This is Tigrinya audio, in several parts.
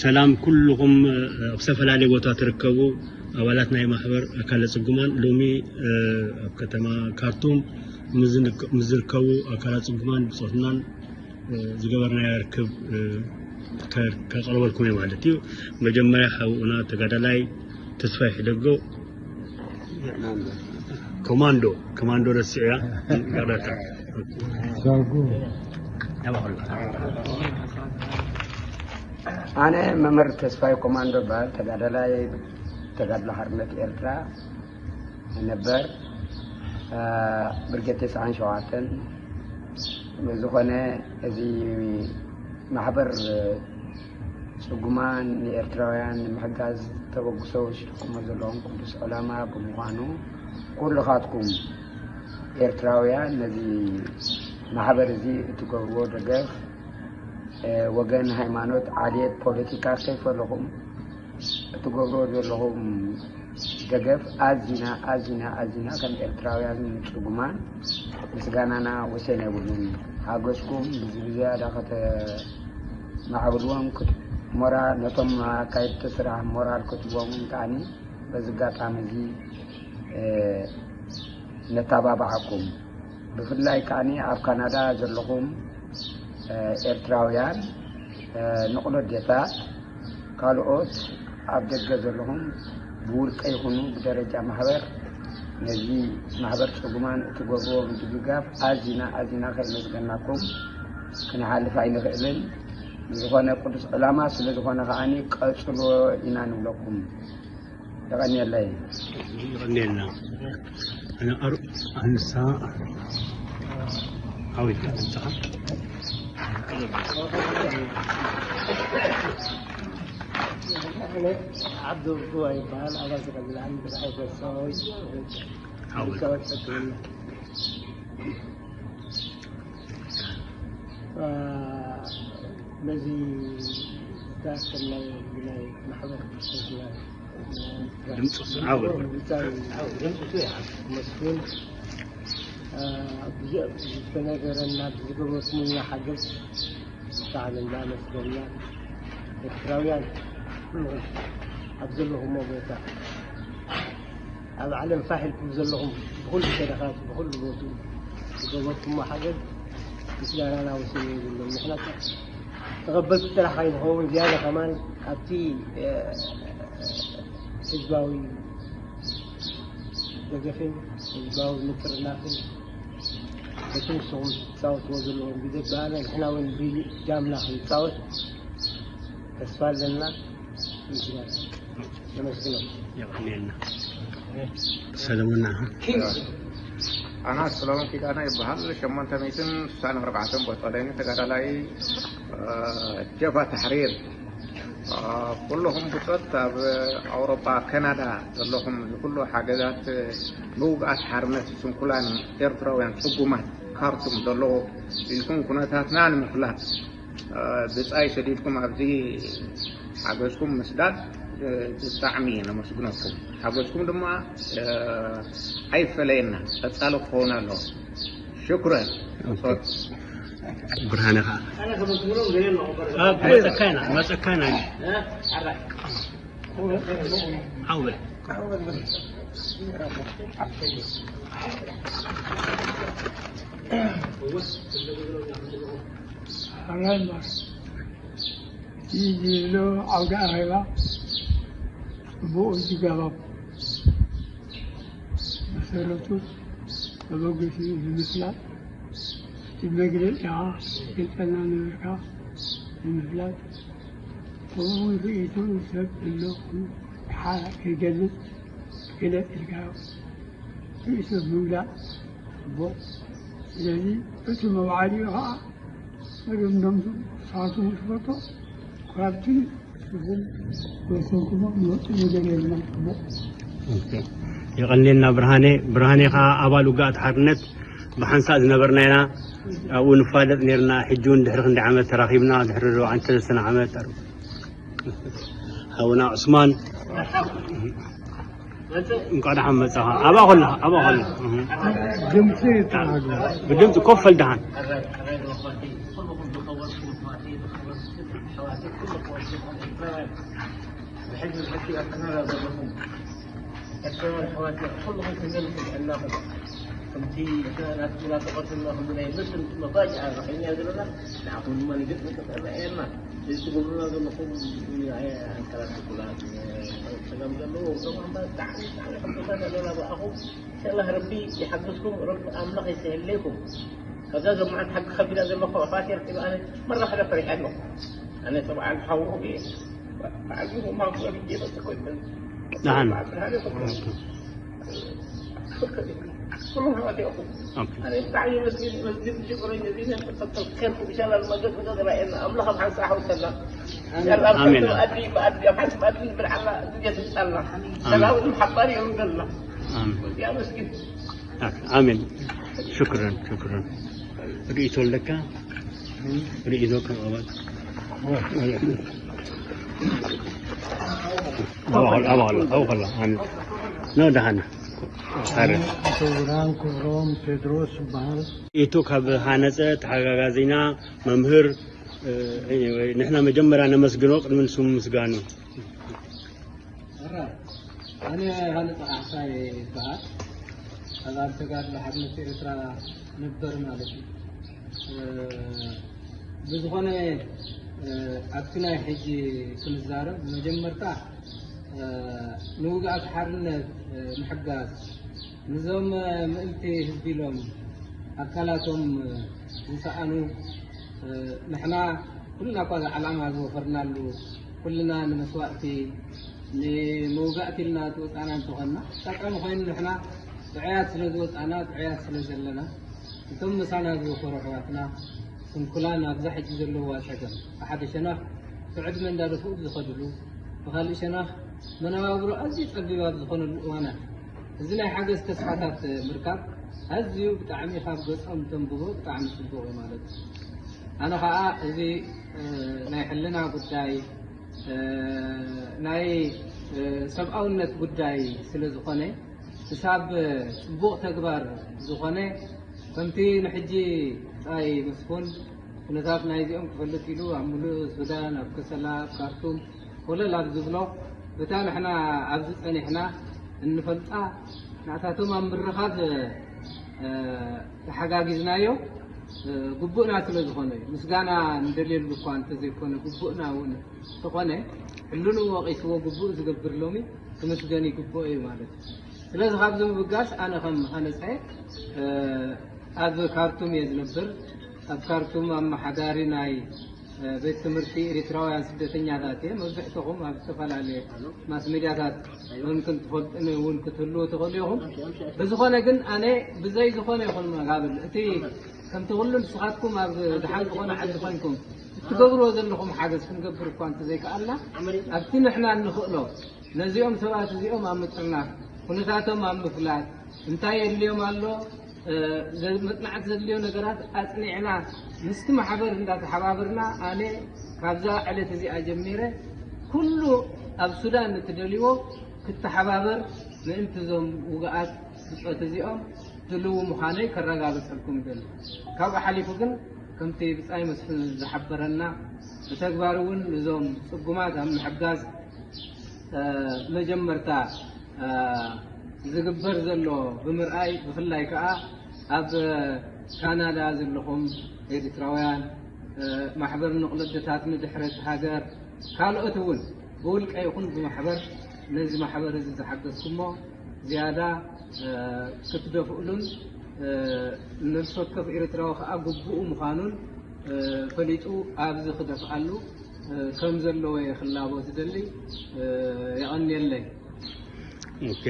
ሰላም ኩልኹም ኣብ ዝተፈላለየ ቦታ ትርከቡ ኣባላት ናይ ማሕበር ኣካለ ጽጉማን፣ ሎሚ ኣብ ከተማ ካርቱም ምስ ዝርከቡ ኣካላት ጽጉማን ብጾትናን ዝገበርናዮ ርክብ ከቕርበልኩም እየ ማለት እዩ። መጀመርያ ሓውና ተጋዳላይ ተስፋይ ሕደጎ ኮማንዶ፣ ኮማንዶ ረሲዕያ ይቕረታ። ኣነ መምህር ተስፋይ ኮማንዶ እበሃል። ተጋዳላይ ተጋድሎ ሓርነት ኤርትራ ነበር፣ ብርጌድ ተስዓን ሸውዓተን። ዝኾነ እዚ ማሕበር ጽጉማን ንኤርትራውያን ንምሕጋዝ ተበግሶ ወሲድኩሞ ዘለኹም ቅዱስ ዕላማ ብምዃኑ፣ ኩልኻትኩም ኤርትራውያን ነዚ ማሕበር እዚ እትገብርዎ ደገፍ፣ ወገን፣ ሃይማኖት፣ ዓሌት፣ ፖለቲካ ከይፈለኹም እትገብርዎ ዘለኹም ደገፍ ኣዚና ኣዚና ኣዚና ከም ኤርትራውያን ጽጉማን ምስጋናና ወሰን የብሉን። ሓገዝኩም ብዚ ብዝያዳ ከተማዕብልዎም ክት- ሞራል ነቶም ኣካየድቲ ስራሕ ሞራል ክትቦምን ከዓኒ በዚ ኣጋጣሚ እዚ ነተባብዓኩም። ብፍላይ ከዓኒ ኣብ ካናዳ ዘለኹም ኤርትራውያን ንቕሎ ኣዴታት፣ ካልኦት ኣብ ደገ ዘለኹም ብውልቀ ይኹኑ ብደረጃ ማሕበር ነዚ ማሕበር ጽጉማን እትገብርዎ ምድግጋፍ ኣዚና ኣዚና ከየመስገናኩም ክንሓልፍ ኣይንኽእልን። ዝኾነ ቅዱስ ዕላማ ስለ ዝኾነ ከዓኒ ቀጽሎ ኢና ንብለኩም። የቐንየለይ። ይቐንየልና። ኣነ ኣሩ ኣንሳ ዓዊት ኣንሳ ዓብዱ ርጉዋ ይበሃል። ኣባል ተቐቢል ዓንዲ ብርሃይ ሰራዊት ዓዊት። ነዚ ዳክተር ናይ ናይ ማሕበር ድምፂ ዓወት መስፍን ዝተነገረና ብዝገበርኩምልና ሓገዝ ብጣዕሚ እናመስገንና። ኤርትራውያን ኩልኹም ኣብ ዘለኹሞ ቦታ ኣብ ዓለም ፋሕ ኢልኩም ዘለኹም ብኹሉ ሸነኻት ብኹሉ ቦትኡ ዝገበርኩሞ ሓገዝ ምስጋናና ወሰን የብሉን። ንሕና ተቐበልቲ ጥራሕ ከይንኸውን ዝያዳ ከማን ኣብቲ ህዝባዊ ደገፍን ህዝባዊ ምጥርናፍን በቲ ንስኹም ትጻወትዎ ዘለኹም ግደ ብኣና ንሕና እውን ብጃምና ክንጻወት ተስፋ ኣለና። ይመስገን። የቐንየልና። ሰለሙና ኣና ሰለሙን ኪዳና ይበሃል። ሸሞንተ ሚእትን ስሳን ኣርባዕተን ቦጦለኒ ተጋዳላይ ጀብሃ ታሕሪር ኩልኹም ብጾት ኣብ ኣውሮጳ ካናዳ ዘለኹም ንኩሉ ሓገዛት ምውጋኣት ሓርነት ስንኩላን ኤርትራውያን ጽጉማት ካርቱም ዘለዉ ኢልኩም ኩነታትና ንምፍላጥ ብጻይ ሰዲድኩም ኣብዚ ሓገዝኩም ምስዳድ ብጣዕሚ ነመስግነኩም። ሓገዝኩም ድማ ኣይፈለየና፣ ቀጻሊ ክኸውን ኣለዎ። ሽኩረን። ብርሃነ ከዓ መፀካይና መፀካይና ዓውበ ሓራይ ማር እቲ ዝብሎ ዓውደ ኣኼባ ጽቡቕ ዝጋባብ መሰረቱ ተበገሲኡ ብምፍላጥ እቲ መግለጺኻ ገልጸልና ነበርካ ንምፍላጥ ከምኡውን ርእይቶ ሰብ ኣሎ ክገልጽ ግለጽ ኢልካ ርእይቶ ምውዳእ ጽቡቕ። ስለዚ እቲ መውዓሊኡ ኸዓ መደምደምቱ ሰዓቱ ምስ ፈቶ ካብቲ ንኹም ወሰንኩሞ ንወፅእ ነገር የብልና። ጽቡቕ። የቐንየልና ብርሃነ። ብርሃነ ከዓ ኣባል ውግኣት ሓርነት ብሓንሳእ ዝነበርና ኢና። ኣብኡ ንፋለጥ ነርና። ሕጂ እውን ድሕሪ ክንደይ ዓመት ተራኺብና? ድሕሪ ኣርባዓን ሰለስተን ዓመት። ሓውና ዑስማን እንኳዕ ደሓን መጻኻ። ኣብኣ ኮላ ኣብኣ ኮላ ድምፂ ይተናገር። ብድምፂ ኮፍ በል ደሓን። ኣሕዋተይ፣ ኣሕዋተይ፣ ኩሉ ኣሕዋተይ፣ ብሕጂ ብሕጂ ኣብ ካናዳ ዘለኹም ኤርትራውያን ኣሕዋተይ፣ ኩልኹም ክዘልኩም ጥዕናኹም። ከምቲ ናትና ናተቆተልና ከምዚ ናይ መስል መፋጅኣ ረኺብና ዘለና፣ ንዓኹም ድማ ንገጽ ተረኣየና። እዚ ትገብሩና ዘለኹም ኣካላት ስኩላት፣ ጸገም ዘለዎ፣ ብጣዕሚ፣ ብጣዕሚ ሕጉሳት ኣለና ብኣኹም። ኢንሻላህ ረቢ ይሓግዝኩም፣ ረቢ ኣምላኽ ይስህለይኩም። ከዛ ዞም መዓት ሓቂ ከቢዳ ዘለኹ ኣሕዋት ኤርትራ ኣነ መራኸለ ፈሪሐ ኣለኹ። ኣነ ጠብዓን ሓውኹም እየ። በዓል ማንጎ ጌበ ተኮይበን። ደሓን። በዓል ብርሃነ ተኮይበን። ኩሎም ኣሕዋት ኢኹም። ኦኬ። ኣነ ብጣዕሚ መስጊድ፣ መስጊድ ሽኩረኝ፣ እዚ ነጥብ ተከልኩም። ኢንሻላህ መገድ መገድ ረኣየና። ኣምላኽ ኣብ ሓንሳእ ሓውሰና። ኢንሻላህ ኣብ ኣሜን። ሓንቲ መኣዲ፣ መኣዲ፣ ኣብ ሓንቲ መኣዲ ንብል ኣላ፣ እዚ የትምጻልና። ኣሜን። ሰላም ሓባር የውርደልና። ኣሜን። እዚኣ መስጊድ። ኣሜን። ሽክረን፣ ሽክረን። ርእይቶ ኣለካ? ርእይቶ ከም ኣባል? ኣባል፣ ኣባል፣ ኣባል፣ ኣባል። ኖ፣ ደሓን። ኣረ። ክቡራን ክብሮም ቴድሮስ ይበሃል። ርእይቶ ካብ ሃነጸ ተሓጋጋዚና መምህር፣ እ፣ ኤኒወይ፣ ንሕና መጀመርያ ነመስግኖ ቅድሚ ንሱ ምስጋኑ። ሕራይ፣ ኣነ ሃነጻ ካሕሳይ ይበሃል። ኣባል ተጋድሎ ሓርነት ኤርትራ ነበር ማለት እዩ። እ፣ ብዝኾነ፣ እ፣ ኣብቲ ናይ ሕጂ ክንዛረብ፣ መጀመርታ፣ እ፣ ንውግኣት ሓርነት፣ እ፣ ምሕጋዝ፣ ንዞም፣ እ፣ ምእንቲ ህዝቢ ኢሎም ኣካላቶም፣ እ፣ ዝሰኣኑ፣ እ፣ ንሕና ኩልና እኳ እዚ ዓላማ ዝወፈርናሉ፣ ኩልና ንመስዋእቲ፣ ንመውጋእቲ ኢልና ዝወጻና እንተኾንና፣ ጠቃሚ ኮይኑ ንሕና ጥዑያት ስለ ዝወጻና፣ ጥዑያት ስለ ዘለና፣ እቶም ምሳና ዝወፈሩ ኣሕዋትና፣ ስንኩላን ኣብዛ ሕጂ ዘለዋ ጸገም፣ ብሓደ ሸነኽ ብዕድመ እንዳደፍኡ ዝኸድሉ፣ ብኻልእ ሸነኽ መነባብሮ ኣዝዩ ጸቢብ ኣብ ዝኾነሉ እዋናት፣ እዚ ናይ ሓገዝ ተስፋታት ምርካብ ኣዝዩ ብጣዕሚ ካብ ገጾም ተንብቦ ብጣዕሚ ጽቡቕ እዩ ማለት እዩ። ኣነ ኸኣ እዚ፣ እ፣ ናይ ሕልና ጉዳይ፣ እ፣ ናይ፣ እ፣ ሰብኣውነት ጉዳይ ስለ ዝኾነ፣ ክሳብ ጽቡቕ ተግባር ዝኾነ፣ ከምቲ ንሕጂ ብጻይ መስፍን ኩነታት ናይዚኦም ክፈልጥ ኢሉ ኣብ ምሉእ ሱዳን፣ ኣብ ከሰላ፣ ኣብ ካርቱም፣ ኮለል ኣብ ዝብሎ፣ በታ ንሕና ኣብዚ ጸኒሕና እንፈልጣ፣ ናታቶም ኣብ ምርኻብ፣ እ፣ ተሓጋጊዝናዮ፣ እ፣ ግቡእና ስለ ዝኾነ እዩ። ምስጋና ንደልየሉ እኳ እንተዘይኮነ፣ ግቡእና እውን እንተኾነ፣ ሕልንኡ ወቒስዎ ግቡእ ዝገብር ሎሚ ክምስገን ይግብኦ እዩ ማለት እዩ። ስለዚ ካብዚ ምብጋስ ኣነ ከም ሃነፀ፣ እ፣ ኣብ ካርቱም እየ ዝነብር። ኣብ ካርቱም ኣመሓዳሪ ናይ፣ እ፣ ቤት ትምህርቲ ኤሪትራውያን ስደተኛታት እየ። መብዝሕትኹም ኣብ ዝተፈላለየ ማስ ሜድያታት እውን ክንትፈልጡኒ እውን ክትህልዉ ትኽእሉ ኢኹም። ብዝኾነ ግን ኣነ ብዘይ ዝኾነ ይኹን መጋብል እቲ ከምቲ ኩሉ ንስኻትኩም ኣብ ደሓን ዝኾነ ዓዲ ኮይንኩም እትገብርዎ ዘለኹም ሓገዝ ክንገብር እኳ እንተዘይከኣልና ኣብቲ ንሕና እንኽእሎ ነዚኦም ሰባት እዚኦም ኣብ ምጥርናፍ፣ ኩነታቶም ኣብ ምፍላጥ፣ እንታይ የድልዮም ኣሎ፣ እ፣ ዘ-፣ መጽናዕቲ ዘድልዮ ነገራት ኣጽኒዕና ምስቲ ማሕበር እንዳተሓባበርና፣ ኣነ ካብዛ ዕለት እዚኣ ጀሚረ ኩሉ ኣብ ሱዳን እትደልይዎ ክተሓባበር ምእንቲ እዞም ውግኣት ብጾት እዚኦም ድልው ምዃነይ ከረጋግጸልኩም ይደሊ። ካብኡ ሓሊፉ ግን ከምቲ ብጻይ መስፍን ዝሓበረና ብተግባር እውን እዞም ጽጉማት ኣብ ምሕጋዝ እ፣ መጀመርታ፣ እ፣ ዝግበር ዘሎ ብምርኣይ፣ ብፍላይ ከኣ ኣብ ካናዳ ዘለኹም ኤርትራውያን፣ እ፣ ማሕበር ንቕሎ ኣደታት ንድሕረት ሃገር፣ ካልኦት እውን ብውልቀ ይኹን ብማሕበር ነዚ ማሕበር እዚ ዝሓገዝኩሞ ዝያዳ፣ እ፣ ክትደፍእሉን፣ እ፣ ነፍሲ ወከፍ ኤርትራዊ ከኣ ግቡኡ ምዃኑን፣ እ፣ ፈሊጡ ኣብዚ ክደፍኣሉ እ፣ ከም ዘለዎ እየ ክላቦ ዝደሊ፣ እ፣ የቐንየለይ። ኦኬ።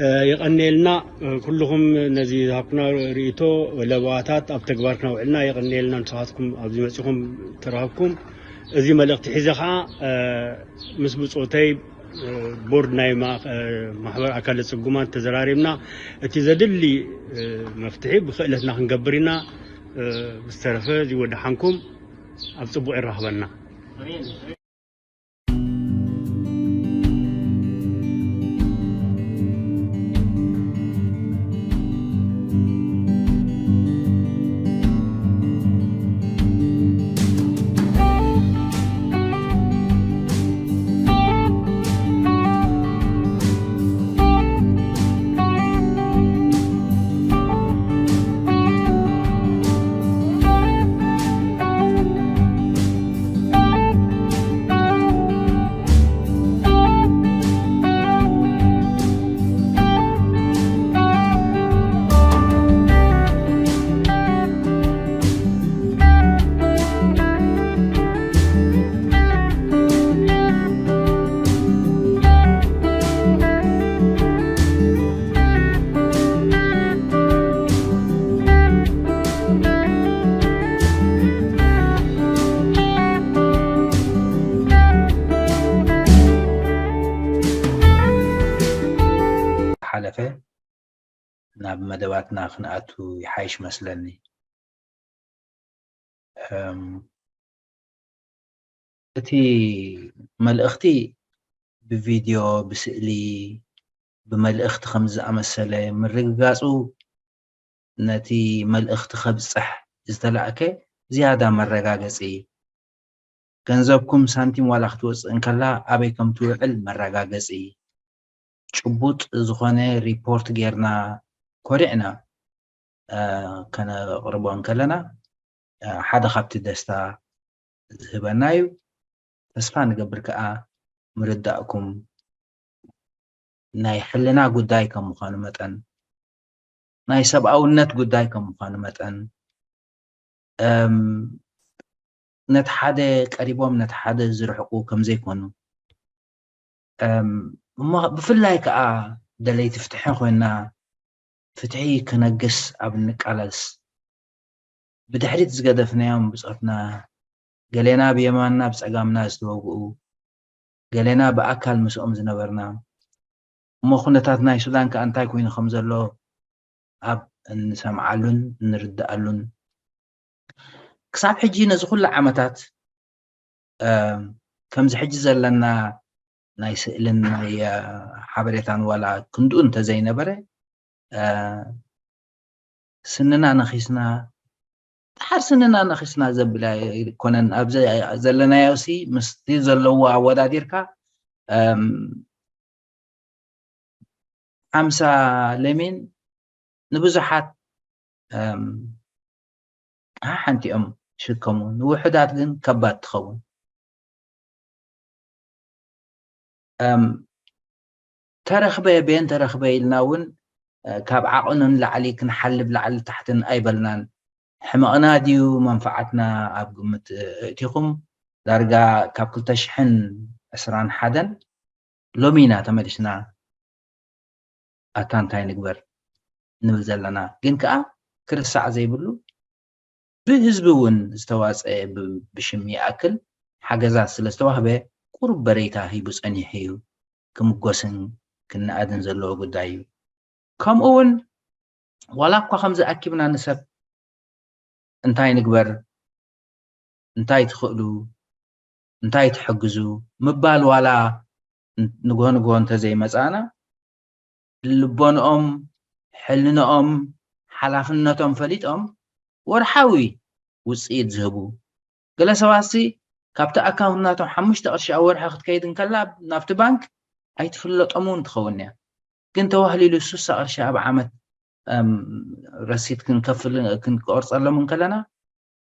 እ፣ የቐንየልና፣ እ፣ ኩልኹም ነዚ ዝሃብኩና ርእይቶ ለበዋታት ኣብ ተግባር ክነውዕልና የቐንየልና። ንስኻትኩም ኣብዚ መጺኹም ተረኸብኩም። እዚ መልእኽቲ ሒዘ ኸዓ፣ እ፣ ምስ ብጾተይ፣ እ፣ ቦርድ ናይ ማ-፣ እ፣ ማሕበር ኣካለ ጽጉማት ተዘራሪብና እቲ ዘድሊ፣ እ፣ መፍትሒ ብክእለትና ክንገብር ኢና። እ፣ ብዝተረፈ እዚ ወደሓንኩም ኣብ ጽቡቕ የራኽበና። ናብ መደባትና ክንኣቱ ይሓይሽ መስለኒ። እም፣ እቲ መልእኽቲ ብቪድዮ፣ ብስእሊ፣ ብመልእኽቲ ከም ዝኣመሰለ ምርግጋጹ ነቲ መልእኽቲ ከብጽሕ ዝተላእከ ዝያዳ መረጋገጺ፣ ገንዘብኩም ሳንቲም ዋላ ክትወጽእ እንከላ ኣበይ ከም ትውዕል መረጋገጺ፣ ጭቡጥ ዝኾነ ሪፖርት ጌርና ኮሪዕና፣ እ፣ ከነቕርቦ እንከለና፣ እ፣ ሓደ ካብቲ ደስታ ዝህበና እዩ። ተስፋ ንገብር ከኣ ምርዳእኩም ናይ ሕልና ጉዳይ ከም ምዃኑ መጠን፣ ናይ ሰብኣውነት ጉዳይ ከም ምዃኑ መጠን፣ እም፣ ነቲ ሓደ ቀሪቦም ነቲ ሓደ ዝርሕቁ ከም ዘይኮኑ፣ እም፣ እሞ ብፍላይ ከኣ ደለይቲ ፍትሒ ኮይንና፣ ፍትሒ ክነግስ ኣብ እንቃለስ፣ ብድሕሪት ዝገደፍናዮም ብጾትና፣ ገሌና ብየማንና ብጸጋምና ዝተወግኡ፣ ገሌና ብኣካል ምስኦም ዝነበርና፣ እሞ ኩነታት ናይ ሱዳን ከኣ እንታይ ኮይኑ ከም ዘሎ ኣብ እንሰምዓሉን እንርድኣሉን፣ ክሳብ ሕጂ ነዚ ኩሉ ዓመታት፣ እ፣ ከምዚ ሕጂ ዘለና ናይ ስእልን ናይ፣ እ፣ ሓበሬታን ዋላ ክንድኡ እንተዘይነበረ፣ እ፣ ስንና ነኺስና፣ ደሓር ስንና ነኺስና ዘብል ኣይኮነን። ኣብዚ ዘለናዮሲ ምስቲ ዘለዎ ኣወዳዲርካ፣ እም፣ ሓምሳ ለሚን ንብዙሓት፣ እም፣ ሓሓንቲ እዮም ዝሽከሙ፣ ንውሑዳት ግን ከባድ ትኸውን። እም፣ ተረኽበ፣ በየን ተረኽበ ኢልና እውን፣ እ፣ ካብ ዓቕኑ ንላዕሊ ክንሓልብ ላዕሊ ታሕትን ኣይበልናን። ሕመቕና ድዩ መንፍዓትና ኣብ ግምት፣ እ፣ እእቲኹም? ዳርጋ ካብ ክልተ ሽሕን ዕስራን ሓደን ሎሚ ኢና ተመሊስና ኣታ እንታይ ንግበር ንብል ዘለና። ግን ከኣ ክርሳዕ ዘይብሉ ብህዝቢ እውን ዝተዋጸአ ብ-፣ ብሽም ይኣክል ሓገዛት ስለ ዝተዋህበ ቁሩብ በሬታ ሂቡ ጸኒሑ እዩ። ክምጎስን ክነኣድን ዘለዎ ጉዳይ እዩ። ከምኡ እውን ዋላ እኳ ከምዚ ኣኪብና ንሰብ እንታይ ንግበር፣ እንታይ ትኽእሉ፣ እንታይ ትሕግዙ ምባል ዋላ ንግሆ ንግሆ እንተዘይመጻእና፣ ልቦንኦም፣ ሕልንኦም፣ ሓላፍነቶም ፈሊጦም ወርሓዊ ውጽኢት ዝህቡ። ገለ ሰባትሲ ካብቲ ኣካውንት ናቶም ሓሙሽተ ቅርሺ ኣብ ወርሒ ክትከይድ እንከላ ናብቲ ባንክ ኣይትፍለጦም እውን ትኸውን እያ። ግን ተዋህሊሉ ሱሳ ቅርሺ ኣብ ዓመት፣ እም፣ ረሲት ክንከፍል፣ ክንቆርጸሎም እንከለና፣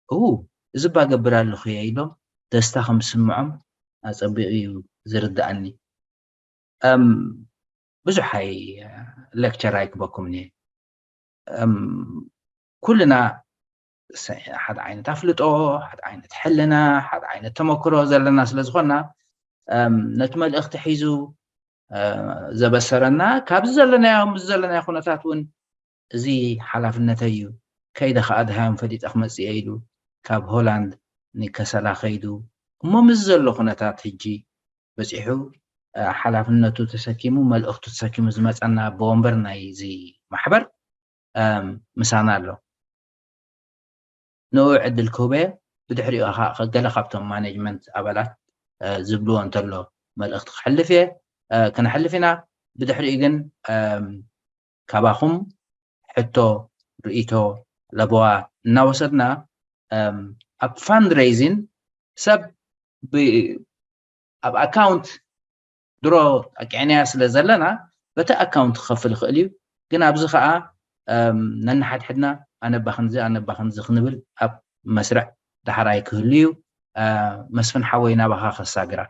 "እው፣ እዚ እባ ገብር ኣለኹ እየ" ኢሎም ደስታ ከም ዝስምዖም ኣጸቢቑ እዩ ዝርድኣኒ። እም፣ ብዙሕ ኣይ-፣ ሌክቸር ኣይክበኩምን እየ። እም፣ ኩልና ሰ-፣ ሓደ ዓይነት ኣፍልጦ፣ ሓደ ዓይነት ሕልና፣ ሓደ ዓይነት ተመክሮ ዘለና ስለ ዝኾንና፣ እም፣ ነቲ መልእኽቲ ሒዙ፣ እ፣ ዘበሰረና፣ ካብዚ ዘለናዮ፣ ምስ ዘለናዮ ኩነታት እውን፣ "እዚ ሓላፍነተይ እዩ፣ ከይደ ኸኣ ድሃዮም ፈሊጠ ክመጽእ እየ" ኢሉ ካብ ሆላንድ ንከሰላ ከይዱ፣ እሞ ምስ ዘሎ ኩነታት ሕጂ በጺሑ፣ እ፣ ሓላፍነቱ ተሰኪሙ፣ መልእኽቱ ተሰኪሙ ዝመጸና ኣቦ ወንበር ናይዚ ማሕበር፣ እም፣ ምሳና ኣሎ። ንኡ ዕድል ክህቦ እየ። ብድሕሪኡ ኸ-፣ ገለ ካብቶም ማኔጅመንት ኣባላት፣ እ፣ ዝብልዎ እንተሎ መልእኽቲ ክሕልፍ እየ፣ እ፣ ክነሕልፍ ኢና። ብድሕሪኡ ግን፣ እም፣ ካባኹም ሕቶ፣ ርእይቶ፣ ለበዋ እናወሰድና፣ እም፣ ኣብ ፋንድሬይዚን ሰብ ብ-፣ ኣብ ኣካውንት ድሮ ኣቂዕናያ ስለ ዘለና በቲ ኣካውንት ክኸፍል ይኽእል እዩ። ግን ኣብዚ ኸኣ፣ እም፣ ነንሓድሕድና ኣነ እባ ክንዚ፣ ኣነ እባ ክንዚ ክንብል ኣብ መስርዕ ዳሕራይ ክህሉ እዩ። እ፣ መስፍን ሓወይ ናባኻ ከሳግራ።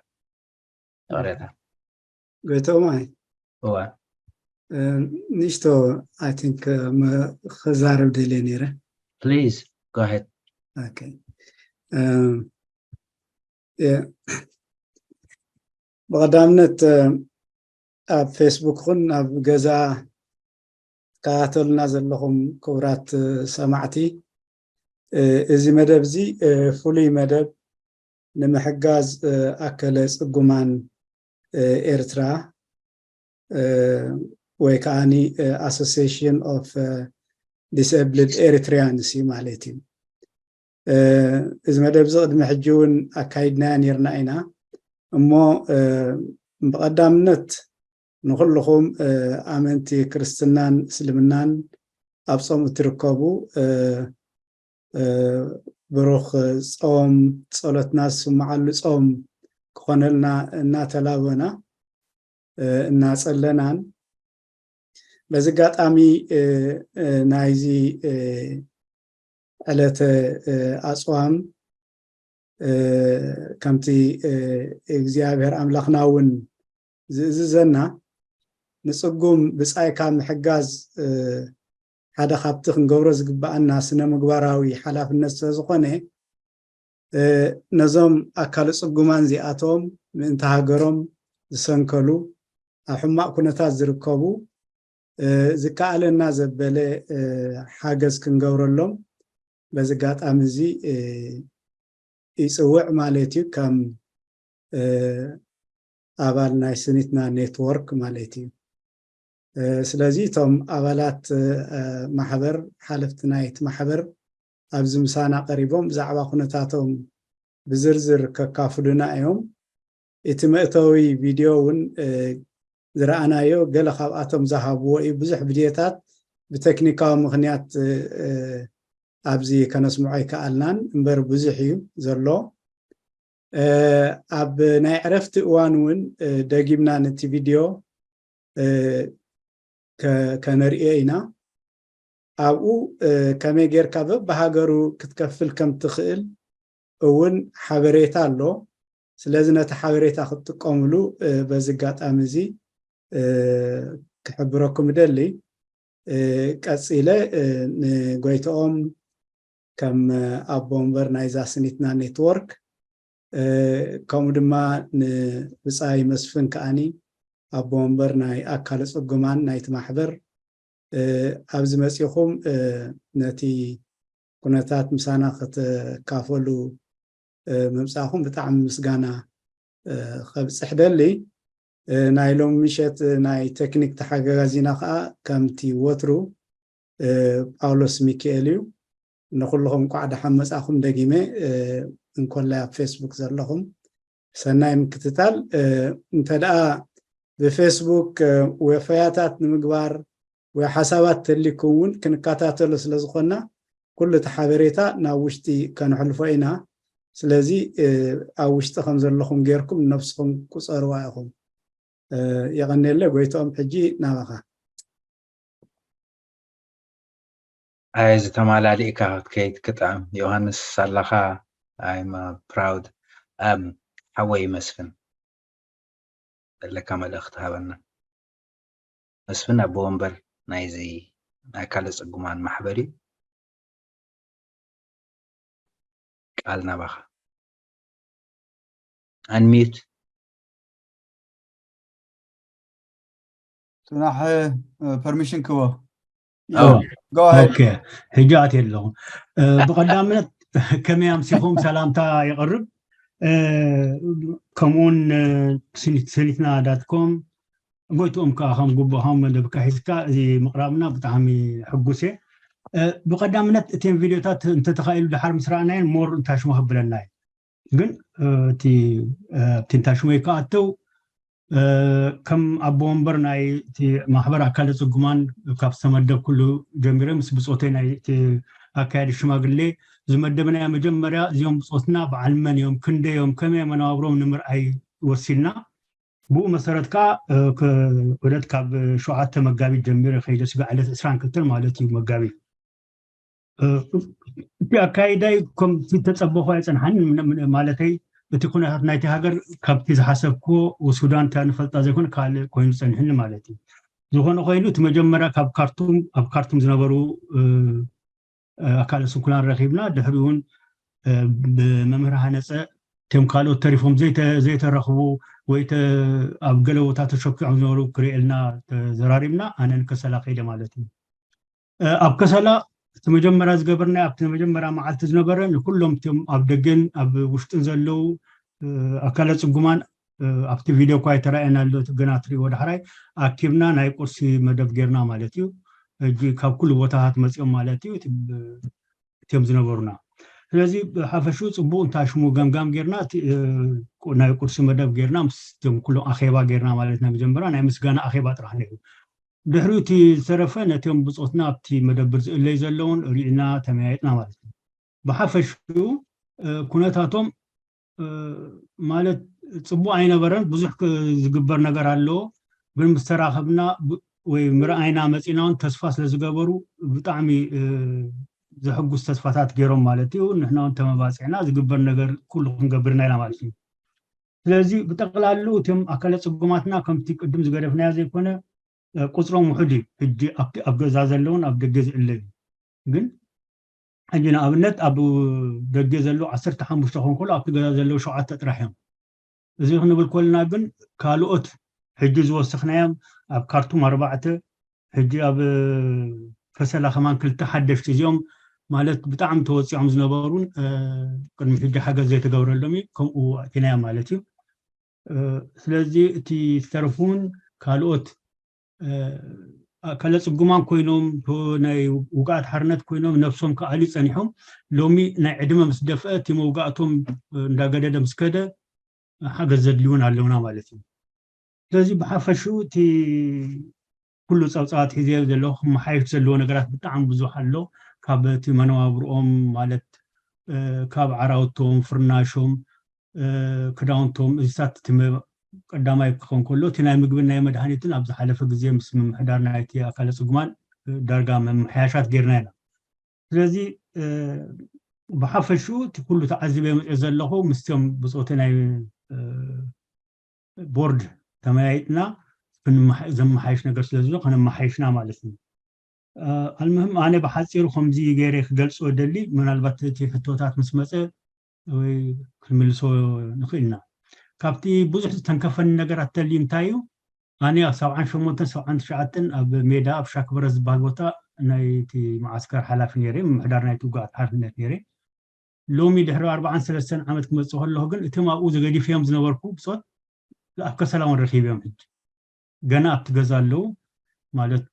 ይቕሬታ። ጎይተኦም ኣይ? እወ። እ፣ ንእሽቶ፣ I think፣ እ፣ መ-፣ ክዛረብ ደልየ ነይረ። Please, go ahead. ኦኬ። እ፣ የ-፣ ብቐዳምነት፣ እ፣ ኣብ ፌስቡክ ኹን ኣብ ገዛ ትከታተሉና ዘለኹም ክቡራት፣ እ፣ ሰማዕቲ፣ እ፣ እዚ መደብ እዚ፣ እ፣ ፍሉይ መደብ ንምሕጋዝ፣ እ፣ ኣከለ ጽጉማን፣ እ፣ ኤርትራ፣ እ፣ ወይ ከዓ Association of Disabled Eritreans እዩ ማለት እዩ። እዚ መደብ እዚ ቅድሚ ሕጂ እውን ኣካይድናዮ ነርና ኢና። እሞ ብቐዳምነት ንኩልኹም ኣመንቲ ክርስትናን እስልምናን ኣብ ጾም እትርከቡ ብሩኽ ጾም፣ ጸሎትና ዝስምዓሉ ጾም ክኾነልና እናተላበና እናጸለናን፣ በዚ ኣጋጣሚ ናይዚ ዕለተ ኣጽዋም ከምቲ እግዚኣብሔር ኣምላኽና እውን ዝእዝዘና፣ ንጽጉም ብጻይካ ምሕጋዝ ሓደ ካብቲ ክንገብሮ ዝግብኣና ስነ ምግባራዊ ሓላፍነት ስለ ዝኾነ፣ ነዞም ኣካለ ጽጉማን እዚኣቶም ምእንቲ ሃገሮም ዝሰንከሉ፣ ኣብ ሕማቕ ኩነታት ዝርከቡ ዝከኣለና ዘበለ ሓገዝ ክንገብረሎም በዚ ኣጋጣሚ እዚ ይጽውዕ ማለት እዩ። ከም ኣባል ናይ ስኒትና ኔትወርክ ማለት እዩ። ስለዚ እቶም ኣባላት ማሕበር፣ ሓለፍቲ ናይቲ ማሕበር ኣብዚ ምሳና ቀሪቦም ብዛዕባ ኩነታቶም ብዝርዝር ከካፍሉና እዮም። እቲ መእተዊ ቪድዮ እውን ዝረኣናዮ ገለ ካብኣቶም ዝሃብዎ እዩ። ብዙሕ ቪድዮታት ብቴክኒካዊ ምኽንያት ኣብዚ ከነስምዖ ኣይከኣልናን እምበር ብዙሕ እዩ ዘሎ። ኣብ ናይ ዕረፍቲ እዋን እውን ደጊምና ነቲ ቪድዮ ከነርእዮ ኢና። ኣብኡ ከመይ ጌርካ በብሃገሩ ክትከፍል ከም ትኽእል እውን ሓበሬታ ኣሎ። ስለዚ ነቲ ሓበሬታ ክትጥቀምሉ በዚ ኣጋጣሚ እዚ ክሕብረኩም እደሊ። ቀጺለ ንጎይትኦም ከም ኣቦ ወንበር ናይዛ ስኒትና ኔትወርክ፣ ከምኡ ድማ ንብጻይ መስፍን ከኣኒ ኣቦ ወንበር ናይ ኣካለ ጽጉማን ናይቲ ማሕበር ኣብዚ መጺኹም ነቲ ኩነታት ምሳና ክትካፈሉ ምምጻእኹም ብጣዕሚ ምስጋና ከብጽሕ ደሊ። ናይ ሎሚ ምሸት ናይ ቴክኒክ ተሓጋጋዚና ከዓ ከምቲ ወትሩ ጳውሎስ ሚካኤል እዩ። ንኩልኹም እንኳዕ ደሓን መጻእኹም ደጊመ። እንኮላይ ኣብ ፌስቡክ ዘለኹም ሰናይ ምክትታል። እንተ ደኣ ብፌስቡክ ወፈያታት ንምግባር ወይ ሓሳባት ተልይኩም እውን ክንከታተሎ ስለ ዝኾንና ኩሉ እቲ ሓበሬታ ናብ ውሽጢ ከነሕልፎ ኢና። ስለዚ ኣብ ውሽጢ ከም ዘለኹም ጌርኩም ነብስኹም ቁጸርዋ ኢኹም። የቐንየለ ጎይትኦም፣ ሕጂ ናባኻ። ኣይ ዝተማላሊእካ ክትከይድ ክጥዕም። ዮሃንስ ኣለኻ? I'm proud። ሓወይ መስፍን ዘለካ መልእኽቲ ሃበና። መስፍን ኣቦ ወንበር ናይዚ ኣካለ ጽጉማን ማሕበር እዩ። ቃል ናባኻ። Unmute። ጽናሕ ፐርሚሽን ክቦ። ኦኬ፣ ሕጂ ኣትየ ኣለኹ። ብቐዳምነት ከመይ ኣምሲኹም ሰላምታ የቕርብ። ከምኡውን ሰኒትና ዳት ኮም ጎይትኦም ከዓ ከም ግቡእ ከም መደብካ ሒዝካ እዚ ምቕራብና ብጣዕሚ ሕጉስ እየ። ብቐዳምነት እተን ቪድዮታት እንተተኻኢሉ ድሓር ምስ ረኣናየን ሞር እንታሽሞ ከብለና እዩ። ግን እቲ ኣብቲ እንታሽሞይ ክኣትው ከም ኣቦ ወንበር ናይ እቲ ማሕበር ኣካለ ጽጉማን ካብ ዝተመደብኩሉ ጀሚረ ምስ ብጾተይ ናይ እቲ ኣካያዲ ሽማግሌ ዝመደብናዮ መጀመርያ እዚኦም ብጾትና በዓል መን እዮም፣ ክንደይ እዮም፣ ከመይ እዮም መነባብሮም ንምርኣይ ወሲንና። ብኡ መሰረት ከዓ ዕለት ካብ ሸውዓተ መጋቢት ጀሚረ ከይደ ስጋ ዕለት ዕስራን ክልተን ማለት እዩ መጋቢት። እቲ ኣካይዳይ ከምቲ ተጸበኹ ኣይጸንሓን ማለተይ እቲ ኩነታት ናይቲ ሃገር ካብቲ ዝሓሰብክዎ ሱዳን እታ ንፈልጣ ዘይኮነ ካልእ ኮይኑ ጸኒሕኒ ማለት እዩ። ዝኾነ ኮይኑ እቲ መጀመርያ ካብ ካርቱም ኣብ ካርቱም ዝነበሩ ኣካለ ስንኩላን ረኺብና ድሕሪ እውን ብመምህር ሃነፀ እቶም ካልኦት ተሪፎም ዘይተረኽቡ ወይ ኣብ ገለ ቦታ ተሸኪዖም ዝነበሩ ክርእየልና ተዘራሪብና ኣነ ንከሰላ ከይደ ማለት እዩ። ኣብ ከሰላ እቲ መጀመርያ ዝገበርና ኣብቲ መጀመርያ መዓልቲ ዝነበረ ንኩሎም እቶም ኣብ ደገን ኣብ ውሽጥን ዘለዉ ኣካለ ፅጉማን ኣብቲ ቪድዮ እኳ ይተረኣየና ኣሎ፣ ገና ትሪእዎ ዳሕራይ ኣኪብና ናይ ቁርሲ መደብ ጌርና ማለት እዩ። ሕጂ ካብ ኩሉ ቦታታት መፂኦም ማለት እዩ እቲም ዝነበሩና። ስለዚ ብሓፈሹ ፅቡቅ እንታይ ሽሙ ገምጋም ጌርና ናይ ቁርሲ መደብ ጌርና ምስም ኩሎም ኣኼባ ጌርና ማለት ናይ መጀመርያ ናይ ምስጋና ኣኼባ ጥራሕ ነይሩ። ድሕሪኡ እቲ ዝተረፈ ነቶም ብፆትና ኣብቲ መደብር ዝእለይ ዘለውን ሪእና ተመያየጥና ማለት እዩ። ብሓፈሽኡ ኩነታቶም ማለት ፅቡቅ ኣይነበረን። ብዙሕ ዝግበር ነገር ኣለዎ፣ ግን ምስ ተራኸብና ወይ ምርኣይና መፂና እውን ተስፋ ስለ ዝገበሩ ብጣዕሚ ዘሕጉስ ተስፋታት ገይሮም ማለት እዩ። ንሕና እውን ተመባፂዕና ዝግበር ነገር ኩሉ ክንገብርና ኢና ማለት እዩ። ስለዚ ብጠቕላሉ እቶም ኣካለ ፅጉማትና ከምቲ ቅድም ዝገደፍናዮ ዘይኮነ ቁፅሮም ውሑድ እዩ። ሕጂ ኣብ ገዛ ዘለውን ኣብ ደገ ዝእለዩ ግን ሕጂ ንኣብነት ኣብ ደገ ዘለዉ ዓሰርተ ሓሙሽተ ክኾኑ ከሎ ኣብቲ ገዛ ዘለዉ ሸውዓተ ጥራሕ እዮም። እዚ ክንብል ከለና ግን ካልኦት ሕጂ ዝወሰኽናዮም ኣብ ካርቱም ኣርባዕተ፣ ሕጂ ኣብ ከሰላ ከማን ክልተ ሓደሽቲ እዚኦም ማለት ብጣዕሚ ተወፂዖም ዝነበሩን ቅድሚ ሕጂ ሓገዝ ዘይተገብረሎም እዩ። ከምኡ ኣእቲናዮም ማለት እዩ። ስለዚ እቲ ዝተረፉን ካልኦት ኣካለ ፅጉማን ኮይኖም ናይ ውግኣት ሓርነት ኮይኖም ነብሶም ክኣልዩ ፀኒሖም። ሎሚ ናይ ዕድመ ምስ ደፍአ እቲ መውጋእቶም እንዳገደደ ምስ ከደ ሓገዝ ዘድልዩን ኣለውና ማለት እዩ። ስለዚ ብሓፈሽኡ እቲ ኩሉ ፀብፃባት ሒዘ ዘለኹ ክመሓየሽ ዘለዎ ነገራት ብጣዕሚ ብዙሕ ኣሎ። ካብ እቲ መነባብርኦም ማለት ካብ ዓራውቶም፣ ፍርናሾም፣ ክዳውንቶም እዚታት እቲ ቀዳማይ ክኸውን ከሎ እቲ ናይ ምግብን ናይ መድሃኒትን ኣብ ዝሓለፈ ግዜ ምስ ምምሕዳር ናይቲ ኣካለ ፅጉማን ዳርጋ መመሓያሻት ጌርና ኢና። ስለዚ ብሓፈሽኡ እቲ ኩሉ ተዓዚበ መፅኦ ዘለኹ ምስቶም ብፆተ ናይ ቦርድ ተመያይጥና ዘመሓይሽ ነገር ስለ ዘሎ ከነመሓይሽና ማለት እዩ። ኣልምህም ኣነ ብሓፂሩ ከምዚ ገይረ ክገልፆ ደሊ ምናልባት እቲ ሕቶታት ምስ መፀ ወይ ክንምልሶ ንኽእል ኢና። ካብቲ ብዙሕ ዝተንከፈኒ ነገራት ተልዩ እንታይ እዩ? ኣነ ኣብ ሰብዓን ሸሞንተን ሰብዓን ትሽዓተን ኣብ ሜዳ ኣብ ሻክበረ ዝበሃል ቦታ ናይቲ መዓስከር ሓላፊ ነይረ፣ ምምሕዳር ናይቲ ውግኣት ሓላፍነት ነይረ። ሎሚ ድሕሪ ኣርባዓን ሰለስተን ዓመት ክመፅእ ከለኹ ግን እቶም ኣብኡ ዘገዲፈዮም ዝነበርኩ ብፆት ኣብ ከሰላ እውን ረኺበዮም ሕጂ ገና ኣብቲ ገዛ ኣለዉ ማለት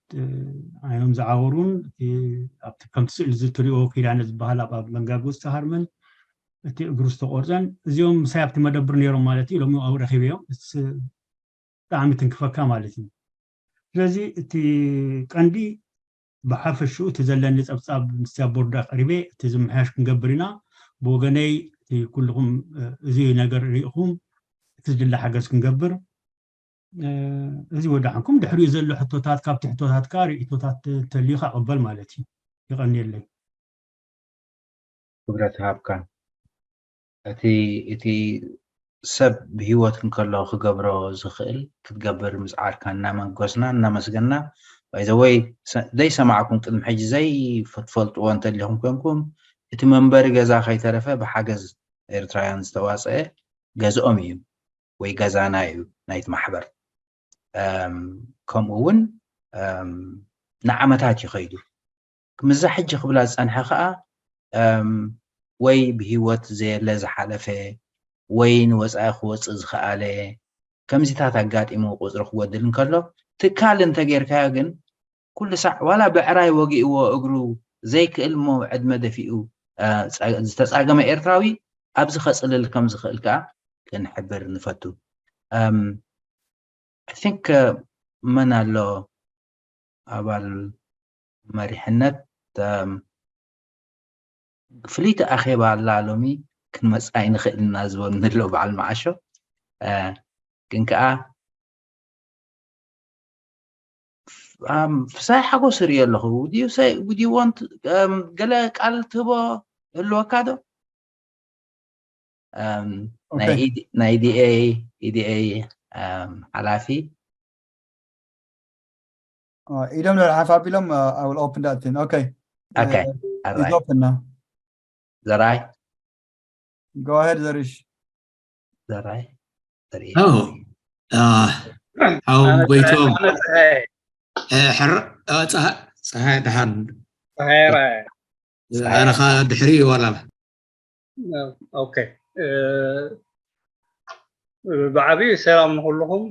ዓይኖም ዝዓወሩን ኣብቲ ከምቲ ስእሊ ዝትሪኦ ኪዳነ ዝበሃል ኣብ ኣብ መንጋጉ ዝተሃርመን እቲ እግሩ ዝተቆርፀን እዚኦም ምሳይ ኣብቲ መደብር ነይሮም ማለት እዩ። ሎሚ ኣብኡ ረኺበዮም ብጣዕሚ ትንክፈካ ማለት እዩ። ስለዚ እቲ ቀንዲ ብሓፈሽኡ እቲ ዘለኒ ፀብፃብ ምስያ ቦርድ ኣቅሪበ እቲ ዝምሕያሽ ክንገብር ኢና። ብወገነይ እቲ ኩልኹም እዚ ነገር ሪኢኹም እቲ ዝድለ ሓገዝ ክንገብር እዚ ወዳሓንኩም ድሕሪኡ ዘሎ ሕቶታት ካብቲ ሕቶታት ከዓ ርእቶታት እንተልዩ ከዓ ቅበል ማለት እዩ። ይቐንየለይ። ክብረት ሃብካ። እቲ እቲ ሰብ ብህይወት እንከሎ ክገብሮ ዝኽእል ክትገብር ምፅዓርካ እናመጎስና እናመስገና ባይዘወይ ዘይሰማዕኩም ቅድሚ ሕጂ ዘይትፈልጥዎ እንተሊኹም ኮንኩም እቲ መንበሪ ገዛ ከይተረፈ ብሓገዝ ኤርትራውያን ዝተዋፀአ ገዝኦም እዩ ወይ ገዛና እዩ ናይቲ ማሕበር ከምኡ እውን ንዓመታት እዩ ከይዱ። ክምዛ ሕጂ ክብላ ዝጸንሐ ከኣ ወይ ብህይወት ዘየለ ዝሓለፈ ወይ ንወጻኢ ክወጽእ ዝኸኣለ ከምዚታት ኣጋጢሙ ቁጽሪ ክጎድል እንከሎ ትካል እንተጌርካዮ ግን ኩሉ ሳዕ ዋላ ብዕራይ ወጊእዎ እግሩ ዘይክእል እሞ ዕድመ ደፊኡ ዝተጻገመ ኤርትራዊ ኣብዚ ከጽልል ከም ዝኽእል ከኣ ክንሕብር ንፈቱ። I think መን ኣሎ ኣባል መሪሕነት ፍልይቲ ኣኼባ ኣላ ሎሚ ክንመጽእ ኣይንኽእልን ኢና ዝበሉኒ ኣለዉ በዓል መዓሾ ግን ከኣ ፍሳይ ሓጎስ እርኢ ኣለኹ። Would you say, would you want ገለ ቃል ትህቦ ህልወካ ዶ? ናይ ኢዲኤ ኢዲኤ ሓላፊ ኢዶም ልዕል ሓፍ ኣቢሎም I will open that thing. Okay. Okay. All right. Open now. ዘርኣይ Go ahead ዘርሽ። ዘርኣይ ዘርኢ ኦ ሓው ጎይቶም ሕር ፀሃ ፀሃይ ደሓን ፀሃይ ራያ ኣነኻ ድሕሪ ዋላ ኦኬ ብዓብዩ ሰላም ንኩልኹም።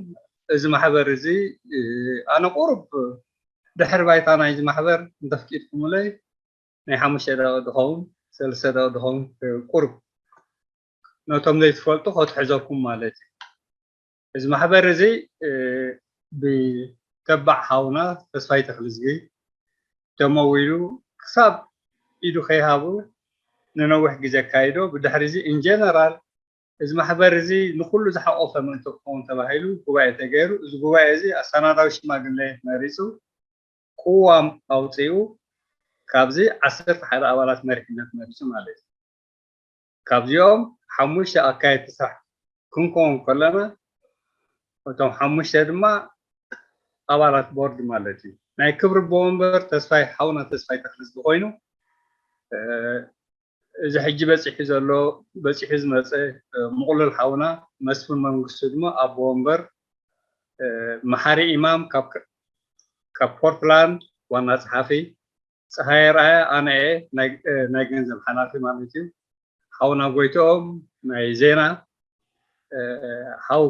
እዚ ማሕበር እዚ ኣነ ቁሩብ ድሕሪ ባይታ ናይዚ ማሕበር እንተፍቂድኩምለይ ናይ ሓሙሽተ ደቂቕ ዝኸውን ሰለስተ ደቂቕ ዝኸውን ቁሩብ ነቶም ዘይትፈልጡ ከትሕዘኩም ማለት እዩ። እዚ ማሕበር እዚ ብተባዕ ሓውና ተስፋይ ተክልዝጊ ተመዊሉ ክሳብ ኢዱ ከይሃቡ ንነዊሕ ግዜ ኣካይዶ። ብድሕሪ እዚ ኢንጀነራል እዚ ማሕበር እዚ ንኩሉ ዝሓቆፈ ምእንቲ ክኸውን ተባሂሉ ጉባኤ ተገይሩ። እዚ ጉባኤ እዚ ኣሰናዳዊ ሽማግሌ መሪፁ፣ ቅዋም ኣውፂኡ፣ ካብዚ ዓሰርተ ሓደ ኣባላት መሪሕነት መሪፁ ማለት እዩ። ካብዚኦም ሓሙሽተ ኣካየድቲ ስራሕ ክንከውን ከለና እቶም ሓሙሽተ ድማ ኣባላት ቦርድ ማለት እዩ። ናይ ክብሪ ኣቦ ወንበር ተስፋይ ሓውና ተስፋይ ተክልዝጊ ኮይኑ እዚ ሕጂ በፂሑ ዘሎ በፂሑ ዝመፀ ምቕሉል ሓውና መስፍን መንግስቱ ድማ ኣቦ ወንበር መሓሪ ኢማም ካብ ፖርትላንድ ዋና ፀሓፊ ፀሃየ ርኣያ ኣነ እየ ናይ ገንዘብ ሓላፊ ማለት እዩ። ሓውና ጎይትኦም ናይ ዜና ሓው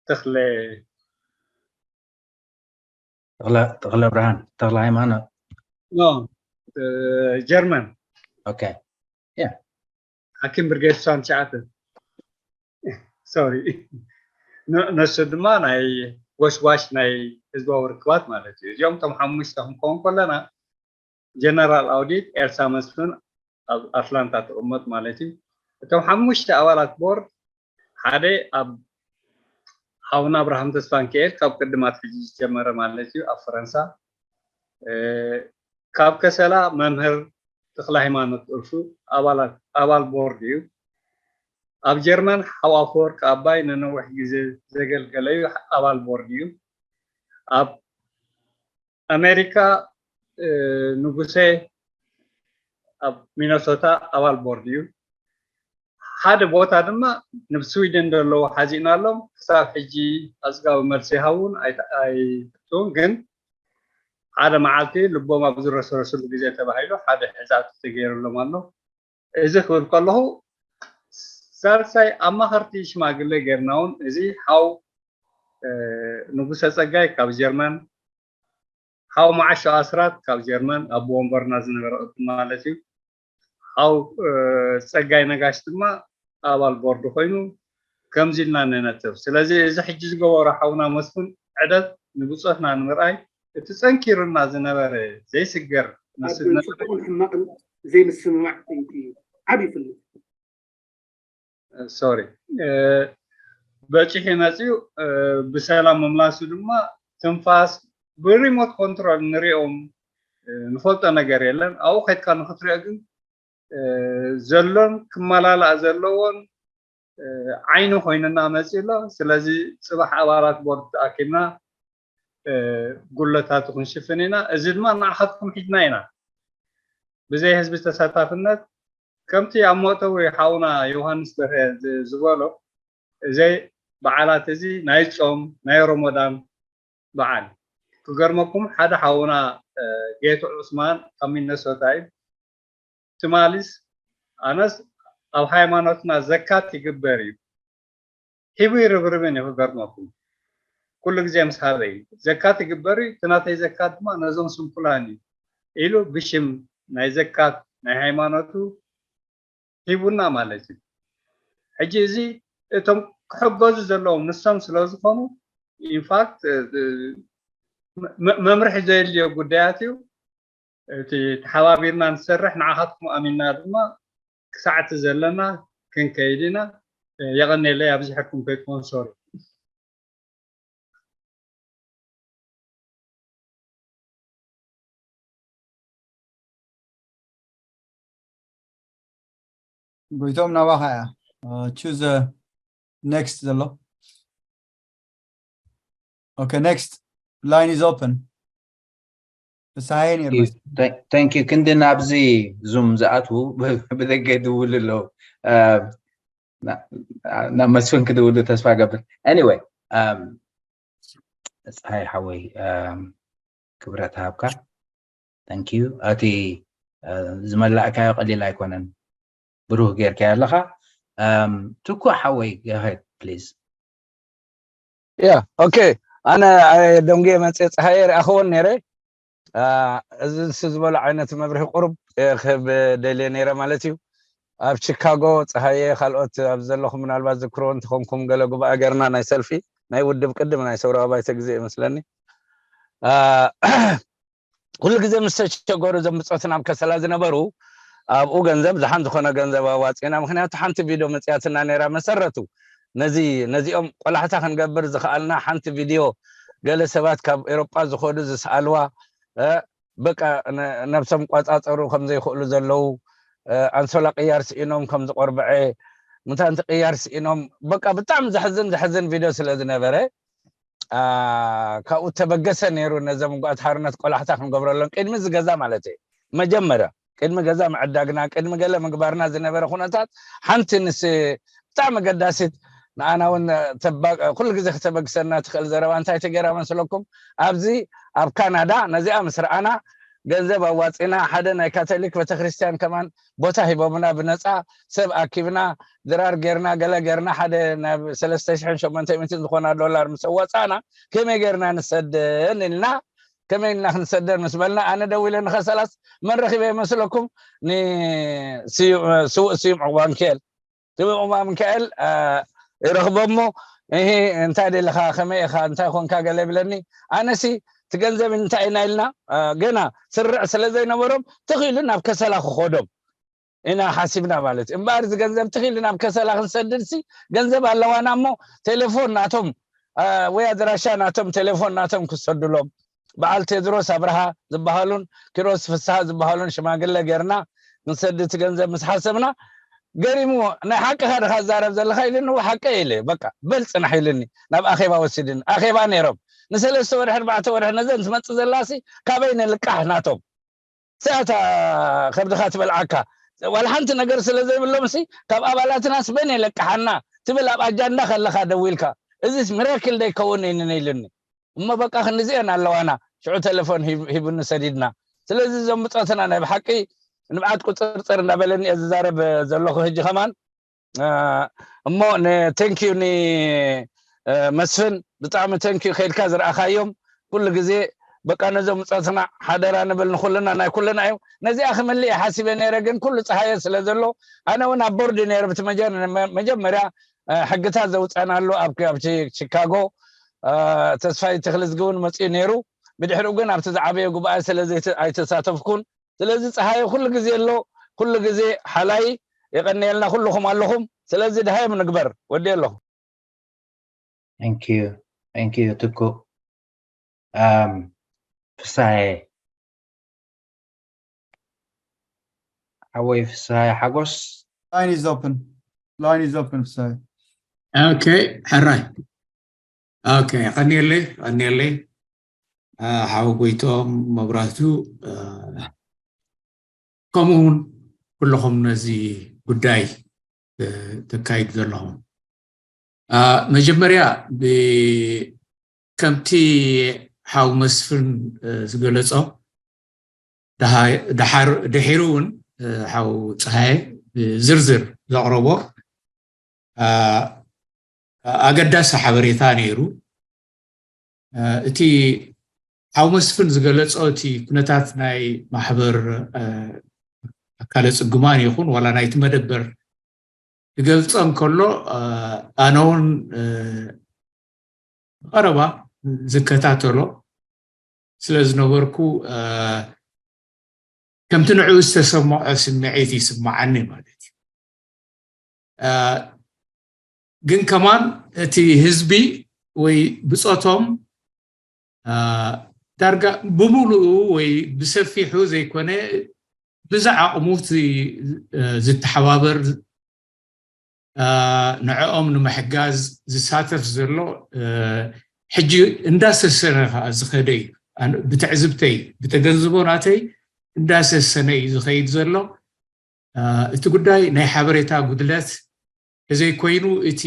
ተክለ ተክለ ብርሃን ተክለ ሃይማኖት ኖ ጀርመን ኦኬ ሓኪም ብርጌድ ስሳን ትሽዓተ ሶሪ ነሱ ድማ ናይ ጎሽጓሽ ናይ ህዝባዊ ርክባት ማለት እዩ። እዚኦም እቶም ሓሙሽተ ክንከውን ከለና ጀነራል ኣውዲት ኤልሳ መስፍን ኣብ ኣትላንታ ትቕመጥ ማለት እዩ። እቶም ሓሙሽተ ኣባላት ቦርድ ሓደ ኣብ ሓውና ኣብርሃም ተስፋንክኤል ካብ ቅድም ኣትሒዙ ዝጀመረ ማለት እዩ ኣብ ፈረንሳ ካብ ከሰላ መምህር ተክለ ሃይማኖት እልፉ ኣባል ቦርድ እዩ። ኣብ ጀርመን ሓው ኣፈወርቂ ኣባይ ንነዊሕ ግዜ ዘገልገለ እዩ፣ ኣባል ቦርድ እዩ። ኣብ ኣሜሪካ ንጉሴ ኣብ ሚነሶታ ኣባል ቦርድ እዩ። ሓደ ቦታ ድማ ንብ ስዊድን ዘለዉ ሓዚእናሎም ክሳብ ሕጂ ኣፅጋቢ መልሲ ይሃውን ኣይትእትውን ግን ሓደ መዓልቲ ልቦም ኣብ ዝረስረስሉ ግዜ ተባሂሉ ሓደ ሕዛብ ተገይሩሎም ኣሎ። እዚ ክብል ከለኹ ሳልሳይ ኣማኸርቲ ሽማግሌ ጌርና እውን እዚ ሓው ንጉሰ ፀጋይ ካብ ጀርመን ሓው መዓሾ ኣስራት ካብ ጀርመን ኣቦ ወንበርና ዝነበረ ቅድም ማለት እዩ። ሓው ፀጋይ ነጋሽ ድማ ኣባል ቦርድ ኮይኑ ከምዚ ኢልና ንነጥብ። ስለዚ እዚ ሕጂ ዝገበሮ ሓውና መስፍን ዕደት ንብፆትና ንምርኣይ እቲ ፀንኪሩና ዝነበረ ዘይስገር ጽቡቕን ሕማቕን ዘይምስምማዕ እዩ ዓብዪ ፍልልይ። ሶሪ በፂሑ መፅኡ ብሰላም ምምላሱ ድማ ትንፋስ ብሪሞት ኮንትሮል ንሪኦም ንፈልጦ ነገር የለን። ኣብኡ ከድካ ንክትሪኦ ግን ዘሎን ክመላላእ ዘለዎን ዓይኒ ኮይኑና መፂ ኣሎ። ስለዚ ፅባሕ ኣባላት ቦርድ ተኣኪብና ጉለታቱ ክንሽፍን ኢና። እዚ ድማ ንዓኻትኩም ሒዝና ኢና። ብዘይ ህዝቢ ተሳታፍነት ከምቲ ኣብ መእተዊ ሓውና ዮሃንስ በርሀ ዝበሎ እዚ በዓላት እዚ ናይ ጾም ናይ ሮሞዳን በዓል ክገርመኩም ሓደ ሓውና ጌቱ ዑስማን ካብ ሚነሶታ እዩ ትማሊስ ኣነስ ኣብ ሃይማኖትና ዘካት ይግበር እዩ ሂቡ ይርብርብን እዩ ክገርመኩም ኩሉ ግዜ ምስ ሃበ እዩ ዘካት ይግበር እዩ እቲ ናተይ ዘካት ድማ ነዞም ስንኩላን እዩ ኢሉ ብሽም ናይ ዘካት ናይ ሃይማኖቱ ሂቡና ማለት እዩ ሕጂ እዚ እቶም ክሕገዙ ዘለዎም ንሶም ስለ ዝኾኑ ኢንፋክት መምርሒ ዘየድልዮ ጉዳያት እዩ እቲ ተሓባቢርና ንሰርሕ ንዓኻትኩም ኣሚንና ድማ ክሳዕ እቲ ዘለና ክንከይድ ኢና የቐንየለይ ኣብዚሐኩም ከይኮን ሶሪ ጎይቶም ናባኻ እያ choose next ዘሎ okay next line is open ፍስሃየ ነይሩ thank you ክንዲ ናብዚ ዙም ዝኣትዉ ብደገ ይድውሉ ኣለዉ ናብ መስፍን ክድውሉ ተስፋ ገብር anyway ፀሓይ ሓወይ ክብረት ሃብካ thank you እቲ ዝመላእካዮ ቀሊል ኣይኮነን ብሩህ ጌርካዮ ኣለኻ Um, ትኩእ ሓወይ, go ahead, please. ያ ኦኬ። ኣነ ደንጉየ መፅየ ፀሃየ ሪኣኸዎን ነይረ። እዚ ንሱ ዝበሎ ዓይነት መብርሂ ቁሩብ ክህብ ደልየ ነይረ ማለት እዩ። ኣብ ቺካጎ ፀሃየ፣ ካልኦት ኣብ ዘለኹም ምናልባት ዝክርዎ እንተኾንኩም፣ ገለ ጉባኤ ገርና ናይ ሰልፊ ናይ ውድብ ቅድም ናይ ሰውራዊ ባይተ ግዜ ይመስለኒ። ኩሉ ግዜ ምስ ተሸገሩ እዞም ብፆትና ኣብ ከሰላ ዝነበሩ ኣብኡ ገንዘብ ዝሓን ዝኾነ ገንዘብ ኣዋፂና። ምክንያቱ ሓንቲ ቪድዮ መፅያትና ነይራ። መሰረቱ ነዚ ነዚኦም ቆላሕታ ክንገብር ዝኽኣልና ሓንቲ ቪድዮ፣ ገለ ሰባት ካብ ኤሮጳ ዝኸዱ ዝስኣልዋ፣ በቃ ነብሶም ቋፃፀሩ ከምዘይኽእሉ ዘለዉ፣ ኣንሶላ ቅያር ስኢኖም ከም ዝቆርብዐ፣ ምታንቲ ቅያር ስኢኖም፣ በቃ ብጣዕሚ ዘሕዝን ዘሕዝን ቪድዮ ስለ ዝነበረ፣ ካብኡ ተበገሰ ነይሩ። ነዘም ጓት ሓርነት ቆላሕታ ክንገብረሎም ቅድሚ ዝገዛ ማለት እዩ። መጀመርያ ቅድሚ ገዛ ምዕዳግና፣ ቅድሚ ገለ ምግባርና ዝነበረ ኩነታት ሓንቲ ንስ ብጣዕሚ ገዳሲት ንኣና እውን ኩሉ ግዜ ክተበግሰና ትኽእል ዘረባ እንታይ ተገይራ መስለኩም? ኣብዚ ኣብ ካናዳ ነዚኣ ምስ ረኣና ገንዘብ ኣዋፂና፣ ሓደ ናይ ካቶሊክ ቤተክርስትያን ከማን ቦታ ሂቦምና፣ ብነፃ ሰብ ኣኪብና፣ ድራር ጌርና፣ ገለ ጌርና፣ ሓደ ናብ ሰለስተ ሽሕን ሸሞንተ ሚእትን ዝኾና ዶላር ምስ ኣዋፃእና፣ ከመይ ጌርና ንሰደን ኢልና፣ ከመይ ኢልና ክንሰደን ምስ በልና፣ ኣነ ደዊለ ንኸሰላስ መን ረኺበ ይመስለኩም? ንስውእ ስዩም ዕቑባ ሚካኤል። ስውእ ዕቑባ ሚካኤል ይረኽቦ እሞ፣ እሂ፣ እንታይ ደለኻ፣ ከመይ ኢኻ፣ እንታይ ኮንካ፣ ገለ ይብለኒ። ኣነሲ እቲ ገንዘብ እንታይ ኢና ኢልና፣ ገና ስርዕ ስለ ዘይነበሮም፣ ተኽኢሉ ናብ ከሰላ ክኸዶም ኢና ሓሲብና ማለት እዩ። እምበኣር፣ እዚ ገንዘብ ተኽኢሉ ናብ ከሰላ ክንሰድድሲ፣ ገንዘብ ኣለዋና እሞ፣ ቴሌፎን ናቶም ወይ ኣድራሻ ናቶም፣ ቴሌፎን ናቶም ክሰዱሎም፣ በዓል ቴድሮስ ኣብርሃ ዝበሃሉን ኪሮስ ፍስሃ ዝበሃሉን ሽማግለ ጌርና ክንሰድድ እቲ ገንዘብ ምስ ሓሰብና፣ ገሪምዎ። "ናይ ሓቅኻ ድኻ ትዛረብ ዘለኻ?" ኢልኒ። "እወ ሓቀይ" ኢለ። "በቃ በል ጽናሕ" ኢልኒ። ናብ ኣኼባ ወሲድኒ። ኣኼባ ነይሮም። ንሰለስተ ወርሒ፣ ኣርባዕተ ወርሒ፣ ነዘን ትመጽእ ዘላሲ ካበይ ንልቃሕ ናቶም? ስኣታ ከብድኻ ትበልዓካ። ዋላ ሓንቲ ነገር ስለ ዘይብሎምሲ፣ ካብ ኣባላትናስ መን የለቅሓና ትብል ኣብ ኣጃንዳ ከለኻ ደዊልካ፣ "እዚስ ሚራክል ዶ ይከውን?" ኢልኒ ኢልኒ። እሞ በቃ ክንዚአን ኣለዋና። ሽዑ ቴሌፎን ሂብ-፣ ሂቡኒ ሰዲድና። ስለዚ እዞም ብጾትና ናይ ብሓቂ ንብዓት ቁጽርጽር እንዳበለኒ እየ ዝዛረብ ዘለኹ። ሕጂ ከማን፣ እ፣ እሞ ን-፣ ቴንኪዩ ን-፣ እ፣ መስፍን፣ ብጣዕሚ ቴንኪዩ ከይድካ ዝረኣኻዮም። ኩሉ ግዜ በቃ ነዞም ብጾትና ሓደራ ንብል፣ ንኹልና ናይ ኩልና እዩ። ነዚኣ ክምልእ እየ ሓሲበ ነይረ፣ ግን ኩሉ ጸሃየ ስለ ዘሎ፣ ኣነ እውን ኣብ ቦርድ ነይረ። ብቲ መጀ-፣ መ-፣ መጀመርያ፣ እ፣ ሕግታት ዘውጸናሉ ኣብ፣ ኣብ ቺ-፣ ቺካጎ፣ እ፣ ተስፋይ ተኽለዝጊ እውን መጺኡ ነይሩ። ብድሕሪኡ ግን ኣብቲ ዝዓበየ ጉባኤ ስለ ዘይተ-፣ ኣይተሳተፍኩን። ስለዚ ጸሃየ ኩሉ ግዜ ኣሎ፣ ኩሉ ግዜ ሓላይ። የቐንየልና፣ ኩልኹም ኣለኹም። ስለዚ ድሃዮም ንግበር። ወዲ ኣለኹ። Thank you. Thank you, ትኩእ። Um, ፍሳሐ፣ ሓወይ ፍሳሐ ሓጎስ። Line is open. Line is open, ፍሳሐ። ኦኬ፣ ሕራይ። ኦኬ፣ ቀንየለይ፣ ቀንየለይ። አ፣ ሓው ጎይቶም መብራህቱ፣ አ፣ ከምኡ እውን ኩልኹም ነዚ ጉዳይ፣ እ፣ ተካይዱ ዘለኹም። አ፣ መጀመርያ ብ-፣ ከምቲ ሓው መስፍን፣ እ፣ ዝገለጾ፣ ደሃ-፣ ደሓር-፣ ድሒሩ እውን፣ እ፣ ሓው ጸሃየ ብዝርዝር ዘቕረቦ፣ አ፣ ኣገዳሲ ሓበሬታ ነይሩ። እ፣ እቲ ሓው መስፍን ዝገለጾ፣ እቲ ኩነታት ናይ ማሕበር፣ እ፣ ኣካለ ጽጉማን ይኹን ዋላ ናይቲ መደበር ክገልጾ እንከሎ፣ እ፣ ኣነ እውን፣ እ፣ ብቐረባ ዝከታተሎ ስለ ዝነበርኩ፣ እ፣ ከምቲ ንዕኡ ዝተሰምዖ ስምዒት ይስምዓኒ ማለት እዩ። እ፣ ግን ከማን እቲ ህዝቢ ወይ ብጾቶም፣ እ፣ ዳርጋ ብምሉኡ ወይ ብሰፊሑ ዘይኮነ፣ ብዝዓቕሙ እቲ፣ እ፣ ዝተሓባበር፣ እ፣ ንዕኦም ንምሕጋዝ ዝሳተፍ ዘሎ፣ እ፣ ሕጂ እንዳሰሰነ ከኣ ዝኸደ እዩ። ኣነ ብትዕዝብተይ፣ ብተገንዝቦ ናተይ እንዳሰሰነ እዩ ዝኸይድ ዘሎ። እ፣ እቲ ጉዳይ ናይ ሓበሬታ ጉድለት ተዘይኮይኑ፣ እቲ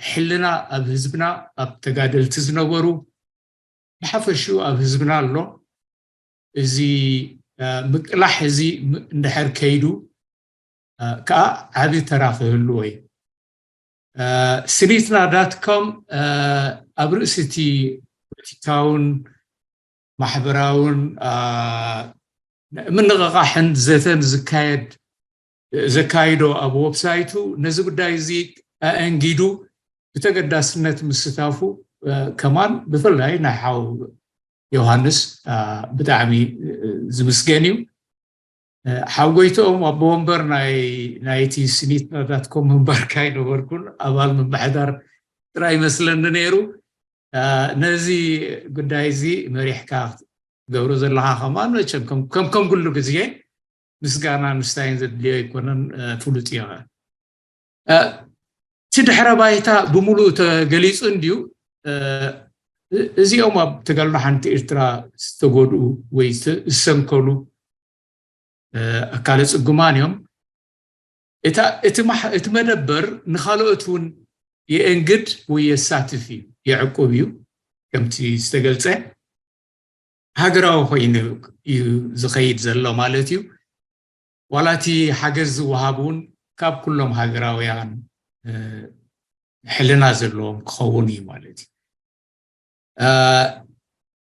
ሕልና ኣብ ህዝብና፣ ኣብ ተጋደልቲ ዝነበሩ ብሓፈሽኡ ኣብ ህዝብና ኣሎ። እዚ፣ እ፣ ምቅላሕ እዚ ም-፣ እንድሕር ከይዱ፣ እ፣ ከኣ ዓቢ ተራ ክህልዎ እዩ። ስኒትና ዳት ኮም ኣብ ርእሲ እቲ ፖለቲካውን ማሕበራውን ምንቕቓሕን ዘተን ዝካየድ ዘካይዶ ኣብ ዌብሳይቱ ነዚ ጉዳይ እዚ ኣእንጊዱ ብተገዳስነት ምስታፉ ከማን ብፍላይ ናይ ሓው ዮሃንስ ብጣዕሚ ዝምስገን እዩ። ሓጎይትኦም ኣቦ ወንበር ናይቲ ስኒትና ዳት ኮም ምንባርካ ኣይነበርኩን፣ ኣባል ምምሕዳር ጥራይ ይመስለኒ ነይሩ። ነዚ ጉዳይ እዚ መሪሕካ ክትገብሮ ዘለኻ ከማን መቸም ከም ከም ኩሉ ግዜ ምስጋና ምስታይን ዘድልዮ ኣይኮነን፣ ፍሉጥ እዩ። እቲ ድሕረ ባይታ ብምሉእ ተገሊፁ እንድዩ። እዚኦም ኣብ ተጋድሎ ሓንቲ ኤርትራ ዝተጎድኡ ወይ ዝሰንከሉ ኣካለ ፅጉማን እዮም። እቲ መደበር ንካልኦት እውን የእንግድ ወይ የሳትፍ እዩ፣ የዕቁብ እዩ። ከምቲ ዝተገልፀ ሃገራዊ ኮይኑ እዩ ዝኸይድ ዘሎ ማለት እዩ። ዋላ እቲ ሓገዝ ዝወሃብ እውን ካብ ኩሎም ሃገራውያን ሕልና ዘለዎም ክኸውን እዩ ማለት እዩ።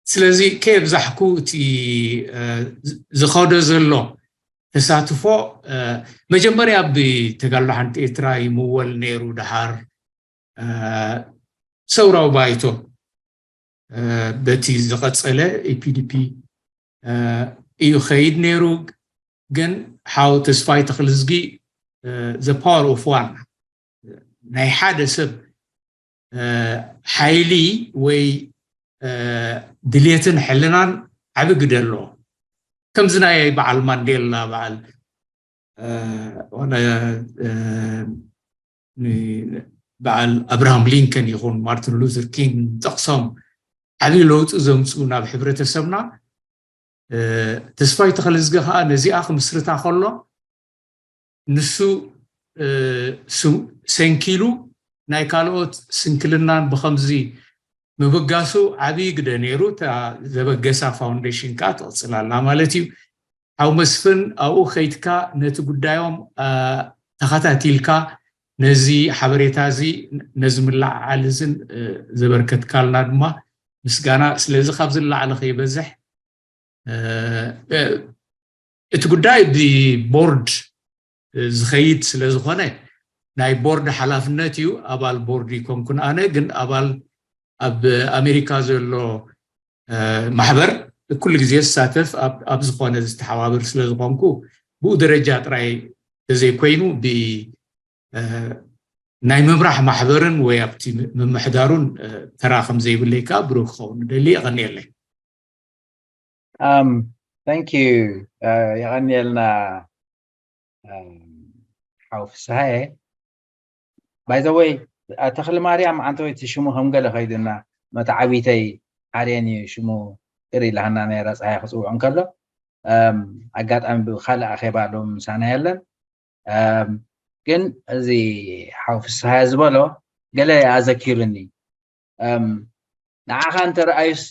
ስለዚ ከየብዛሕኩ እቲ ዝኸዶ ዘሎ ተሳትፎ መጀመርያ ብተጋድሎ ሓንቲ ኤርትራ ይምወል ነይሩ። ደሓር ሰውራዊ ባይቶ በቲ ዝቐጸለ ኢፒዲፒ እዩ ኸይድ ነይሩ። ግን ሓው ተስፋይ ተኽልዝጊ the power of one ናይ ሓደ ሰብ ሓይሊ ወይ ድልየትን ሕልናን ዓቢ ግደ ኣለዎ። ከምዚ ናይ በዓል ማንዴላ በዓል በዓል ኣብርሃም ሊንከን ይኹን ማርቲን ሉተር ኪንግ ንጠቕሶም ዓብዪ ለውጢ ዘምፅኡ ናብ ሕብረተሰብና። ተስፋይ ተኽለዝጊ ከዓ ነዚኣ ክምስርታ ከሎ ንሱ ሰንኪሉ ናይ ካልኦት ስንክልናን ብኸምዚ ምብጋሱ ዓብዪ ግደ ነይሩ። እታ ዘበገሳ ፋውንዴሽን ከዓ ትቕፅል ኣላ ማለት እዩ። ሓው መስፍን ኣብኡ ከይድካ ነቲ ጉዳዮም ተኸታቲልካ ነዚ ሓበሬታ እዚ ነዚ ምልዕዓል እዝን ዘበርከትካልና ድማ ምስጋና። ስለዚ ካብዚ ንላዕሊ ከይበዝሕ እቲ ጉዳይ ብቦርድ ዝኸይድ ስለ ዝኾነ ናይ ቦርድ ሓላፍነት እዩ። ኣባል ቦርድ ይኮንኩን ኣነ፣ ግን ኣባል ኣብ ኣሜሪካ ዘሎ ማሕበር ኩሉ ግዜ ዝሳተፍ ኣብ ዝኾነ ዝተሓባብር ስለ ዝኾንኩ ብኡ ደረጃ ጥራይ ተዘይኮይኑ ናይ ምምራሕ ማሕበርን ወይ ኣብቲ ምምሕዳሩን ተራ ከም ዘይብለይ ከዓ ብሩህ ክኸውን ደሊ። የቐንየለይ። Thank you። የቐንየልና ሓው ፍስሃየ። By the way፣ ተኽሊ ማርያም ዓንተወይቲ ሽሙ ከም ገለ ከይድና መተዓቢተይ ሓርየን እዩ ሽሙ ቅር ኢላሃና ነይራ ፀሃይ ክፅውዖ እንከሎ ኣጋጣሚ ብካልእ ኣኼባ ሎም ምሳና የለን። ግን እዚ ሓው ፍስሃየ ዝበሎ ገለ ኣዘኪሩኒ። ንዓኻ እንተረኣዩስ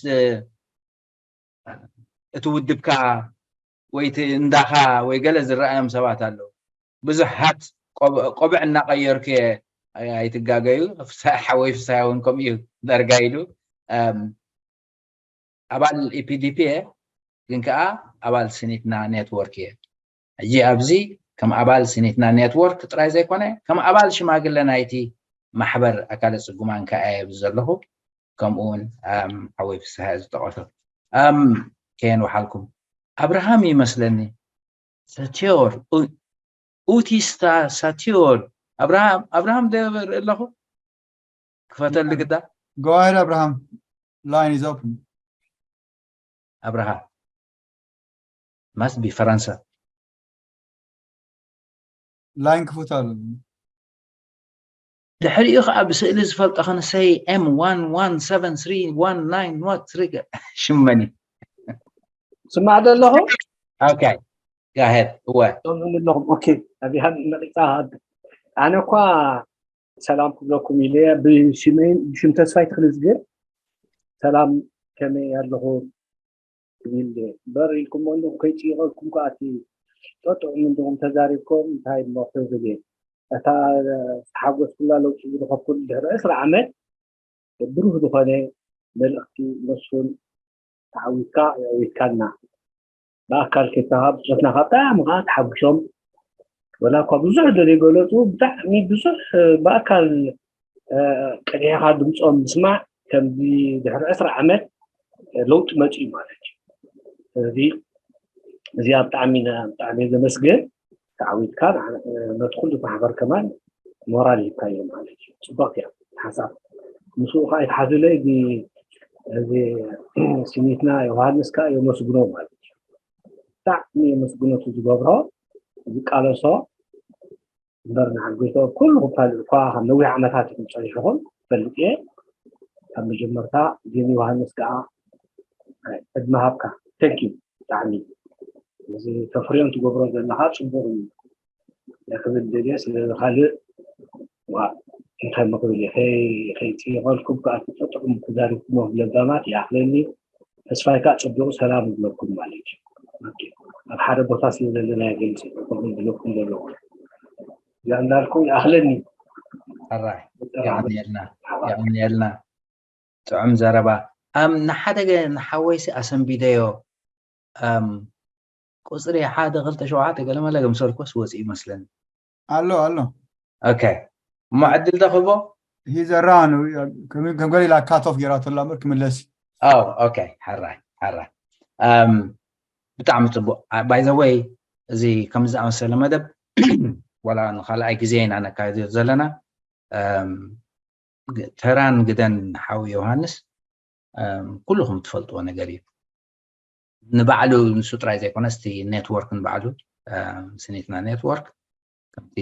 እቲ ውድብካ ወይ እቲ እንዳኻ ወይ ገለ ዝረኣዮም ሰባት ኣለዉ። ብዙሓት ቆብዕ እናቐየርኩ እየ፣ ኣይትጋገዩ። ፍስሃ ሓወይ ፍስሃ እውን ከምኡ እዩ ዳርጋ ኢሉ። ኣባል ኢፒዲፒ እየ፣ ግን ከዓ ኣባል ስኒትና ኔትወርክ እየ። ሕጂ ኣብዚ ከም ኣባል ስኒትና ኔትወርክ ጥራይ ዘይኮነ ከም ኣባል ሽማግለ ናይቲ ማሕበር ኣካለ ፅጉማን ከዓ እየ ኣብዚ ዘለኹ። ከምኡ እውን ሓወይ ፍስሃ ዝጠቐሶ ከየን ወሓልኩም ኣብርሃም ይመስለኒ ሰትዮር ኡቲስታ ሳትዮር ኣብርሃም ኣብርሃም ደርኢ ኣለኹ ክፈተሉ ግዳ Go ahead, Abraham. Line is open. ኣብርሃ must be ፈረንሳ ላይን ክፉት ኣሎ። ድሕሪኡ ከዓ ብስእሊ ዝፈልጦ ክንሰይ M one one seven three one nine not three ሽመኒ ስማዕ ዶ ኣለኹ? Okay, go ahead. እወ ኣለኹም። ኦኬ፣ ኣብሃ መቂፃ ኣነ እኳ ሰላም ክብለኩም ኢለ ብሽመይን ብሽም ተስፋይ ትኽልዝግር ሰላም ከመይ ኣለኹም ክብል እምበር ኢልኩም ኣለኹም ከይጭይቐልኩም ከዓ እቲ ጠጥዑም እንዲኹም ተዛሪብኩም እንታይ እሞ ክብል እየ እታ ዝተሓጎስኩላ ለውጢ ዝረኸብኩሉ ድሕሪ ዕስራ ዓመት ብሩህ ዝኾነ መልእኽቲ መስፍን፣ ተዓዊትካ የዕዊትካና። ብኣካል ከይተራኸብና ብጾትና ካብ ብጣዕሚ ከዓ ተሓጒሶም፣ ወላ እኳ ብዙሕ ዘይገለጹ፣ ብጣዕሚ ብዙሕ ብኣካል ቀዲሕኻ ድምፆም ምስማዕ ከምዚ ድሕሪ ዕስራ ዓመት ለውጢ መፅኡ ማለት እዩ። ስለዚ እዚኣ ብጣዕሚ ኢና ብጣዕሚ ዘመስግን። ተዓዊትካ ነቲ ኩሉ ማሕበር ከማን ሞራል ሂብካዮ ማለት እዩ። ፅቡቅ እያ ሓሳብ። ምስኡ ከዓ ይትሓዝለይ እዚ ስኒትና ዮሃንስ ከዓ የመስግኖ ማለት እዩ። ብጣዕሚ የመስግኖ እቲ ዝገብሮ ዝቃለሶ እምበር ንዓል ጎይታ ኩሉ ክፋል እኳ ካብ ነዊሕ ዓመታት ኢኹም ጸኒሕኹም ፈልጥ እየ። ካብ መጀመርታ ግን ዮሃንስ ከዓ ዕድመ ሃብካ። Thank you ብጣዕሚ እዚ ተፍርዮን ትገብሮ ዘለኻ ጽቡቕ እዩ ክብል ደልየ። ስለ ካልእ ዋ እንታይ መኽብል እየ ከይጽየቐልኩም ከዓ ትፈጥሩም ተዛሪብኩሞ ለባማት ይኣኽለኒ። ተስፋይ ከዓ ጽቡቕ ሰላም ይብለኩም ማለት እዩ። ኣብ ሓደ ቦታ ስለ ዘለና ገልጽ ይብለኩም ዘለኹ እዚኣ እንዳልኩ ይኣኽለኒ። ሕራይ የቐንየልና። የቐንየልና። ጥዑም ዘረባ። ኣም ንሓደ ገ ንሓወይሲ ኣሰንቢደዮ። ኣም ቁፅሪ ሓደ ክልተ ሸውዓተ ገለመለ ገምሰልኮስ ወፂ ይመስለኒ። ኣሎ ኣሎ። ኦኬ እሞ ዕድል ተኽቦ። ሂዘራን ከም ገለ ኢላ ካት ኦፍ ጌራቶ ኣላ እምበር ክምለስ እዩ። ኣው ኦኬ። ሕራይ ሕራይ። ኣም ብጣዕሚ ፅቡቅ። By the way እዚ ከምዚ ዝኣመሰለ መደብ ዋላ ንካልኣይ ግዜ ኢና ነካይዶ ዘለና። ተራን ግደን ሓው ዮሃንስ ኩልኹም ትፈልጥዎ ነገር እዩ። ንባዕሉ ንሱ ጥራይ ዘይኮነስ እቲ ኔትወርክ ንባዕሉ ስኒትና ኔትወርክ ከምቲ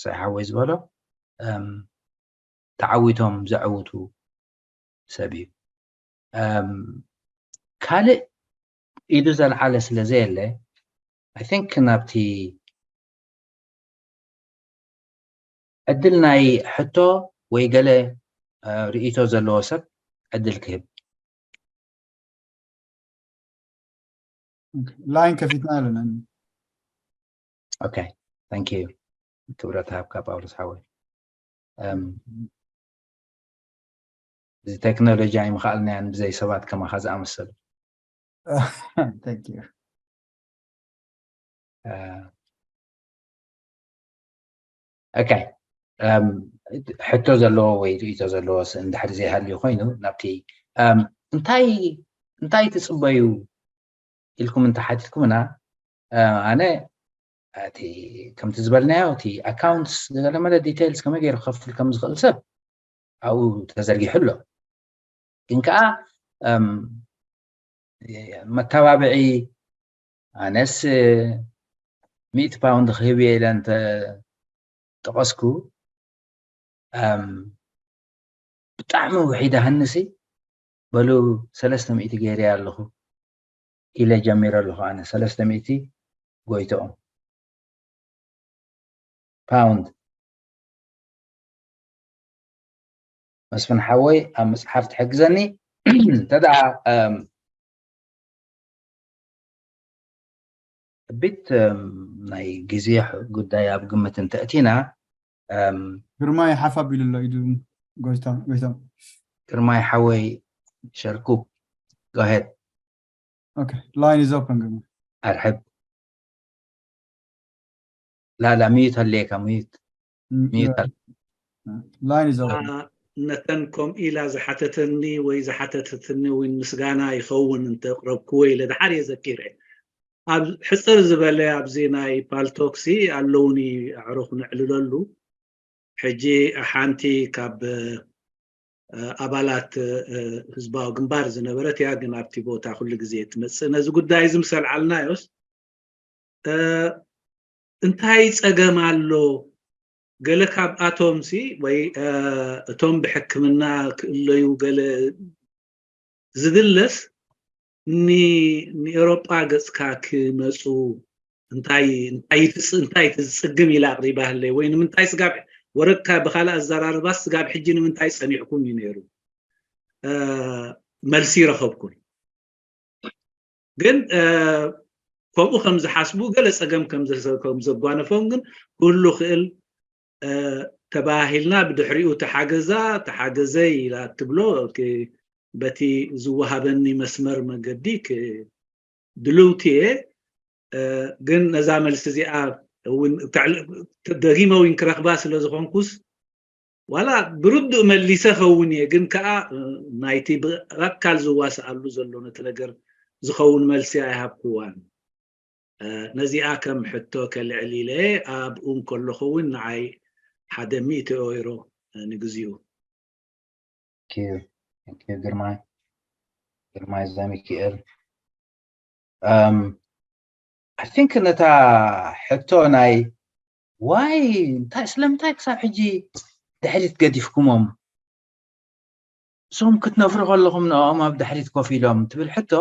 ሳይ ሓወይ ዝበሎ ተዓዊቶም ዘዕውቱ ሰብ እዩ። ካልእ ኢዱ ዘልዓለ ስለ ዘየለ I think ናብቲ ዕድል ናይ ሕቶ ወይ ገለ ርእይቶ ዘለዎ ሰብ ዕድል ክህብ። ላይን ከፊትና ኣለና። Okay thank you። ክብረት ሃብካ ጳውሎስ ሓወይ። እዚ ቴክኖሎጂ ኣይምኽኣልናያን ብዘይ ሰባት ከማኻ ዝኣመሰሉ። Thank you። Okay ሕቶ ዘለዎ ወይ ርእይቶ ዘለዎ እንድሕር ዘይሃልዩ ኮይኑ ናብቲ እንታይ እንታይ ትፅበዩ ኢልኩም እንተሓቲትኩምና ኣነ እቲ ከምቲ ዝበልናዮ እቲ ኣካውንትስ ዝገለመለ ዲቴይልስ ከመይ ገይሩ ክኸፍል ከም ዝኽእል ሰብ ኣብኡ ተዘርጊሑ ኣሎ። ግን ከዓ መተባብዒ ኣነስ ሚእቲ ፓውንድ ክህብ እየ ኢለ እንተ ጠቐስኩ ብጣዕሚ ውሒድ ኣሃንሲ በሉ ሰለስተ ሚእቲ ገይረ ኣለኹ ኢለ ጀሚረ ኣለኹ ኣነ ሰለስተ ሚእቲ ጎይተኦም ፓውንድ መስፍን ሓወይ ኣብ ምፅሓፍ ትሕግዘኒ እንተደኣ ከቢድ ናይ ግዜ ጉዳይ ኣብ ግምት እንተእቲና ግርማይ ሓፍ ኣቢሉ ኣሎ ኢዱ ጎይታ ጎይታ ግርማይ ሓወይ ሸርኩ go ahead okay line is open ግርማይ ኣርሕብ ላላ ሚዩት ኣለካ ሚዩት ሚዩት line is open ነተን ከምኡ ኢላ ዝሓተተኒ ወይ ዝሓተተትኒ እውን ምስጋና ይኸውን እንተቕረብክዎ ኢለ ድሓር እየ ዘኪረ። ኣብ ሕፅር ዝበለ ኣብዚ ናይ ፓልቶክሲ ኣለውኒ ኣዕሩኽ ነዕልለሉ። ሕጂ ሓንቲ ካብ ኣባላት ህዝባዊ ግንባር ዝነበረት እያ፣ ግን ኣብቲ ቦታ ኩሉ ግዜ ትመፅእ። ነዚ ጉዳይ እዚ ምስ ኣልዓልናዮስ እንታይ ፀገም ኣሎ? ገለ ካብኣቶም ሲ ወይ እቶም ብሕክምና ክእለዩ ገለ ዝድለስ ንኤውሮጳ ገፅካ ክመፁ እንታይ እንታይ ትፅግም ኢላ ኣቅሪባህለይ ወይ ንምንታይ ስጋብ ወረድካ ብካልእ ኣዘራርባስ ስጋብ ሕጂ ንምንታይ ፀኒሕኩም እዩ ነይሩ መልሲ ይረኸብኩን ግን ከምኡ ከም ዝሓስቡ ገለ ፀገም ከም ዘጓነፎም ግን ክህሉ ክእል ተባሂልና ብድሕሪኡ ተሓገዛ ተሓገዘይ ኢላ ትብሎ በቲ ዝወሃበኒ መስመር መገዲ ድልውቲ እየ። ግን ነዛ መልሲ እዚኣ እውን ደጊመ እውን ክረኽባ ስለ ዝኾንኩስ ዋላ ብርዱእ መሊሰ ኸውን እየ፣ ግን ከዓ ናይቲ ብኣካል ዝዋስኣሉ ዘሎ ነቲ ነገር ዝኸውን መልሲ ኣይሃብክዋን። ነዚኣ ከም ሕቶ ከልዕል ኢለ ኣብኡ እንከለኹ እውን ንዓይ ሓደ ሚእቲ ኤውሮ ንግዚኡ። ግርማይ ግርማይ ዘሚክኤል um, I think ነታ ሕቶ ናይ ዋይ እንታይ ስለምንታይ ክሳብ ሕጂ ድሕሪት ገዲፍኩሞም እሶም ክትነፍሩ ከለኹም ንኦም ኣብ ድሕሪት ኮፍ ኢሎም ትብል ሕቶ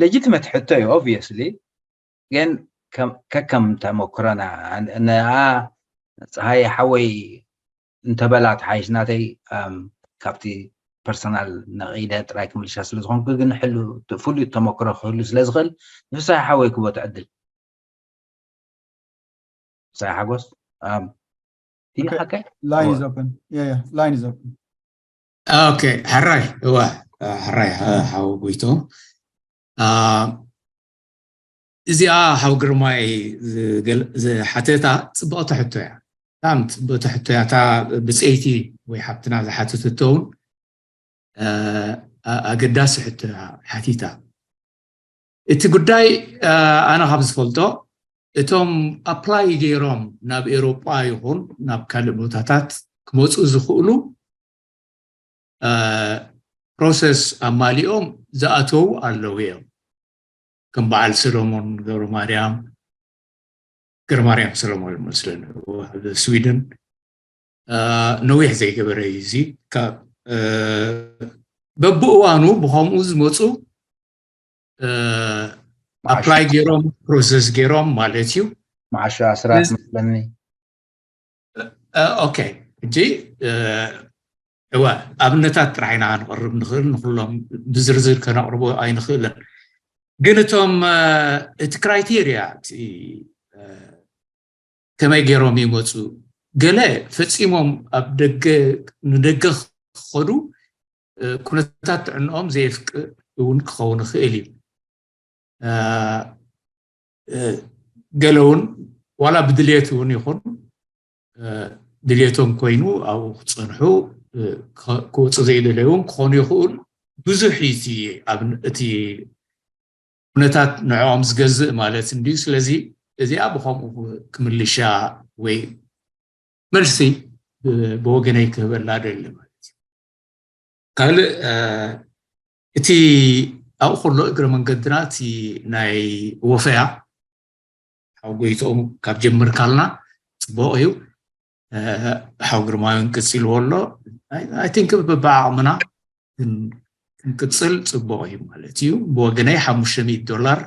legitimate ሕቶ እዩ obviously ግን ከከም ተመክሮና ንኣ ፀሃየ ሓወይ እንተበላ ትሓይሽ ናተይ ካብቲ personal ነቒለ ጥራይ ክምልሻ ስለ ዝኾንኩ ግን ሕሉ ፍሉይ ተመክሮ ክህሉ ስለ ዝኽእል ንፍሳይ ሓወይ ክቦ ትዕድል ፍሳይ ሓጎስ line is open yeah yeah line is open okay ሕራይ እዋ ሕራይ ሓው ጎይቶም እዚኣ ሓው ግርማይ ዝሓተታ ፅብቕቲ ሕቶ እያ። ብጣዕሚ ፅብቕቲ ሕቶ እያ። እታ ብፀይቲ ወይ ሓብትና ዝሓተተቶ እውን ኣገዳሲ ሕቶ እያ ሓቲታ። እቲ ጉዳይ ኣነ ካብ ዝፈልጦ እቶም ኣፕላይ ገይሮም ናብ ኤሮጳ ይኹን ናብ ካልእ ቦታታት ክመፁ ዝኽእሉ ፕሮሰስ ኣማሊኦም ዝኣተዉ ኣለዉ እዮም። ከም በዓል ሰሎሞን ገብረ ማርያም ገብረ ማርያም ሰሎሞን መስለኒ ኣብ ስዊድን ነዊሕ ዘይገበረ እዩ እዚ በብእዋኑ ብኸምኡ ዝመፁ ኣፕላይ ገይሮም ፕሮሰስ ገይሮም ማለት እዩ መዓሾ ኣስራ መስለኒ ኦኬ ሕጂ እወ ኣብነታት ጥራሕ ኢና ክንቕርብ ንኽእል ንኩሎም ብዝርዝር ከነቕርቦ ኣይንኽእልን ግን እቶም እቲ ክራይቴርያ ከመይ ገይሮም ይመፁ ገለ ፈፂሞም ኣብ ደገ ንደገ ክኸዱ ኩነታት ጥዕንኦም ዘየፍቅድ እውን ክኸውን ይኽእል እዩ ገለ እውን ዋላ ብድልየት እውን ይኹን ድልየቶም ኮይኑ ኣብኡ ክፀንሑ ክወፁ ዘይደለዩ እውን ክኾኑ ይኽእሉ ብዙሕ እዩ እቲ ኩነታት ንዕኦም ዝገዝእ ማለት እንድዩ ስለዚ እዚኣ ብከምኡ ክምልሻ ወይ መልሲ ብወገነይ ክህበላ ደሊ ማለት እዩ ካልእ እቲ ኣብኡ ከሎ እግረ መንገድና እቲ ናይ ወፈያ ሓው ጎይትኦም ካብ ጀምርካልና ፅቡቅ እዩ ሓው ግርማዊን ቅፂልዎ ኣሎ ኣይቲንክ በብዓቕምና ክንቅፅል ፅቡቅ እዩ ማለት እዩ ብወገነይ ሓሙሽተ ሚእቲ ዶላር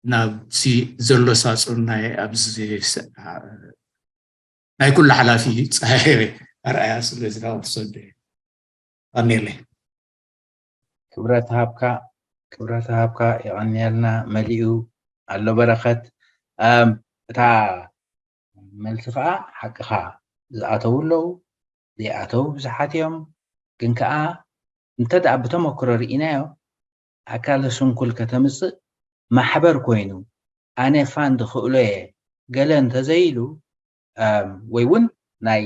ናብዚ ዘሎ ሳፁን ናይ ኣብዚ ናይ ኩሉ ሓላፊ ፀሃየ ኣርኣያ ስለዚ ናብ ክሰዶ እዩ ኣኔለይ ክብረት ሃብካ ክብረት ሃብካ የቐንየልና መሊኡ ኣሎ በረኸት እታ መልሲ ከዓ ሓቅኻ ዝኣተው ኣለዉ ዘይኣተው ብዙሓት እዮም ግን ከዓ እንተ ደኣ ብተመክሮ ርኢናዮ ኣካለ ስንኩል ከተምፅእ ማሕበር ኮይኑ ኣነ ፋንድ ክእሎ እየ ገለ እንተዘይሉ ወይ እውን ናይ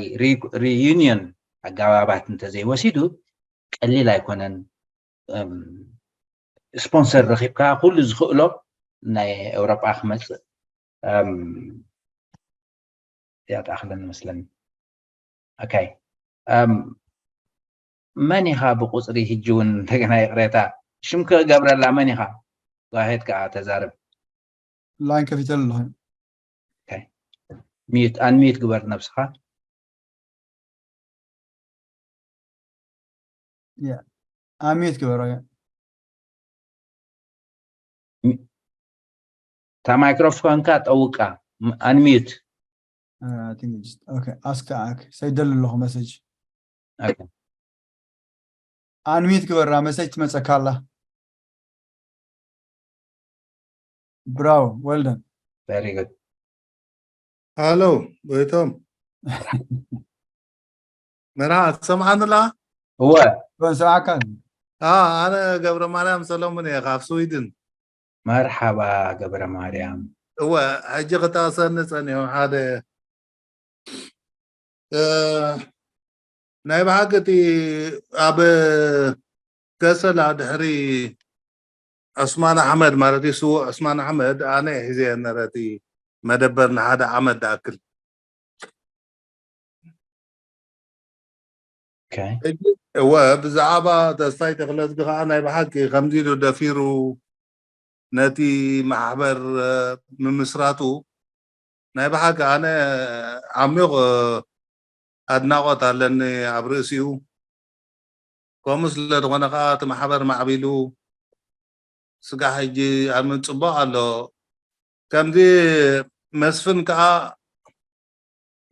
ሪዩኒየን ኣገባባት እንተዘይወሲዱ ቀሊል ኣይኮነን ስፖንሰር ረኺብካ ኩሉ ዝኽእሎ ናይ ኤውሮጳ ክመፅእ ያጣኽለን መስለኒ okay መን ኢኻ ብቁፅሪ ሕጂ እውን እንደገና ይቕሬታ ሽም ክገብረላ መን ኢኻ ጓሄት ከዓ ተዛርብ ላይን ከፊተሉ ኣለኹ ሚዩት ኣንሚዩት ግበር ነብስኻ ኣንሚዩት ግበሮ እታ ማይክሮፎንካ ጠውቃ ኣንሚዩት ኣስክ ሰይደሉ ኣለኹ መሰጅ ኣንሚት ግበራ መሰጅ ትመፀካ ኣላ bravo well done very good ሃሎ ጎይቶም፣ መርሓ ትሰምዓኒ ኣላ? እወ ንሰማዕካን። ኣነ ገብረ ማርያም ሰሎሙን እየ ካብ ስዊድን። መርሓባ ገብረ ማርያም። እወ፣ ሕጂ ክጠቕሰኒ ጸኒሑ ሓደ፣ እ፣ ናይ ብሓቂ እቲ ኣብ ከሰላ ድሕሪ ዑስማን ኣሕመድ ማለት እዩ፣ ስዉእ ዑስማን ኣሕመድ ኣነ እየ ሒዘ ነረ እቲ መደበር ንሓደ ዓመት ዝኣክል። ኦኬ። ሕጂ እወ፣ ብዛዕባ ተስፋይ ተኽለዝጊ ከዓ ናይ ብሓቂ ከምዚ ኢሉ ደፊሩ ነቲ ማሕበር፣ እ፣ ምምስራቱ ናይ ብሓቂ ኣነ ዓሚቕ፣ እ፣ ኣድናቖት ኣለኒ ኣብ ርእሲኡ። ከምኡ ስለ ዝኾነ ከዓ እቲ ማሕበር ማዕቢሉ ስጋ ሕጂ ኣምን ጽቡቕ ኣሎ። ከምዚ መስፍን ከዓ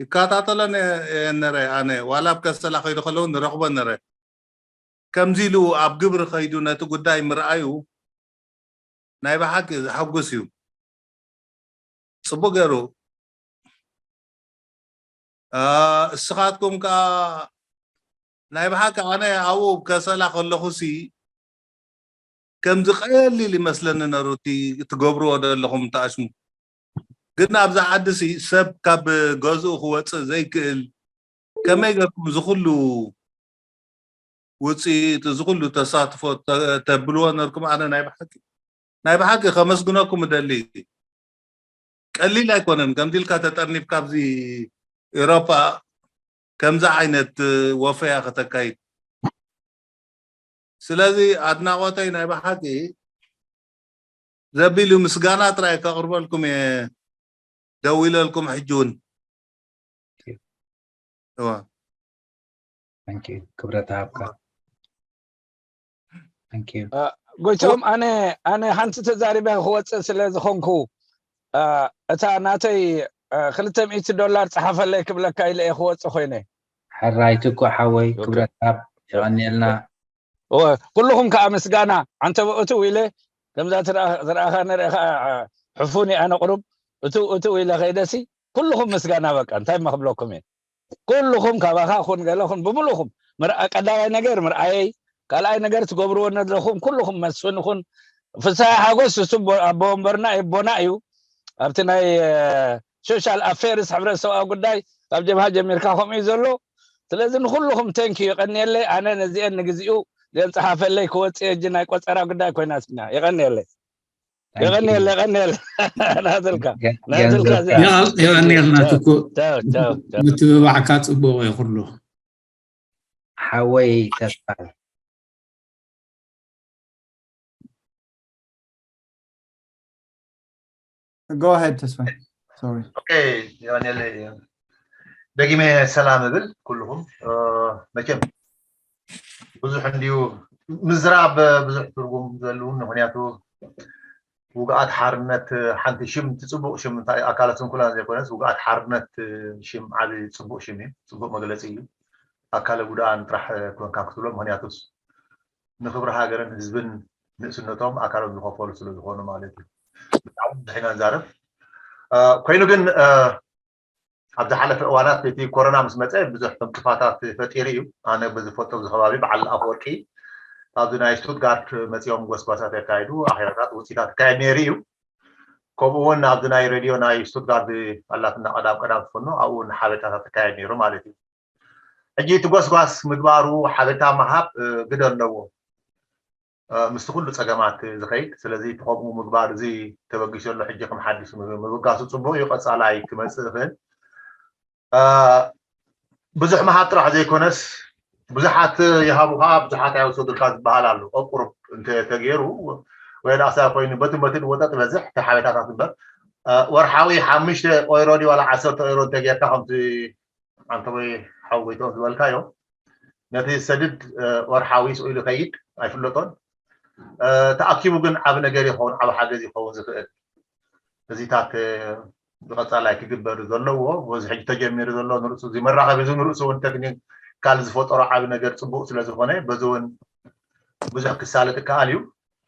ይከታተለን እየ ነረ፣ ኣነ ዋላ ኣብ ከሰላ ከይዱ ከለዉ ንረኽቦ ነረ። ከምዚ ኢሉ ኣብ ግብሪ ከይዱ ነቲ ጉዳይ ምርኣዩ ናይ ብሓቂ ዘሐጉስ እዩ። ጽቡቕ ገይሩ። አ፣ እስኻትኩም ከኣ ናይ ብሓቂ ኣነ ኣብኡ ከሰላ ከለኹሲ ከምዚ ቀሊል ይመስለኒ ነሩ እቲ ትገብርዎ ዘለኹም ተኣሽሙ። ግን ኣብዚ ዓዲ ሲ ሰብ ካብ ገዝኡ ክወፅእ ዘይክእል ከመይ ገርኩም እዚ ኩሉ ውፅኢት እዚ ኩሉ ተሳትፎ ተ-፣ ተብልዎ ነርኩም? ኣነ ናይ ብሓቂ ናይ ብሓቂ ከመስግነኩም እደሊ። ቀሊል ኣይኮነን ከምዚ ኢልካ ተጠርኒፍካ ኣብዚ ኤውሮፓ ከምዚ ዓይነት ወፈያ ከተካይድ። ስለዚ ኣድናቖተይ ናይ ብሓቂ ዘቢሉ ምስጋና ጥራይ ከቕርበልኩም እየ ደዊለልኩም። ሕጂ እውን እዋ Thank you። ክብረት ሃብካ። Thank you። ጎይቶም፣ ኣነ ኣነ ሓንቲ ተዛሪበ ክወፅእ ስለ ዝኾንኩ፣ አ፣ እታ ናተይ፣ አ፣ ክልተ ሚእቲ ዶላር ፀሓፈለይ ክብለካ ኢለ እየ ክወፅእ ኮይነ። ሕራይ ትኩ ሓወይ፣ ኦኬ። ክብረት ሃብ። የቐንየልና። እወ፣ ኩልኹም ከዓ ምስጋና ዓንተቦ እትው ኢለ ከምዛ ትረኣ-፣ ዝረኣኻ ንርኢ ከዓ ሕፉን እየ ኣነ ቁሩብ እትው እትው ኢለ ከይደሲ ኩልኹም ምስጋና በቃ እንታይ መክብለኩም እየ። ኩልኹም ካባኻ ኹን ገለ ኹን ብምሉኹም ምርኣ-፣ ቀዳማይ ነገር ምርኣየይ፣ ካልኣይ ነገር ትገብርዎ ዘለኹም ኩልኹም መስፍን ኹን ፍስሃ ሓጎስ እሱ ቦ-፣ ኣቦ ወንበርና እዩ፣ ኣቦና እዩ። ኣብቲ ናይ፣ እ፣ ሶሻል ኣፌርስ ሕብረተሰባዊ ጉዳይ ካብ ጀብሃ ጀሚርካ ከምኡ እዩ ዘሎ። ስለዚ ንኹልኹም ቴንክ ዩ የቐንየለይ። ኣነ ነዚአን ንግዚኡ ዘን ጸሓፈለይ ክወጽእ እጂ ናይ ቆጸራ ጉዳይ ኮይናትና። የቐንየለይ። Thank you። የቐንየለይ፣ የቐንየለይ። ናትልካ፣ ገ-፣ ናትልካ ገንዘብ እዚኣ። የቐ-፣ የቐንየልና ቻው፣ ትኩ። ቻው፣ ቻው፣ ቻው። ምትብባዕካ ጽቡቕ እዩ ኩሉ። ሓወይ ተስፋይ። Go ahead ተስፋይ። Sorry። ኦኬ፣ የቐንየለይ። ደጊመ ሰላም እብል ኩልኹም። እ፣ መቸም ብዙሕ እንድዩ ምዝራብ ብዙሕ ትርጉም ዘለውን፣ ምኽንያቱ ውግኣት ሓርነት ሓንቲ ሽም ትጽቡቕ ሽም እንታይ ኣካለ ስንኩላን ዘይኮነስ ውግኣት ሓርነት ሽም ዓቢ ጽቡቕ ሽም እዩ፣ ጽቡቕ መግለጺ እዩ። ኣካለ ጉዳኣን ጥራሕ ኮንካ ክትብሎ፣ ምኽንያቱስ ንኽብሪ ሃገርን ህዝብን ንእስነቶም ኣካሎም ዝኸፈሉ ስለ ዝኾኑ ማለት እዩ። ብጣዕሚ ብዙሕ ኢና ንዛረብ። እ፣ ኮይኑ ግን፣ እ፣ ኣብ ዝሓለፈ እዋናት እቲ ኮሮና ምስ መፀ ብዙሕ ዕንቅፋታት ፈጢሩ እዩ። ኣነ ብዝፈልጦ ኣብዚ ከባቢ በዓል ኣፈወርቂ ኣብዚ ናይ ስቱትጋርት መፂኦም ጎስጓሳት የካይዱ፣ ኣኼባታት ውፅኢታት ይካየድ ነይሩ እዩ። ከምኡ እውን ኣብዚ ናይ ሬድዮ ናይ ስቱትጋርት ኣላትና ቀዳም ቀዳም ትኾኖ ኣብኡ እውን ሓበሬታታት ይካየድ ነይሩ ማለት እዩ። ሕጂ እቲ ጎስጓስ ምግባሩ ሓበሬታ ምሃብ፣ እ፣ ግደ ኣለዎ፣ እ፣ ምስቲ ኩሉ ፀገማት ዝኸይድ። ስለዚ እቲ ከምኡ ምግባር እዚ ተበጊሱ ኣሎ። ሕጂ ከም ሓዲስ ምብ-፣ ምብጋሱ ፅቡቕ እዩ፣ ቀፃላይ ክመፅእ ይኽእል። እ፣ ብዙሕ ምሃብ ጥራሕ ዘይኮነስ ብዙሓት ይሃቡኻ ብዙሓት ኣይወሰዱልካ ዝበሃል ኣሎ። ቁሩብ እንተ ተገይሩ ወይ ዳእሳ ኮይኑ በቲ በቲ ወጠጥ በዝሕ እቲ ሓበሬታታት እምበር፣ እ፣ ወርሓዊ ሓሙሽተ ኦይሮ ድዩ ዋላ ዓሰርተ ኦይሮ እንተጌርካ ከምቲ ኣንተወይ ሓው ጎይቶም ዝበልካዮ ነቲ ሰድድ፣ እ፣ ወርሓዊ ስኢሉ ይኸይድ ኣይፍለጦን። እ፣ ተኣኪቡ ግን ዓቢ ነገር ይኸውን፣ ዓቢ ሓገዝ ይኸውን ዝኽእል። እዚታት፣ እ፣ ብቐጻላይ ክግበር ዘለዎ፣ በዚ ሕጂ ተጀሚሩ ዘሎ ንርእሱ፣ እዚ መራኸቢ እዚ ንርእሱ እውን ቴክኒካል ዝፈጠሮ ዓቢ ነገር ጽቡቕ ስለ ዝኾነ፣ በዚ እውን ብዙሕ ክሳለጥ ይከኣል እዩ።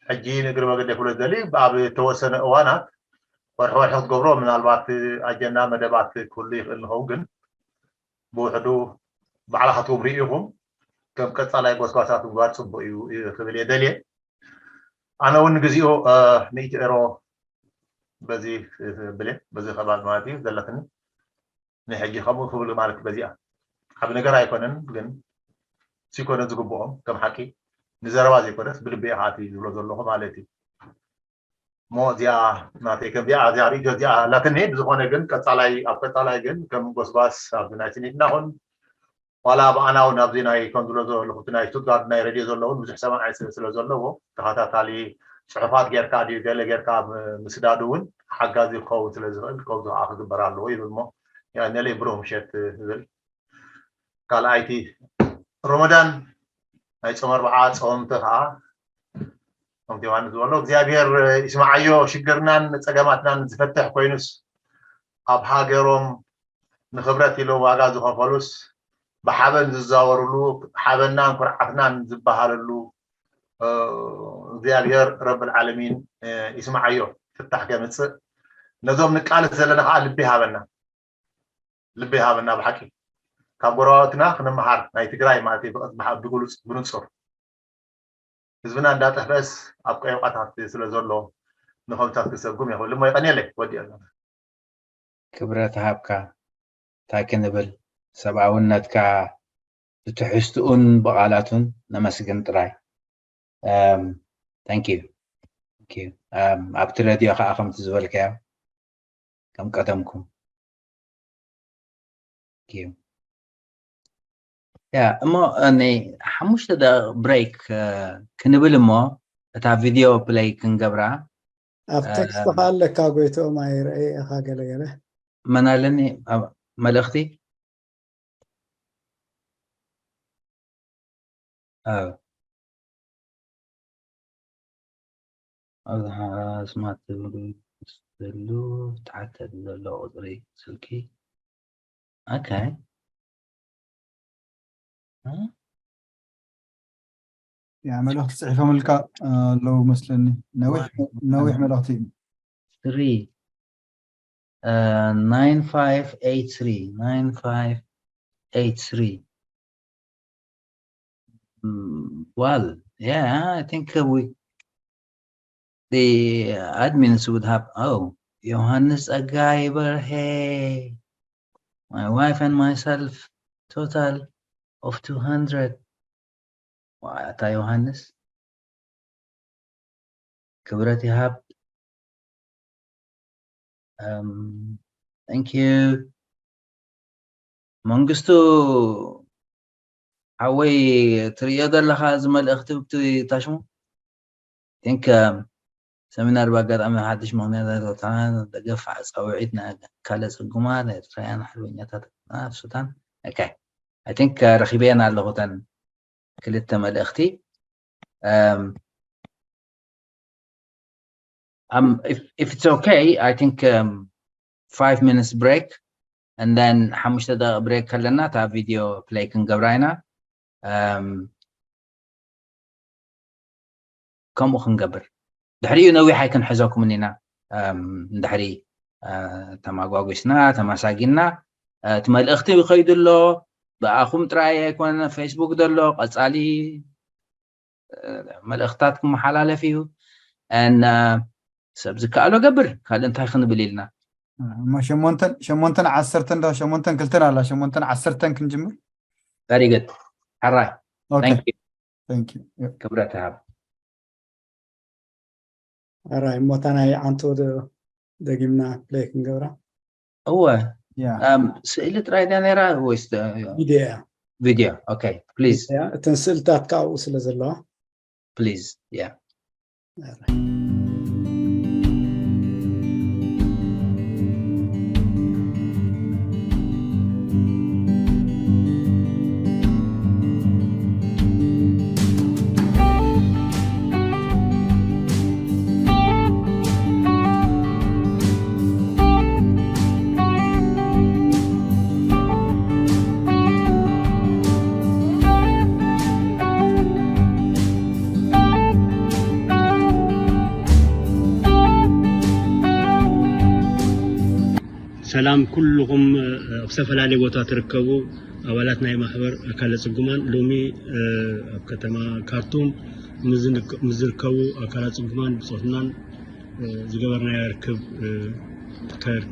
ሕጂ ንእግሪ መገደይ ክብሎ ዝደሊ፣ ኣብ ተወሰነ እዋናት ወርሒ ወርሒ ክትገብሮ ምናልባት ኣጀንዳ መደባት ክህሉ ይኽእል ንኸውን፣ ግን ብውሕዱ ባዕልኻትኩም ርኢኹም ከም ቀጻላይ ጎስጓሳት ምግባር ጽቡቕ እዩ ክብል እየ ደልየ። ኣነ እውን ንግዚኡ ንኢትዮ ኤሮ በዚ ብሌን በዚ ከባቢ ማለት እዩ ዘለትኒ ንሕጂ ከምኡ ክብል ማለት በዚኣ ዓብ ነገር ኣይኮነን፣ ግን ሲኮነ ዝግብኦም ከም ሓቂ ንዘረባ ዘይኮነስ ብልቢ እየ ከኣቲ ዝብሎ ዘለኹ ማለት እዩ። እሞ እዚኣ ናተይ ከምዚኣ እዚኣ ርእይቶ እዚኣ ኣላትኒ። ብዝኾነ ግን ቀጻላይ ኣብ ቀጻላይ ግን ከም ጎስጓስ ኣብዚ ናይ ስኒት እናኹን ዋላ ብኣና እውን ኣብዚ ናይ ከም ዝብሎ ዘለኹ እቲ ናይ ስቱትጋርድ ናይ ሬድዮ ዘለውን ብዙሕ ሰማዒ ስለ ዘለዎ ተኸታታሊ ጽሑፋት ጌርካ ድዩ ገለ ጌርካ ምስዳዱ እውን ሓጋዚ ክኸውን ስለ ዝኽእል ከምዚ ከዓ ክግበር ኣለዎ ይብል። እሞ ያነለይ ብሩህ ምሸት ይብል። ካልኣይቲ ሮመዳን ናይ ጾም ኣርብዓ ጾምቲ ከዓ ከምቲ ዮሃንስ ዝበሎ እግዚኣብሔር ይስምዓዮ። ሽግርናን ጸገማትናን ዝፈትሕ ኮይኑስ ኣብ ሃገሮም ንኽብረት ኢሎም ዋጋ ዝኸፈሉስ ብሓበን ዝዛወርሉ ሓበናን ኩርዓትናን ዝበሃለሉ እግዚኣብሔር ረብል ዓለሚን ይስምዓዮ። ፍታሕ ከምፅእ ነዞም ንቃለስ ዘለና ከዓ ልቢ ሃበና። ልቢ ሃበና ብሓቂ ካብ ጎረባብትና ክንመሃር ናይ ትግራይ ማለት እዩ። ብግሉፅ ብንፁር ህዝብና እንዳጠፍአስ ኣብ ቀዮቃታት ስለ ዘሎ ንኸምታት ክሰጉም ይኽእል እሞ ይቀንየለይ ወዲኦ ኣለና። ክብረት ሃብካ እንታይ ክንብል ሰብኣውነትካ ብትሕዝትኡን ብቓላቱን ነመስግን ጥራይ። Thank you ኣብቲ ረድዮ ከዓ ከምቲ ዝበልካዮ ከም ቀደምኩም ያ እሞ ሓሙሽተ ደቂቕ ብሬክ ክንብል እሞ እታ ቪድዮ ፕለይ ክንገብራ ኣብ ቴክስት ከዓ ኣለካ ጎይትኦም ኣይረአየ ኢኻ ገለገለ መን ኣለኒ መልእኽቲ ኣብዚ ሓራ ስማት ትብሉ ትሕት ዘሎ ቁፅሪ ስልኪ okay ያ መልእኽቲ ፅሒፎምልካ ኣለዉ መስለኒ ነዊሕ ነዊሕ መልእኽቲ እዩ three uh, nine five eight three nine five eight three Mm, well, yeah, I think uh, we, the admins would have, oh, Johannes Agai Berhe, my wife and myself, total of two hundred. Wow, Johannes. ክብረት ይሃብ thank you መንግስቱ ሓወይ ትርእዮ ዘለኻ እዚ መልእኽቲ ብቲ ታሽሙ think ሰሚናር ብኣጋጣሚ ሓድሽ ምክንያት ደገፍ ፃውዒት ናይ ካልእ ፅጉማት ኤርትራውያን ሓርበኛታት ሱዳን okay I think ረኺበየን ኣለኹ ተን ክልተ መልእኽቲ um, um, if, if it's okay, I think um, five minutes break and then ሓሙሽተ ደቂቕ break ከለና እታ ቪድዮ play ክንገብራ ኢና um, ከምኡ ክንገብር ድሕሪኡ ነዊሕ ኣይክንሕዘኩምን ኢና um, ድሕሪ ተማጓጒስና ተማሳጊና እቲ መልእኽቲ ይኸይዱ ኣሎ ብኣኹም ጥራይ ኣይኮነ ፌስቡክ ዘሎ ቀፃሊ መልእኽታት ክመሓላለፍ እዩ ን ሰብ ዝከኣሎ ገብር ካልእ እንታይ ክንብል ኢልና እሞ ሸሞንተን ሸሞንተን ዓሰርተን ዶ ሸሞንተን ክልተን ኣላ ሸሞንተን ዓሰርተን ክንጅምር very good ሕራይ okay thank you thank you ክብረት ሃብ ሕራይ እሞ እታ ናይ ዓንቶ ደጊምና play ክንገብራ እወ yeah um, ስእሊ ጥራይ ድያ ነይራ ወይስ ቪድዮ እያ ቪድዮ okay please እያ እተን ስእልታት ካብኡ ስለ ዘለዋ please yeah ሰላም ኩልኹም ኣብ ዝተፈላለየ ቦታ ትርከቡ ኣባላት ናይ ማሕበር ኣካለ ጽጉማን፣ ሎሚ ኣብ ከተማ ካርቱም ምስ ዝርከቡ ኣካላት ጽጉማን ብጾትናን ዝገበርናዮ ርክብ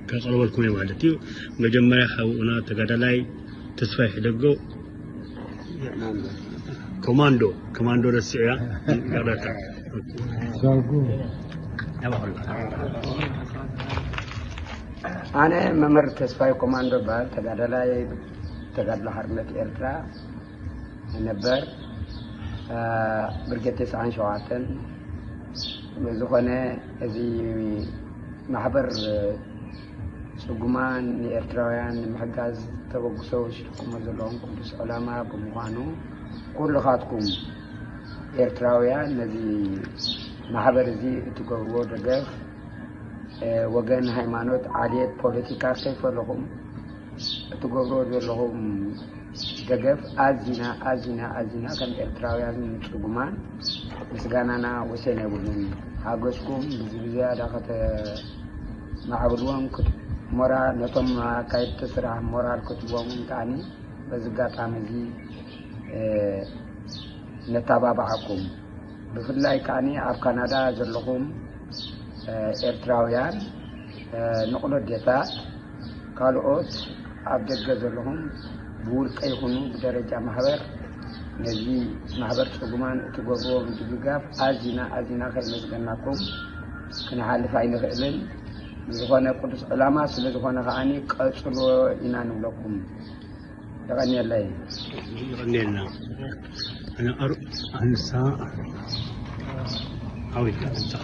ከቕርበልኩም እየ ማለት እዩ። መጀመርያ ሓውና ተጋዳላይ ተስፋይ ሕደጎ ኮማንዶ፣ ኮማንዶ ረሲዑያ ይቕረታ። ኣነ መምህር ተስፋይ ኮማንዶ እበሃል፣ ተጋዳላይ ተጋድሎ ሓርነት ኤርትራ ነበር፣ ብርጌድ ተስዓን ሸውዓተን። ብዝኾነ፣ እዚ ማሕበር ጽጉማን ንኤርትራውያን ንምሕጋዝ ተበግሶ ወሲድኩሞ ዘለኹም ቅዱስ ዕላማ ብምዃኑ፣ ኩልኻትኩም ኤርትራውያን ነዚ ማሕበር እዚ እትገብርዎ ደገፍ፣ ወገን፣ ሃይማኖት፣ ዓሌት፣ ፖለቲካ ከይፈለኹም እትገብርዎ ዘለኹም ደገፍ ኣዚና፣ ኣዚና፣ ኣዚና ከም ኤርትራውያን ጽጉማን ምስጋናና ወሰን የብሉን። ሓገዝኩም ብዚ ብዝያዳ ከተማዕብልዎም ክት-፣ ሞራል፣ ነቶም ኣካየድቲ ስራሕ ሞራል ክትቦምን ከኣኒ በዚ ኣጋጣሚ እዚ፣ እ፣ ነተባብዓኩም። ብፍላይ ከኣኒ ኣብ ካናዳ ዘለኹም፣ እ፣ ኤርትራውያን፣ እ፣ ንቕሎ ኣዴታት፣ ካልኦት ኣብ ደገ ዘለኹም ብውልቀ ይኹኑ ብደረጃ ማሕበር ነዚ ማሕበር ጽጉማን እትገብርዎ ምድግጋፍ ኣዚና ኣዚና ከይመስገናኩም ክንሓልፍ ኣይንኽእልን። ብዝኾነ ቅዱስ ዕላማ ስለ ዝኾነ ከኣኒ ቀጽልዎ ኢና ንብለኩም። የቐንየለይ። የቐንየልና። ኣነ ኣሩ-፣ ኣንሳ ዓዊትካ ኣንሳኻ።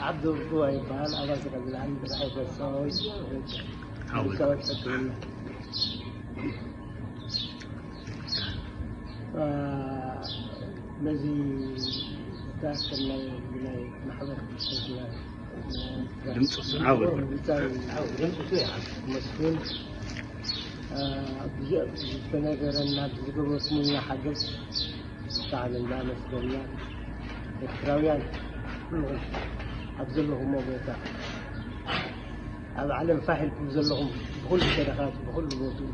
ዓብዱ ርቱዋ ይበሃል። ኣባል ተቐቢል ዓንዲ ብርሃይ በሳዎች ዓዊት። በሳዎች ተቀቢልና። ነዚ ዝዳከም ናይ፣ ናይ ማሕበር ድምፂ ዓወት። መስፍን፣ አ፣ ብዚ-፣ ዝተነገረና ብዝገበርኩምልና ሓገዝ ብጣዕሚ እናመስገንና፣ ኤርትራውያን ኣብ ዘለኹሞ ቦታ ኣብ ዓለም ፋሕ ኢልኩም ዘለኹም ብኹሉ ሸነኻት ብኹሉ ቦትኡ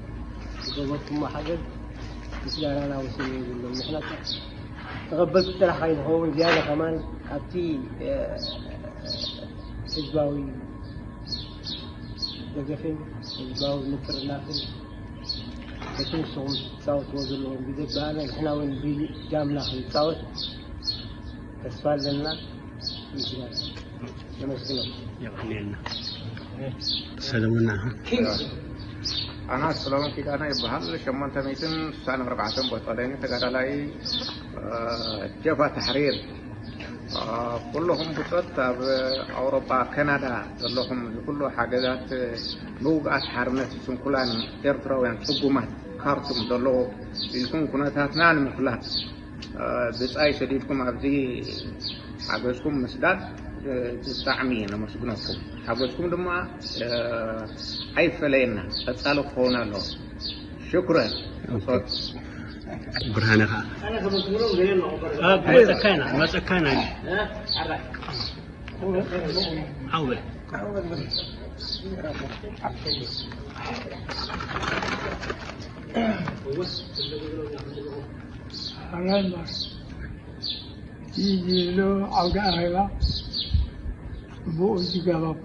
ዝገበርኩሞ ሓገዝ ምስጋናና ወሰን የብሉን። ንሕና ተቐበልቲ ጥራሕ ከይንኸውን ዝያዳ ከማን ኣብቲ፣ እ፣ ህዝባዊ ደገፍን ህዝባዊ ምጥርናፍን በቲ ንስኹም ትጻወትዎ ዘለኹም ግዜ ብኣና ንሕና እውን ብጃምላ ክንጻወት ተስፋ ኣለና። ምስጋና። የመስግነኩም። የቐንየልና። ሰለሙን ናኻ። ኣና ሰለሙን ኪዳነ ይበሃል። ሸሞንተ ሚእትን ስሳን ኣርባዕተን ቦጦለኒ ተጋዳላይ፣ እ፣ ጀብሃ ተሕሪር፣ እ፣ ኩልኹም ብጾት ኣብ ኣውሮጳ፣ ካናዳ ዘለኹም እዚ ኩሉ ሓገዛት ምውጋኣት ሓርነት ስንኩላን ኤርትራውያን ጽጉማት ካርቱም ዘለዎ ኢልኩም ኩነታትና ንምፍላጥ እ፣ ብጻይ ሰዲድኩም ኣብዚ ሓገዝኩም ምስዳድ፣ እ፣ ብጣዕሚ ነመስግነኩም። ሓገዝኩም ድማ፣ እ፣ ኣይፈለየና፣ ቀጻሊ ክኸውን ኣለዎ። ሽኩረን። ኦኬ። ብርሃነ ኸዓ። እ፣ መጸካ ኢና፣ መጸካ ኢና። ዓው በል። ሓራይ እምበር፣ እዚ ዘሎ ዓውደ ኣኼባ ጽቡቕ ዝገበሩ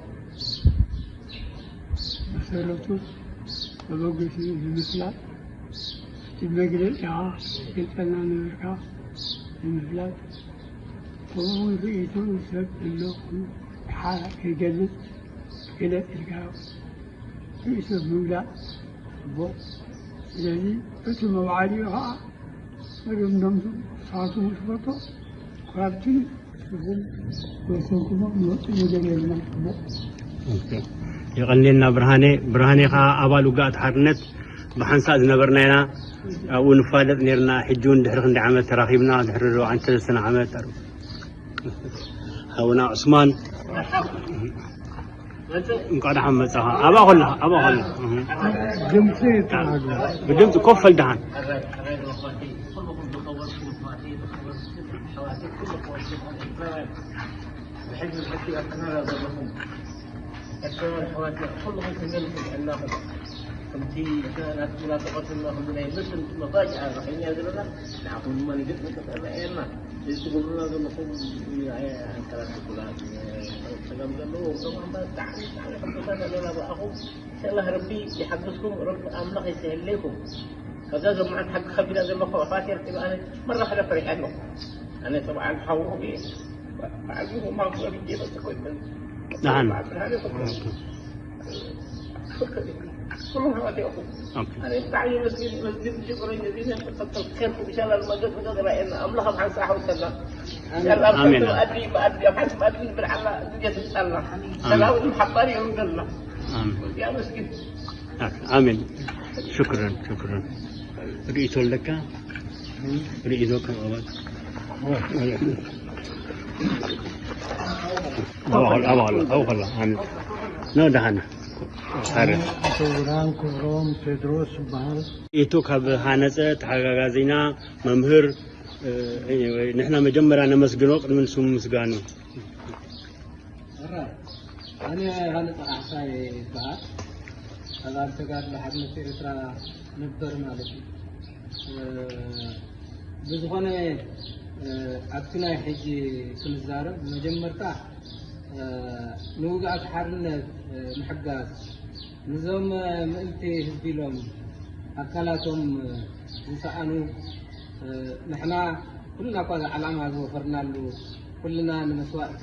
መሰረቱ ተበገሲኡ ንምፍላጥ፣ እቲ መግለጺኻ ገልጸልና ነበርካ ንምፍላጥ፣ ከምኡውን ርእይቶ ሰብ ዘሎ ኩሉ ሓራ ከይገልጽ ግለጽ ኢልካ ርእይቶ ምውዳእ ጽቡቕ። ስለዚ እቲ መውዓሊኡ ኸዓ መደምደምቱ ንስኻትኩም ትፈልጦ። ካብቲ ንስኹም ዝወሰንኩሞ ንወጽእ ነገር የብልናን። ጽቡቕ። ኦኬ። የቐንየልና ብርሃነ። ብርሃነ ኸዓ ኣባል ውግኣት ሓርነት ብሓንሳእ ዝነበርና ኢና። ኣብኡ ንፋለጥ ነርና። ሕጂ እውን ድሕሪ ክንደይ ዓመት ተራኺብና? ድሕሪ ኣርባዓን ሰለስተን ዓመት። ሓውና ዑስማን፣ እንኳዕ ደሓን መጻኻ። ኣብኣ ኮላ፣ ኣብኣ ኮላ። ድምፂ ይተናገር። ብድምፂ ኮፍ በል ደሓን። ኣሕዋተይ፣ ኩሉ ክወስድ ኣይኮነን። ብሕጂ ብሕጂ ኣብ ካናዳ ዘለኹም ኤርትራውያን ኣሕዋተይ፣ ኩልኹም ክመልኩም ኣለኹም። ከምቲ ናትኩም ተቐትልና፣ ከምዚ ናይ ምስል መፋጅኣ ረኺብና ዘለና፣ ንዓኹም ድማ ንግጥሚ ተጠራእየና። እዚ ትገብሩና ዘለኹም፣ ኣይ፣ ኣካላት ስንኩላት፣ ጸገም ዘለዎም፣ እቶም ኣምባ ብጣዕሚ፣ ብጣዕሚ ሕጉሳት ኣለና ብኣኹም። ኢንሻላህ ረቢ ይሓግዝኩም፣ ረቢ ኣምላኽ ይስህለይኩም። ከዛ ዞም መዓት ሓቂ ከቢዳ ዘለኹ ኣሕዋት ኤርትራ ኣነ መራ ሓደ ፈሪሐ ኣለኹ። ኣነ ጠብዓን ሓውኹም እየ። በዓል ማንጎ ብዬ መጥቆይበን። ደሓን። በዓል ብርሃነ ይኹን። ኦኬ። ኩሎም ኣሕዋት ኢኹም። ኦኬ። ኣነ ብጣዕሚ መስጊድ፣ መስጊድ ሽኩረኝ፣ እዚ ነጥብ ኸይርኩም ኢንሻላህ፣ መገድ መገድ ራእየና። ኣምላኽ ኣብ ሓንሳእ ሓውሰና። ኢንሻላህ፣ ኣብ ኣሜን። ሓንቲ መኣዲ፣ መኣዲ፣ ኣብ ሓንቲ መኣዲ ንብል ዓላ፣ ግዜ ትምጻልና። ኣሜን። ሰላም ሓባር የውርደልና። ኣሜን። እዚኣ መስጊድ። ኣሜን። ሽክረን፣ ሽክረን። ርእይቶ ኣለካ? ርእይቶ ከም ኣባል? ኣባል፣ ኣባል፣ ኣባል፣ ኣሜን። ኖ፣ ደሓን። ኣረ። ኣቶ ብርሃን ክብሮም ቴድሮስ ይበሃል። ርእይቶ ካብ ሃነጸ ተሓጋጋዚና መምህር፣ እ፣ ንሕና መጀመርያ ነመስግኖ ቅድሚ ንሱ ምስጋኑ። ሕራይ፣ ኣነ ሃነፀ ካሕሳይ ይበሃል። ኣባል ተጋድሎ ሓርነት ኤርትራ ነበር ማለት እዩ። እ፣ ብዝኾነ፣ እ፣ ኣብቲ ናይ ሕጂ ክንዛረብ፣ መጀመርታ፣ እ፣ ንውግኣት ሓርነት፣ እ፣ ምሕጋዝ፣ ንዞም፣ እ፣ ምእንቲ ህዝቢ ኢሎም ኣካላቶም፣ እ፣ ዝሰኣኑ፣ እ፣ ንሕና ኩልና እኳ እዚ ዓላማ ዝወፈርናሉ፣ ኩልና ንመስዋእቲ፣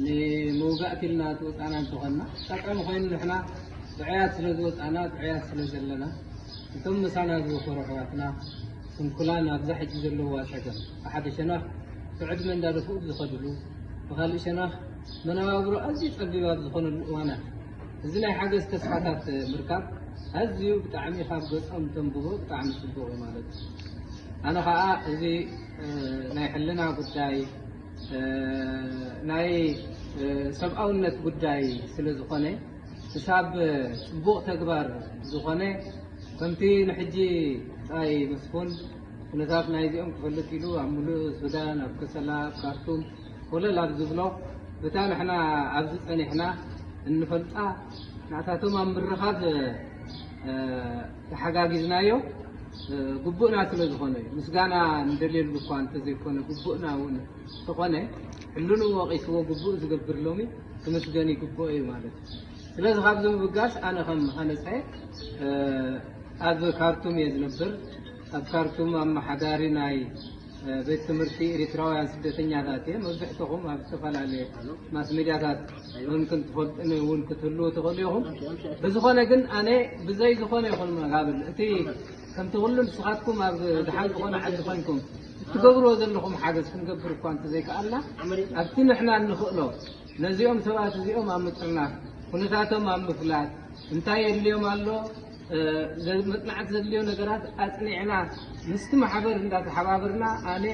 ንምውጋእቲ ኢልና ዝወጻና እንተኾንና፣ ኣጋጣሚ ኮይኑ ንሕና ጥዑያት ስለ ዝወጻና፣ ጥዑያት ስለ ዘለና፣ እቶም ምሳና ዝወፈሩ ኣሕዋትና፣ ስንኩላን ኣብዛ ሕጂ ዘለዋ ጸገም፣ ብሓደ ሸነኽ ብዕድመ እንዳደፍኡ ዝኸድሉ፣ ብኻልእ ሸነኽ መነባብሮ ኣዝዩ ጸቢብ ኣብ ዝኾነሉ እዋናት፣ እዚ ናይ ሓገዝ ተስፋታት ምርካብ ኣዝዩ ብጣዕሚ ካብ ገጾም ተንብቦ ብጣዕሚ ጽቡቕ እዩ ማለት እዩ። ኣነ ኸኣ እዚ፣ እ፣ ናይ ሕልና ጉዳይ፣ እ፣ ናይ፣ እ፣ ሰብኣውነት ጉዳይ ስለ ዝኾነ፣ ክሳብ ጽቡቕ ተግባር ዝኾነ፣ ከምቲ ንሕጂ ብጻይ መስፍን ኩነታት ናይዚኦም ክፈልጥ ኢሉ ኣብ ምሉእ ሱዳን፣ ኣብ ከሰላ፣ ኣብ ካርቱም፣ ኮለል ኣብ ዝብሎ፣ በታ ንሕና ኣብዚ ጸኒሕና እንፈልጣ፣ ናታቶም ኣብ ምርኻብ፣ እ፣ ተሓጋጊዝናዮ፣ እ፣ ግቡእና ስለ ዝኾነ እዩ። ምስጋና ንደልየሉ እኳ እንተዘይኮነ፣ ግቡእና እውን እንተኾነ፣ ሕልንኡ ወቒስዎ ግቡእ ዝገብር ሎሚ ክምስገን ይግብኦ እዩ ማለት እዩ። ስለዚ ካብዚ ምብጋስ ኣነ ከም ሃነፀ፣ እ፣ ኣብ ካርቱም እየ ዝነብር። ኣብ ካርቱም ኣመሓዳሪ ናይ፣ እ፣ ቤት ትምህርቲ ኤሪትራውያን ስደተኛታት እየ። መብዝሕትኹም ኣብ ዝተፈላለየ ማስ ሚድያታት እውን ክንትፈልጡኒ እውን ክትህልዉ ትኽእሉ ኢኹም። ብዝኾነ ግን ኣነ ብዘይ ዝኾነ ይኹን መጋብል እቲ ከምቲ ኩሉ ንስኻትኩም ኣብ ደሓን ዝኾነ ዓዲ ኮይንኩም እትገብርዎ ዘለኹም ሓገዝ ክንገብር እኳ እንተዘይከኣልና ኣብቲ ንሕና እንኽእሎ ነዚኦም ሰባት እዚኦም ኣብ ምጥርናፍ፣ ኩነታቶም ኣብ ምፍላጥ፣ እንታይ የድልዮም ኣሎ፣ እ፣ ዘ-፣ መጽናዕቲ ዘድልዮ ነገራት ኣጽኒዕና ምስቲ ማሕበር እንዳተሓባበርና፣ ኣነ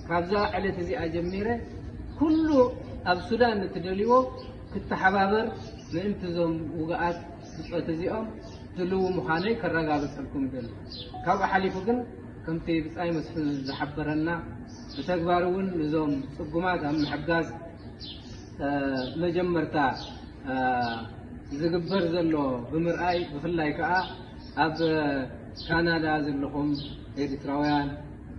ካብዛ ዕለት እዚኣ ጀሚረ ኩሉ ኣብ ሱዳን እትደልይዎ ክተሓባበር ምእንቲ እዞም ውግኣት ብጾት እዚኦም ድልው ምዃነይ ከረጋግጸልኩም እደሊ። ካብኡ ሓሊፉ ግን ከምቲ ብጻይ መስፍን ዝሓበረና ብተግባር እውን እዞም ጽጉማት ኣብ ምሕጋዝ እ፣ መጀመርታ፣ እ፣ ዝግበር ዘሎ ብምርኣይ፣ ብፍላይ ከኣ ኣብ ካናዳ ዘለኹም ኤርትራውያን፣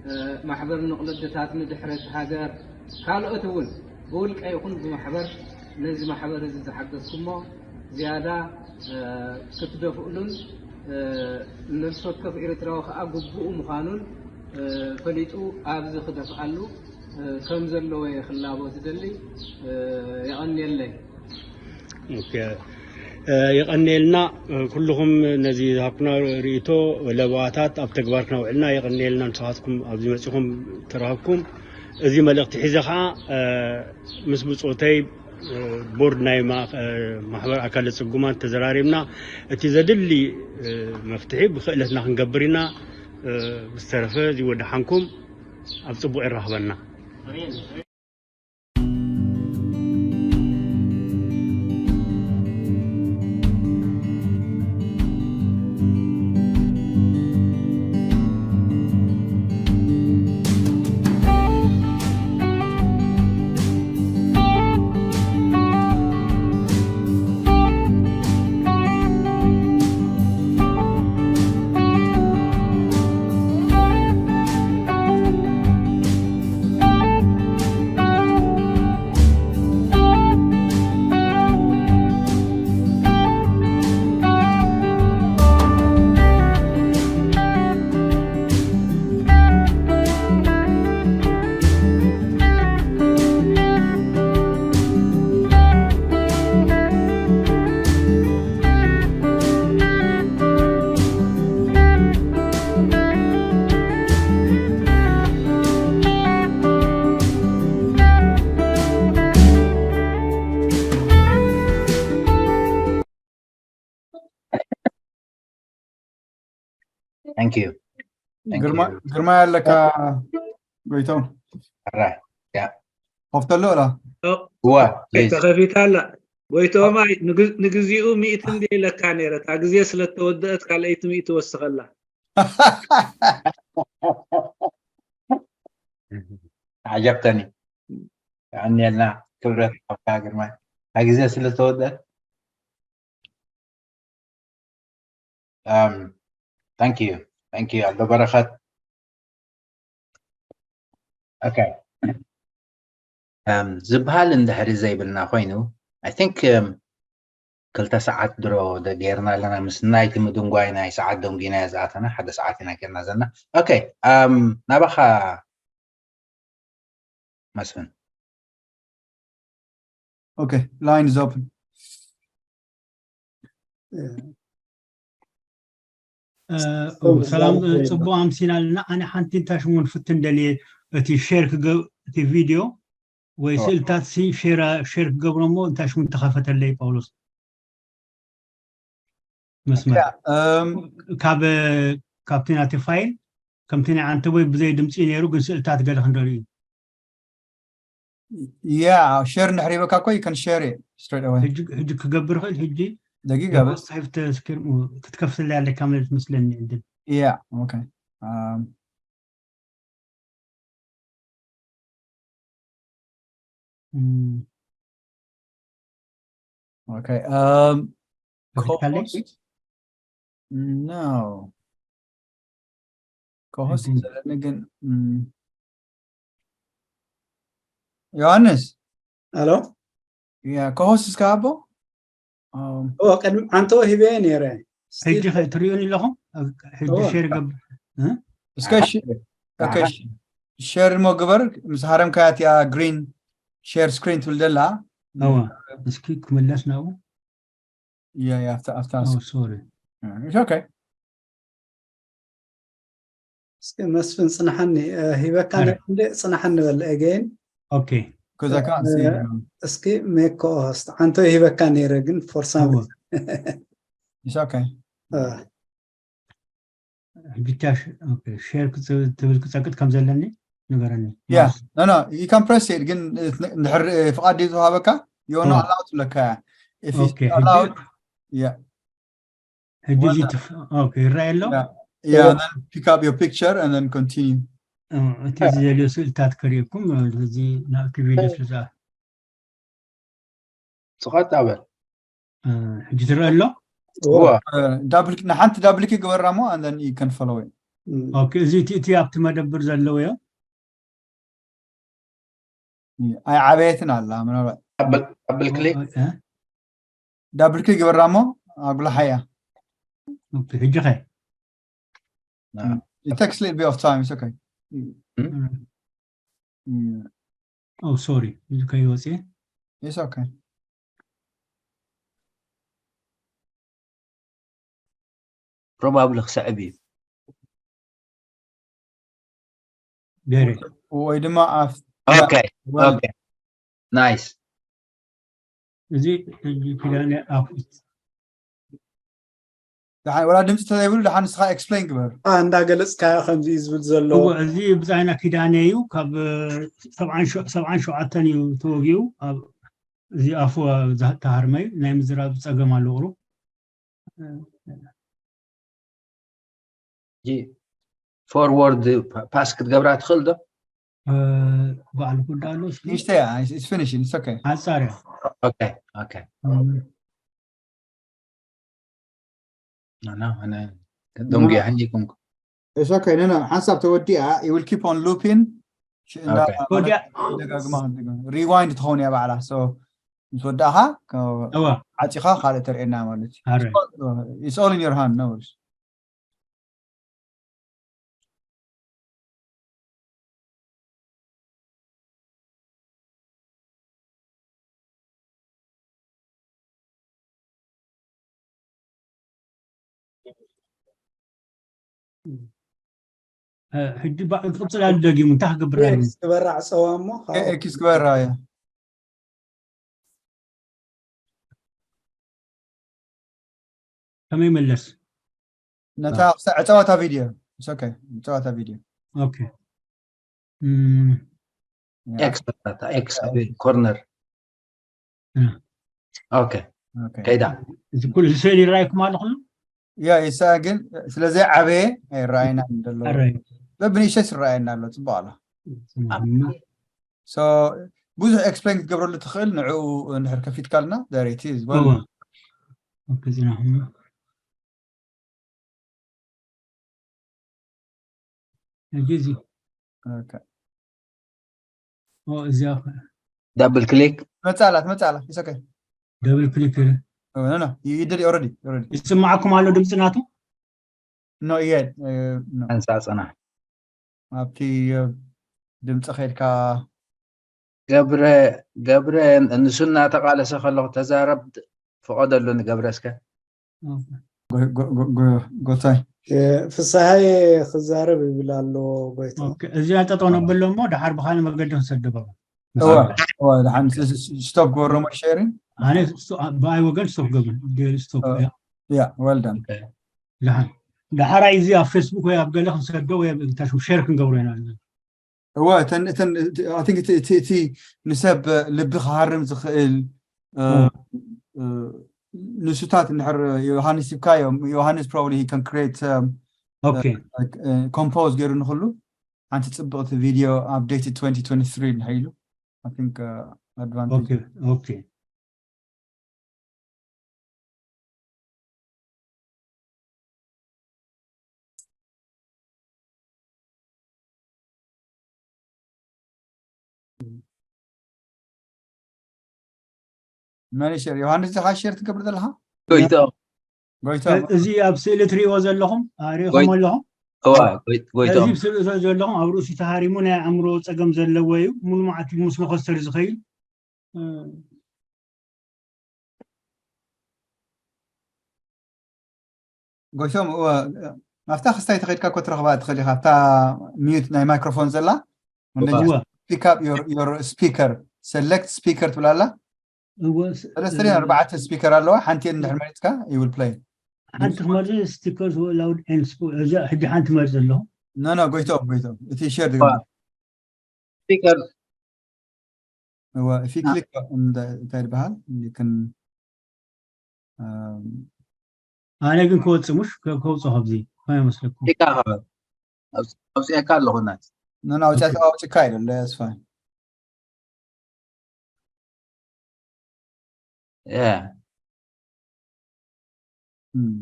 እ፣ ማሕበር ንቕሎ ኣደታት ንድሕረት ሃገር፣ ካልኦት እውን ብውልቀ ይኹን ብማሕበር ነዚ ማሕበር እዚ ዝሓገዝኩሞ ዝያዳ፣ እ፣ ክትደፍእሉን፣ እ፣ ነፍሲ ወከፍ ኤርትራዊ ከኣ ግቡኡ ምዃኑን፣ እ፣ ፈሊጡ ኣብዚ ክደፍኣሉ እ፣ ከም ዘለዎ እየ ክላቦ ዝደሊ። እ፣ የቐንየለይ። ኦኬ። እ፣ የቐንየልና፣ እ፣ ኩልኹም ነዚ ዝሃብኩና ርእይቶ ለበዋታት ኣብ ተግባር ክነውዕልና የቐንየልና። ንስኻትኩም ኣብዚ መጺኹም ተረኸብኩም። እዚ መልእኽቲ ሒዘ ኸዓ፣ እ፣ ምስ ብጾተይ፣ እ፣ ቦርድ ናይ ማ-፣ እ፣ ማሕበር ኣካለ ጽጉማት ተዘራሪብና እቲ ዘድሊ፣ እ፣ መፍትሒ ብክእለትና ክንገብር ኢና። እ፣ ብዝተረፈ እዚ ወደሓንኩም ኣብ ጽቡቕ የራኽበና። Thank you. Thank ግርማ you. ግርማ ያለካ ጎይቶም All right. Yeah. ከፍተሎ ላ What? Please. ተኸፊታ ኣላ። ጎይቶማይ፣ ንግ- ንግዚኡ ሚእቲ እንደ ኢለካ ነይረ፣ እታ ግዜ ስለ እተወደአት ካልኣይቲ ሚእቲ ወስኸላ። ዓጀብተኒ። የቐንየልና። ክብረት ሓብካ ግርማይ። እታ ግዜ ስለ ዝተወደአት። Um, thank you. Thank you. ኣዶ በረኸት። Okay. Um, ዝበሃል እንድሕሪ ዘይብልና ኮይኑ፣ I think, um, ክልተ ሰዓት ድሮ ደ- ጌርና ኣለና። ምስ ናይቲ ምድንጓይ ናይ ሰዓት ደንጒና እያ ዝኣተና። ሓደ ሰዓት ኢና ጌርና ዘለና። Okay. Um, ናባኻ መስፍን። Okay, line is open. እ፣ ሰላም፣ ጽቡቕ ኣምሲና ኣለና። ኣነ ሓንቲ እንታይ ሽሙ ንፍትን ደልየ፣ እቲ ሼር ክገብ እቲ ቪድዮ ወይ ኦ። ስእልታት ሲ ሼር ሼር ክገብሮ እሞ እንታይ ሽሙ ተኸፈተለይ ጳውሎስ መስመር Um, ካብ ካብቲ ናቲ ፋይል ከምቲ ናይ ዓንተቦይ ብዘይ ድምፂ ነይሩ፣ ግን ስእልታት ገለ ክንደልዩ yeah, share እንድሕር ሂበካ እኮ you can share it straight away. ሕጂ ሕጂ ክገብር ይኽእል። ሕጂ ደቂቃ በስ። ሳይፍ ተስክር ክትከፍትለይ ኣለካ ማለት መስለኒ። ዕድል Yeah, okay. Um, እም፣ okay. Um, ከፊትካለይ? Co-host? No. Co-host Mhm. ዘለኒ ግን mm. ዮሃንስ ኣሎ yeah, co-host እስካ ኣቦ um, ኦ ቅድሚ ዓንተቦ ሂበየ ነይረ። ሕጂ ከ ትሪኡኒ ኣለኹም? ኣብ- ሕጂ እወ። ሼር ገብር። እስከ share okay share ሞ ግበር ምስ ሃረምካያ እቲኣ green share screen ትብል ደላ እወ እስኪ ክምለስ ናብኡ። yeah yeah after after Oh, sorry. it's okay. እስኪ መስፍን ጽንሓኒ እ፣ ሂበካ ኣረ። ነይረ እንዴ ጽንሓኒ በል again። Okay. Because I can't see Uh, you. እስኪ make co-host ዓንተቦ ሂበካ ነይረ ግን for some እወ። reason It's okay. እ፣ ሕጂ ብቻ ሽ- okay, ሼር ክትብል ክጸቅጥ ከም ዘለኒ ንገረኒ። Yeah, no, no, you can press it. ግን እንድሕር ፍቃድ እዩ ዝሃበካ የሆነ Oh. ኣላው ትብለካ እያ። If it's Okay, allowed, ሕጂ- yeah, ሕጂ እዚ ዋና- ትፍ- okay, ይረኣይ ኣሎ። yeah, yeah. And then pick up your picture and then continue. እ፣ እቲ ዝደልዮ ስእልታት ከርእየኩም እዚ ናብቲ ቪድዮ ስለ ዝኣ ስቐጥ ኣበል። እ፣ ሕጂ ትረአ ኣሎ። እወ። Uh, double ንሓንቲ double click ግበራ ሞ and then you can follow it. እም፣ Okay፣ እዚ እቲ እቲ ኣብቲ መደብር ዘለውዮ። ኣይዓበየትን ኣላ ምናልባት ኣብል ኣብል ክሊክ እ፣ double click ግበራ ሞ ኣጉላሓያ። okay፣ ሕጂ ከ It takes a little bit of time. It's okay. እ፣ Mm, oh, sorry፣ እዚ ከይወፅየ It's okay. ፕሮባብሊ ክስዕብ እዩ። ገይረ። ወይ ድማ ኣፍ Okay, well, okay. Nice. እዚ ሕጂ ኪዳነ ኣፍ ደሓን ወላ ድምፂ ተዘይብሉ ደሓን ንስኻ explain ግበር። አ፣ እንዳገለጽካዮ ከምዚ እዩ ዝብል ዘለዎ እወ፣ እዚ ብጻይና ኪዳነ እዩ። ካብ ሰብዓን ሸ- ሰብዓን ሸውዓተን እዩ ተወጊኡ። ኣብ እዚ ኣፉ ተሃርመዩ ናይ ምዝራብ ጸገም ኣሎ ቁሩብ። ጂ ፎርወርድ ፓስ ክትገብራ ትኽእል ዶ? እ፣ ባዕሉ ክዳ ኣሎ እስኪ ንእሽተይ እያ፣ it's- it's finishing, it's okay. ሓጻር እያ። Okay, okay. እም፣ No, no, ኣነ ደንጉያ ሕጂ ኮንኩ። It's okay, no, no, ሓንሳብ ተወዲኣ, it will keep on looping. ሽ- እንዳ- Okay. ማለት ወዲያ- ደጋግማ ደጋግማ። Rewind ትኸውን እያ ባዕላ። So ምስ ወዳእኻ ከ- እዋ፣ ዓፂኻ ካልእ ተርእየና ማለት እዩ። ኣረ። It's all in your hand, no worries. እ፣ ሕጂ ባ- ክቕጽል ኣሉ ደጊሙ እንታይ ክገብር ኣሉ? ኤክስ ግበራ ዕፀዋ እሞ ኤ- ኤክስ ግበራ እያ። ከመይ መለስ? ነታ ክሳ-፣ ዕጸዋታ ቪድዮ። It's okay። ዕጸዋታ ቪድዮ። Okay። እም፣ ያ። X ኣላታ፣ X ኣበይ ኮርነር። እ። ኦኬ፣ Okay። ከይዳ። እዚ ኩሉ እዚ ስእሊ ይረኣየኩም ኣሎ ኩሉ? ያ፣ ይሳ ግን ስለዚ ዓበየ ኣይረኣየናን ዘሎ። ኣራይ። በብንእሽተይ ይረኣየና ኣሎ፣ ጽቡቕ ኣሎ። So ብዙሕ ኤክስፕሌን ክትገብረሉ ትኽእል፣ ንዕኡ እንድሕር ከፊትካልና። There it is። Well እዋ። ኦኬ፣ ጽናሕና። ሕጂ እዚ Okay። ኦ፣ እዚኣ ኸ- ዳብል ክሊክ። ትመጽእ ኣላ፣ ትመጽእ ኣላ። It's okay። ደብል ክሊክ። No, no, no. You, you did it already. Already. ይስማዓኩም ኣሎ ድምፂ ናቱ? Not yet. Uh, no. ሕንሳ ጽናሕ። ኣብቲ uh, ድምፂ ከድካ ገብረ፣ ገብረ፣ ንሱ እናተቓለሰ ከለኹ ተዛረብ፣ ፍቐደሉ ንገብረ እስከ። ጎ- ጎ- ጎ- ጎ- ጎታይ። ፍስሃየ ክዛረብ ይብል ኣሎ ጎይታ። ኦኬ፣ እዚኣ ጠጠው ነብሎ እሞ ደሓር ብኻልእ መገዲ ክንሰዶ በሉ። እዋ፣ እዋ፣ ደሓን ስ- ስ- ስቶፕ ግበሮ እሞ ሼሪንግ። ኣነ ስቶ- ብኣይ ወገን ስቶፕ ገብር። ዴል ስቶፕ፣ እ። ያ። ያ፣ well done። ደሓን። ደሓር እዚ ኣብ ፌስቡክ ወይ ኣብ ገለ ክንሰዶ ወይ ኣብ ኢንታሽ ሼር ክንገብሮ ኢና። እዋ፣ እተን እተን እቲ- I think እቲ እቲ እቲ ንሰብ ልቢ ክሃርም ዝኽእል እ፣ እ። እ፣ ንሱታት እንድሕር ዮሃንስ ሂብካዮም፣ ዮሃንስ probably he can create um, ኦኬ። like uh, compose ገይሩ ንክሉ ሓንቲ ጽብቕቲ ቪድዮ updated twenty twenty-three እንድሕር ኢሉ I think uh, advantage ኦኬ። ኦኬ። መን ሸር ዮሃንስ ዚኻ ሸር ትገብር ዘለኻ? ጎይቶም። ጎይቶም። እዚ ኣብ ስእሊ ትሪእዎ ዘለኹም ኣሪእኹም ጎይ- ኣለኹም? እዋ፣ ጎይ- እዚ ጎይቶም። ስእሊ ዘለኹም ኣብ ርእሱ ተሃሪሙ ናይ ኣእምሮ ፀገም ዘለዎ እዩ። ሙሉ መዓልቲ ምስ መኸስተር ዝኸይድ እ፣ ጎይቶም፣ እወ፣ ናብታ ክስታይ ተኸድካ እኮ ትረኽባ ትኽእል ኢኻ። ኣብታ ሚዩት ናይ ማይክሮፎን ዘላ when they እዋ። just እዋ። pick up your, your speaker, select speaker ትብላ ኣላ። እወ፣ ሰለስተ ድዩ ኣርባዕተ ስፒከር ኣለዋ። ሓንቲ እንድሕር መሪጽካ you will play። ሓንቲ ክመርጽ ስቲከር ላውድ ኤንድ ስፖ-፣ እዛ ሕጂ ሓንቲ መርጽ ኣለኹ። No, no፣ ጎይቶም፣ ጎይቶም። እቲ ሼር ትገብር። ስፒከር እወ፣ if you click on the እንታይ ይበሃል? You can um, ኣነ ግን ክወጽእ፣ ምሽ ከ-፣ ከውጽእ ካብዚ ከመይ መስለኩም? ካ ኣውፅኤካ ኣለኹ ናት no, no፣ ኣውፅኣ ኣውፅካ ኢለ that's fine። Yeah። Hmm.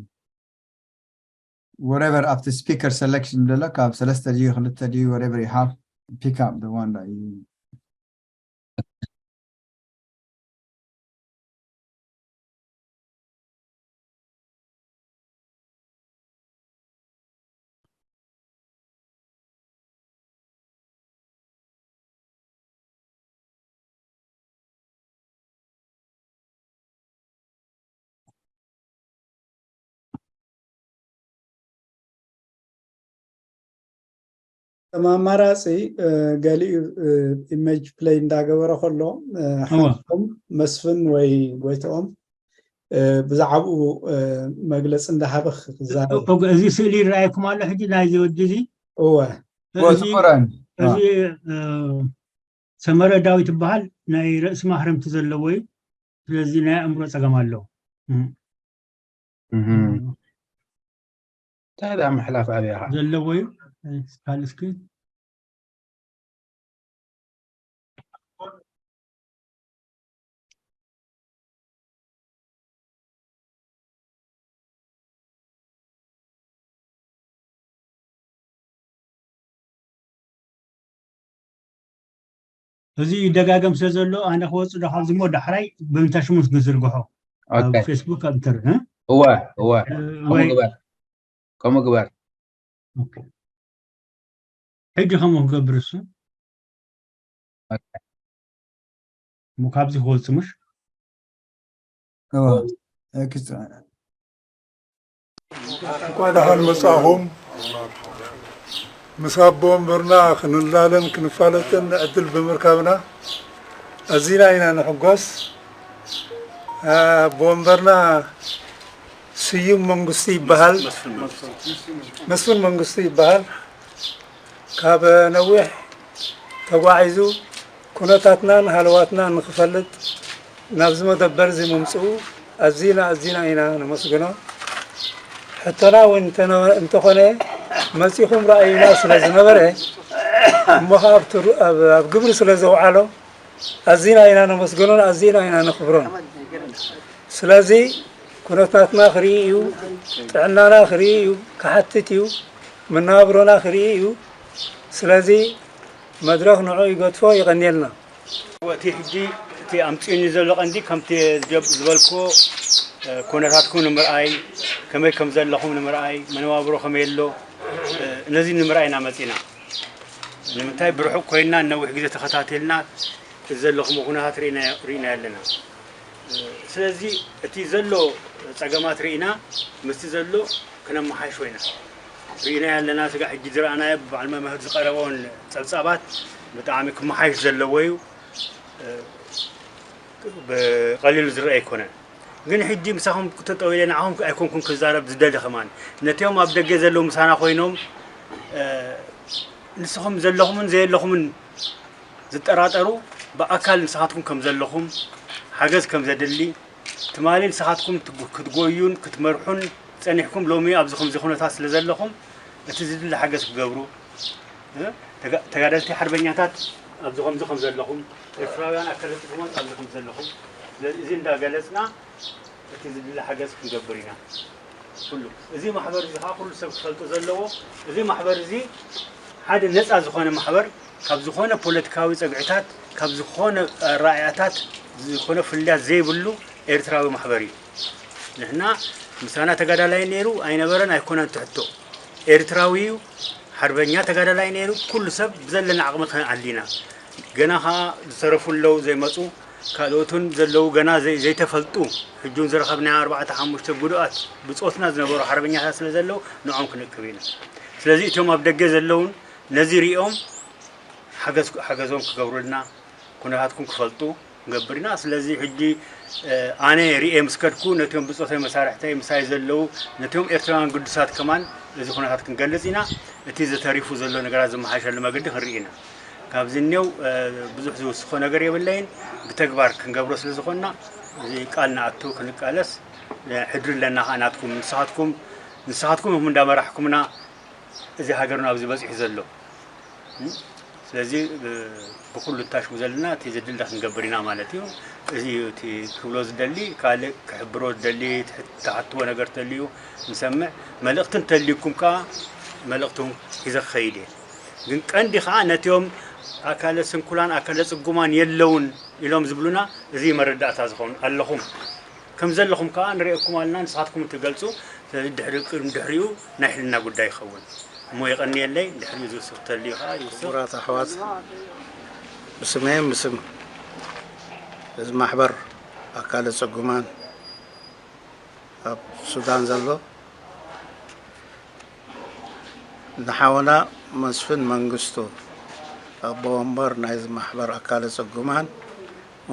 Whatever ኣብቲ ስፒከር ሰሌክሽን ዘሎ ካብ ሰለስተ ድዩ ክልተ ድዩ whatever you have, pick up the one that you ከም ኣማራፂ እ፣ ገሊኡ ኢሜጅ ፕሌይ እንዳገበረ ከሎ እ፣ እወ። ሓንቶም መስፍን ወይ ጎይትኦም እ፣ ብዛዕባኡ እ፣ መግለፂ እንዳሃበ ክዛረብ። ኦኬ፣ እዚ ስእሊ ይረኣየኩም ኣሎ ሕጂ ናይዚ ወዲ እዚ? እወ። እወ፣ እዚ ትኩረን። እዚ እ፣ ሰመረ ዳዊት ይበሃል። ናይ ርእሲ ማህረምቲ ዘለዎ እዩ። ስለዚ ናይ ኣእምሮ ፀገም ኣለዎ። እም። እህም። እንታይ ደኣ ምሕላፍ ኣብያኻ? ዘለዎ እዩ። ካልእ እስኪ። እዚ ይደጋገም ስለ ዘሎ ኣነ ክወፅእ ዶ ካብዚ እሞ ዳሕራይ ብምንታይ ሽሙ ንዝርግሖ ኣብ ኦኬ። ፌስቡክ ኣብ ኢንተርነት እወ፣ እወ። ከምኡ ወይ ግበር። ከምኡ ግበር። ኦኬ። ሕጂ ከምኡ ክገብር እሱ እሞ ካብዚ ክወፅእ ምሽ እወ፣ ኤክስትራ። እንኳዕ ደሓን መጻእኹም። ምስ ኣቦ ወንበርና ክንላለን ክንፋለጥን ዕድል ብምርካብና ኣዚና ኢና ንሕጎስ። ኣቦ ወንበርና ስዩም መንግስቱ ይበሃል። መስፍን መንግስቱ ይበሃል። ካብ ነዊሕ ተጓዒዙ ኩነታትናን ሃለዋትናን ንኽፈልጥ ናብዚ መደበር እዚ ምምፅኡ ኣዚና ኣዚና ኢና ነመስግኖ። ሕቶና እውን እንተነ-፣ እንተኾነ መፂኹም ረኣዩና ስለ ዝነበረ እሞ ኸዓ ኣብ ትሩ-፣ ኣብ፣ ኣብ ግብሪ ስለ ዘውዓሎ ኣዚና ኢና ነመስግኖን ኣዚና ኢና ነኽብሮን። ስለዚ ኩነታትና ክርኢ እዩ፣ ጥዕናና ክርኢ እዩ፣ ክሓትት እዩ፣ መነባብሮና ክርኢ እዩ። ስለዚ መድረኽ ንዑ ይገድፎ። የቐንየልና። እቲ ሕጂ እቲ ኣምፅኡኒ ዘሎ ቀንዲ ከምቲ ዝጀብ-፣ ዝበልክዎ፣ እ፣ ኩነታትኩም ንምርኣይ፣ ከመይ ከም ዘለኹም ንምርኣይ፣ መነባብሮ ከመይ ኣሎ፣ እ፣ ነዚ ንምርኣይ ኢና መፂና። ንምንታይ ብርሑቕ ኮይንና ነዊሕ ግዜ ተኸታቲልና እቲ ዘለኹም ኩነታት ርኢና፣ ርኢና ኣለና። ስለዚ እቲ ዘሎ ጸገማት ርኢና ምስቲ ዘሎ ክነመሓይሾ ኢና ርኢና ኣለና። ስጋ ሕጂ ዝረኣናዮ ብበዓል መምህር ዝቐረበውን ጸብጻባት ብጣዕሚ ክመሓይሽ ዘለዎ እዩ። ብቐሊሉ ዝረአ ኣይኮነን። ግን ሕጂ ምሳኹም ክተጠው ኢለ ንዓኹም ኣይኮንኩን ክዛረብ ዝደሊ ከማን። ነቲኦም ኣብ ደገ ዘለዉ ምሳና ኮይኖም፣ እ፣ ንስኹም ዘለኹምን ዘየለኹምን ዝጠራጠሩ ብኣካል ንስኻትኩም ከም ዘለኹም፣ ሓገዝ ከም ዘድሊ፣ ትማሊ ንስኻትኩም ትጉ-፣ ክትጎዩን ክትመርሑን ጸኒሕኩም ሎሚ ኣብዚ ከምዚ ኩነታት ስለ ዘለኹም እቲ ዝድለ ሓገዝ ክገብሩ፣ እ፣ ተጋ-፣ ተጋደልቲ ሓርበኛታት ኣብዚ ከምዚ ከም ዘለኹም፣ ኤርትራውያን ኣካላት ጥዑማት ኣብዚ ከም ዘለኹም፣ ስለዚ እዚ እንዳገለጽና እቲ ዝድለ ሓገዝ ክንገብር ኢና። ኩሉ እዚ ማሕበር እዚ ከዓ ኩሉ ሰብ ክፈልጦ ዘለዎ፣ እዚ ማሕበር እዚ ሓደ ነፃ ዝኾነ ማሕበር፣ ካብ ዝኾነ ፖለቲካዊ ጸግዕታት፣ ካብ ዝኾነ ኣረኣእያታት፣ ዝኾነ ፍልልያት ዘይብሉ ኤርትራዊ ማሕበር እዩ። ንሕና ምሳና ተጋዳላይ ነይሩ ኣይነበረን ኣይኮነን ትሕቶ። ኤርትራዊ እዩ፣ ሓርበኛ ተጋዳላይ ነይሩ። ኩሉ ሰብ ብዘለና ዓቕሚ ከነኣሊ ኢና። ገና ኸዓ ዝተረፉ ኣለዉ ዘይመፁ፣ ካልኦትን ዘለዉ ገና ዘይ-፣ ዘይተፈልጡ፣ ሕጂ እውን ዝረኸብናዮ ኣርባዕተ ሓሙሽተ ጉዱኣት ብጾትና ዝነበሩ ሓርበኛታት ስለ ዘለዉ ንዖም ክንእክብ ኢና። ስለዚ እቶም ኣብ ደገ ዘለዉን ነዚ ሪኦም ሓገዝ-፣ ሓገዞም ክገብሩልና፣ ኩነታትኩም ክፈልጡ ንገብር ኢና። ስለዚ ሕጂ፣ እ፣ ኣነ ሪኤ ምስ ከድኩ ነቶም ብጾተይ መሳርሕተይ ምሳይ ዘለዉ ነቶም ኤርትራውያን ግዱሳት ከማን እዚ ኩነታት ክንገልጽ ኢና። እቲ ዝተሪፉ ዘሎ ነገራት ዝመሓሸሉ መገዲ ክንርኢ ኢና። ካብዚ እኔው፣ እ፣ ብዙሕ ዝውስኾ ነገር የብለይን። ብተግባር ክንገብሮ ስለ ዝኾንና እዚ ቃል ንኣቱ ክንቃለስ፣ እ፣ ሕድሪ ኣለና ኸኣ ናትኩም። ንስኻትኩም፣ ንስኻትኩም ኢኹም እንዳመራሕኩምና እዚ ሃገርና ኣብዚ በጺሑ ዘሎ። እም? ስለዚ፣ እ፣ ብኹሉ እታሽሙ ዘለና እቲ ዝድለ ክንገብር ኢና ማለት እዩ። እዚ እዩ እቲ ክብሎ ዝደሊ። ካልእ ክሕብሮ ዝደሊ፣ ትሕ-፣ ትሓትዎ ነገር ተልዩ ንሰምዕ። መልእኽቲ እንተልዩኩም ከኣ መልእኽቱም ሒዘ ክኸይድ እየ። ግን ቀንዲ ከኣ ነቲኦም ኣካለ ስንኩላን፣ ኣካለ ጽጉማን የለውን ኢሎም ዝብሉና፣ እዚ እዩ መረዳእታ ዝኸውን። ኣለኹም። ከም ዘለኹም ከኣ ንርእየኩም ኣለና፣ ንስኻትኩም ትገልጹ። ስለዚ ድሕሪ፣ ቅድሚ ድሕሪኡ ናይ ሕልና ጉዳይ ይኸውን። እሞ የቐንየለይ፣ ድሕሪኡ ዝውስኽ ተልዩ ከኣ ይውስኽ። ክቡራት ኣሕዋት፣ ብስመይን ብስም እዚ ማሕበር ኣካለ ጽጉማን ኣብ ሱዳን ዘሎ ንሓውና መስፍን መንግስቱ፣ ኣቦ ወንበር ናይዚ ማሕበር ኣካለ ጽጉማን፣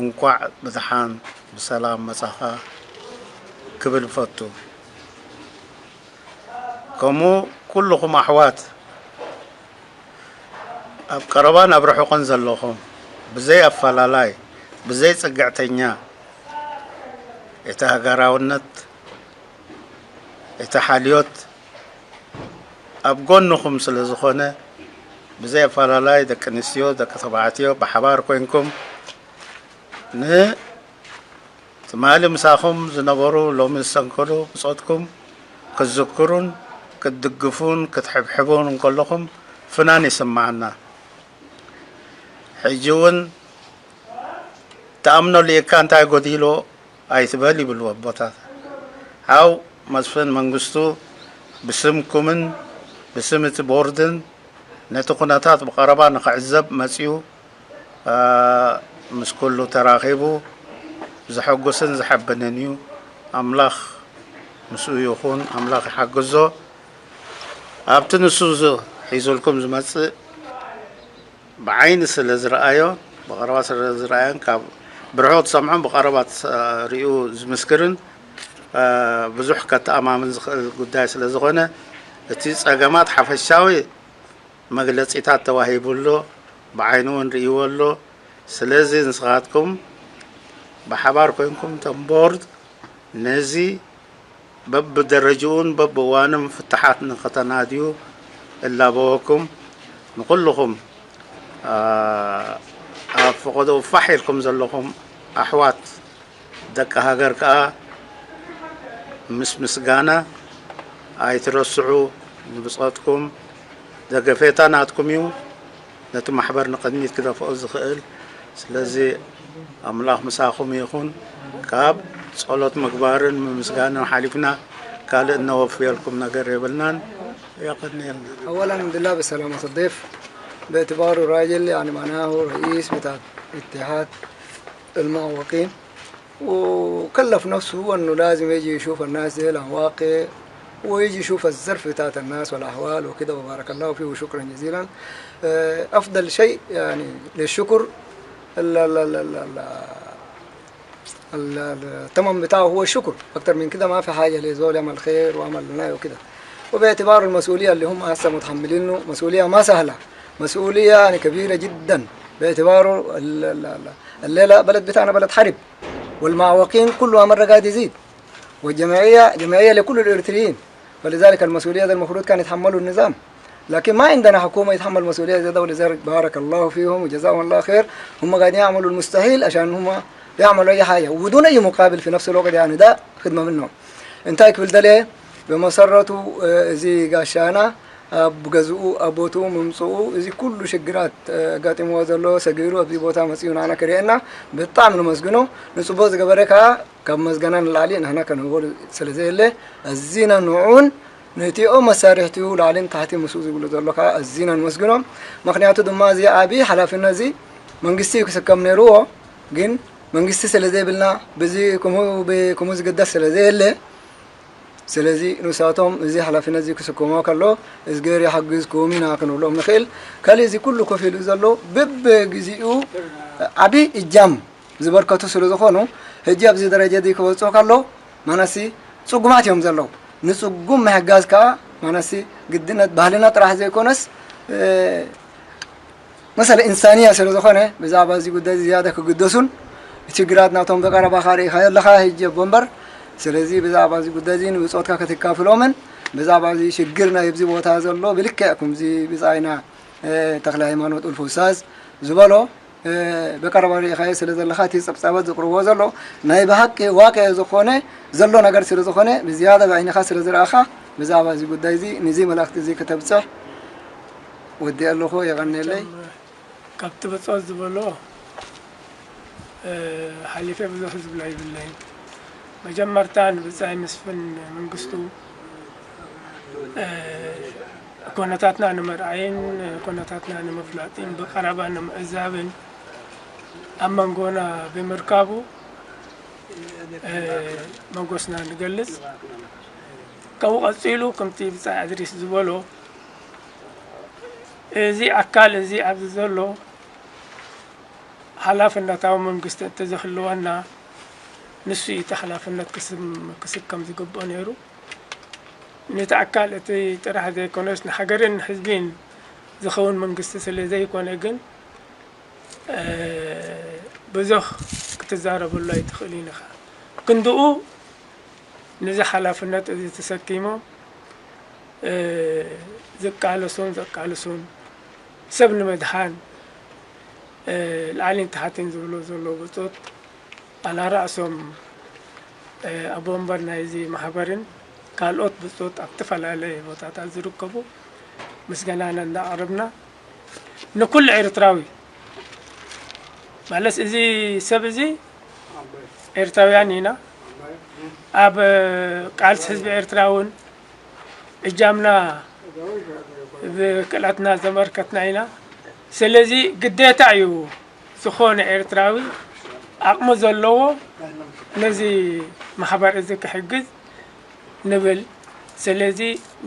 እንቋዕ ብደሓን ብሰላም መጻኻ ክብል እፈቱ። ከምኡ ኩልኹም ኣሕዋት ኣብ ቀረባን ኣብ ርሑቕን ዘለኹም፣ ብዘይ ኣፈላላይ፣ ብዘይ ጽግዕተኛ፣ እቲ ሃገራውነት፣ እቲ ሓልዮት ኣብ ጎንኹም ስለ ዝኾነ፣ ብዘይ ኣፈላላይ ደቂ ኣንስትዮ፣ ደቂ ተባዕትዮ ብሓባር ኮይንኩም ን ትማሊ ምሳኹም ዝነበሩ ሎሚ ዝሰንከሉ ብጾትኩም ክትዝክሩን ክትድግፉን ክትሕብሕቡን እንከለኹም ፍናን ይስምዓና። ሕጂ እውን ትኣምኖ ልኢካ እንታይ ጎዲሎ ኣይትበል ይብሉ ኣቦታት። ሓው መስፍን መንግስቱ ብስምኩምን ብስም እቲ ቦርድን ነቲ ኩነታት ብቐረባ ንኽዕዘብ መጺኡ፣ እ፣ ምስ ኩሉ ተራኺቡ ዘሐጉስን ዘሐብንን እዩ። ኣምላኽ ምስኡ ይኹን፣ ኣምላኽ ይሓግዞ። ኣብቲ ንሱ ዝ-፣ ሒዙልኩም ዝመጽእ ብዓይኒ ስለ ዝረኣዮ፣ ብቐረባ ስለ ዝረኣዮን ካብ ብርሑቕ ዝሰምዖን ብቐረባ ሪኡ ዝምስክርን ብዙሕ ከተኣማምን ዝኽእል ጉዳይ ስለ ዝኾነ፣ እቲ ጸገማት ሓፈሻዊ መግለጺታት ተዋሂቡ ኣሎ፣ ብዓይኑ እውን ርእይዎ ኣሎ። ስለዚ ንስኻትኩም ብሓባር ኮይንኩም፣ እቶም ቦርድ፣ ነዚ በብደረጅኡን በብእዋኑን ፍታሓት ንኽተናድዩ እላበወኩም። ንኹልኹም፣ ኣ፣ ኣብ ፈቐዶኡ ፋሕ ኢልኩም ዘለኹም ኣሕዋት ደቂ ሃገር ከኣ ምስ ምስጋና ኣይትረስዑ። ንብጾትኩም ደገፌታ ናትኩም እዩ። ነቲ ማሕበር ንቕድሚት ክደፍኦ ዝኽእል። ስለዚ ኣምላኽ ምሳኹም ይኹን። ካብ ጸሎት ምግባርን ምምስጋንን ሓሊፍና ካልእ እነወፍየልኩም ነገር የብልናን። የቐንየልና። أولا الحمد لله بسلامة الضيف، باعتباره راجل يعني معناه رئيس بتاع اتحاد المعوقين، وكلف نفسه أنه لازم يجي يشوف الناس دي الأنواقي، ويجي يشوف الظرف بتاعت الناس والأحوال وكده، وبارك الله فيه وشكرا جزيلا. آه، أفضل شيء يعني للشكر ال- ال- ال- ال- ال- ال- ال- الثمن بتاعه هو الشكر. أكتر من كده ما في حاجة لزول يعمل خير وعمل لنا وكده. وباعتبار المسؤولية اللي هم هسه متحملينه مسؤولية ما سهلة، مسؤولية يعني كبيرة جدا، باعتباره ال- ال- ال- الليلة بلد بتاعنا بلد حرب، والمعوقين كل ما مرة قاعد يزيد، والجمعية جمعية لكل الإريتريين، فلذلك المسؤولية ده المفروض كان يتحمله النظام، لكن ما عندنا حكومة يتحمل مسؤولية زي ده، ولذلك بارك الله فيهم وجزاهم الله خير. هم قاعدين يعملوا المستحيل عشان هم يعملوا أي حاجة وبدون أي مقابل في نفس الوقت، يعني ده خدمة منهم. انتهى كل ده ليه؟ بمسرته، آه، زي قاشانا ኣብ ገዝኡ ኣብ ቦትኡ ምምፅኡ፣ እዚ ኩሉ ሽግራት ኣጋጢምዎ ዘሎ ሰጊሩ ኣብዚ ቦታ መፂኡ ንዓና ክርእየና ብጣዕሚ ነመስግኖ። ንፅቡቅ ዝገበረ ከዓ ካብ መስገና ንላዕሊ ንሕና ከንህቦ ስለ ዘየለ፣ ኣዚና ንዑን ነቲኦም መሳርሕቲኡ ላዕልን ታሕቲ ምስኡ ዝብሉ ዘሎ ከዓ ኣዚና ንመስግኖም። ምክንያቱ ድማ እዚ ዓብዪ ሓላፍነት እዚ መንግስቲ እዩ ክስከም ነይርዎ፣ ግን መንግስቲ ስለ ዘይብልና ብዚ ከምኡ ብ- ከምኡ ዝግደስ ስለ ዘየለ፣ ስለዚ ንሳቶም እዚ ሓላፍነት እዚ ክስከሞ ከሎ፣ እዝግሄር ይሓግዝኩም ኢና ክንብሎም ንኽእል። ካልእ እዚ ኩሉ ኮፍ ኢሉ ዘሎ በብግዚኡ ዓቢ እጃም ዝበርከቱ ስለ ዝኾኑ፣ ሕጂ ኣብዚ ደረጃ እዚ ክበጽሑ ከሎ፣ ማነሲ ጽጉማት እዮም ዘለዉ። ንጽጉም ምሕጋዝ ከኣ ማነሲ ግድነት ባህልና ጥራሕ ዘይኮነስ፣ እ፣ መሰለ ኢንሳንያ ስለ ዝኾነ፣ ብዛዕባ እዚ ጉዳይ እዚ ዝያዳ ክግደሱን፣ ችግራት ናቶም ብቐረባ ካርኢኻ ኣለኻ፣ ሕጂ ኣቦ እምበር። ስለዚ ብዛዕባ እዚ ጉዳይ እዚ ንብጾትካ ክትካፍሎምን፣ ብዛዕባ እዚ ሽግር ናይ ኣብዚ ቦታ ዘሎ ብልክዕ ከምዚ ብጻይና፣ እ፣ ተኽለ ሃይማኖት ኡልፍ ኡስታዝ ዝበሎ፣ እ፣ ብቐረባ ርኢኻዮ ስለ ዘለኻ፣ እቲ ጸብጻባት ዘቕርብዎ ዘሎ ናይ ብሓቂ ዋቅዕ ዝኾነ ዘሎ ነገር ስለ ዝኾነ፣ ብዝያዳ ብዓይንኻ ስለ ዝረኣኻ፣ ብዛዕባ እዚ ጉዳይ እዚ፣ ነዚ መልእኽቲ እዚ ከተብጽሕ ወዲአ ኣለኹ። የቐንየለይ። ካብቲ ብጾት ዝበሎ፣ እ፣ ሓሊፈ ብዙሕ ዝብሎ ኣይብለይን። መጀመርታ ንብጻይ መስፍን መንግስቱ፣ እ፣ ኩነታትና ንምርኣይን ኩነታትና ንምፍላጥን ብቐረባ ንምዕዛብን ኣብ መንጎና ብምርካቡ፣ እ፣ መጎስና ንገልጽ። ካብኡ ቀጺሉ ከምቲ ብጻይ ኣድሪስ ዝበሎ፣ እዚ ኣካል እዚ ኣብዚ ዘሎ ሓላፍነታዊ መንግስቲ እንተዘህልወና፣ ንሱ እዩ እቲ ሓላፍነት ክስም-፣ ክስከም ዝግብኦ ነይሩ። ነቲ ኣካል እቲ ጥራሕ ዘይኮነስ፣ ንሃገርን ንህዝብን ዝኸውን መንግስቲ ስለ ዘይኮነ ግን፣ እ፣ ብዙሕ ክትዛረበሉ ኣይትኽእልን ኢኻ። ክንድኡ ነዚ ሓላፍነት እዚ ተሰኪሞም፣ እ፣ ዝቃለሱን ዘቃልሱን፣ ሰብ ንምድሓን፣ እ፣ ላዕሊን ታሕቲን ዝብሎ ዘለዉ ብጾት፣ ኣላራእሶም፣ እ፣ ኣቦ ወንበር ናይዚ ማሕበርን ካልኦት ብጾት ኣብ ዝተፈላለየ ቦታታት ዝርከቡ ምስጋናና እንዳኣቕረብና፣ ንኩሉ ኤርትራዊ ማለት፣ እዚ ሰብ እዚ ኤርትራውያን ኢና። ኣብ ቃልሲ ህዝቢ ኤርትራ እውን እጃምና ብክእለትና ዘመርከትና ኢና። ስለዚ ግዴታ እዩ ዝኾነ ኤርትራዊ ዓቕሚ ዘለዎ ነዚ ማሕበር እዚ ክሕግዝ ንብል። ስለዚ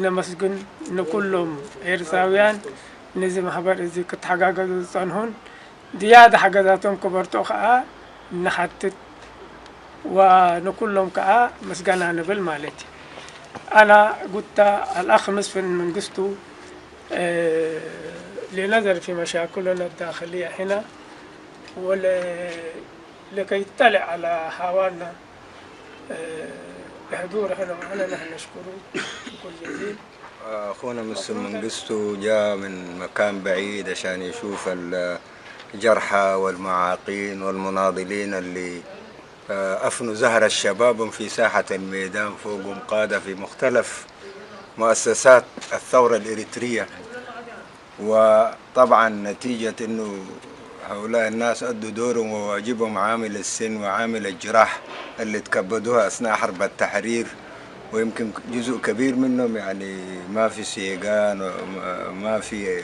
ነመስግን ንኩሎም ኤርትራውያን ነዚ ማሕበር እዚ ክተሓጋገዙ ዝጸንሑን ዝያዳ ሓገዛቶም ክበርትዑ ከኣ ንሓትት። ونكلهم كا مسجنا نبل مالتي. أنا قلت الأخ مسفن منقستو، آه، لنظر في مشاكلنا الداخلية هنا، ول-، لكي يطلع على أحوالنا، آه، بحضور هنا معنا، نحن نشكره شكر جزيل. أخونا مسلم منقستو جاء من مكان بعيد عشان يشوف الجرحى والمعاقين والمناضلين اللي، آه، أفنوا زهر الشباب في ساحة الميدان، فوقهم قادة في مختلف مؤسسات الثورة الإريترية. وطبعًا نتيجة إنه هؤلاء الناس أدوا دورهم وواجبهم عامل السن وعامل الجراح اللي تكبدوها أثناء حرب التحرير، ويمكن جزء كبير منهم يعني ما في سيقان، ما في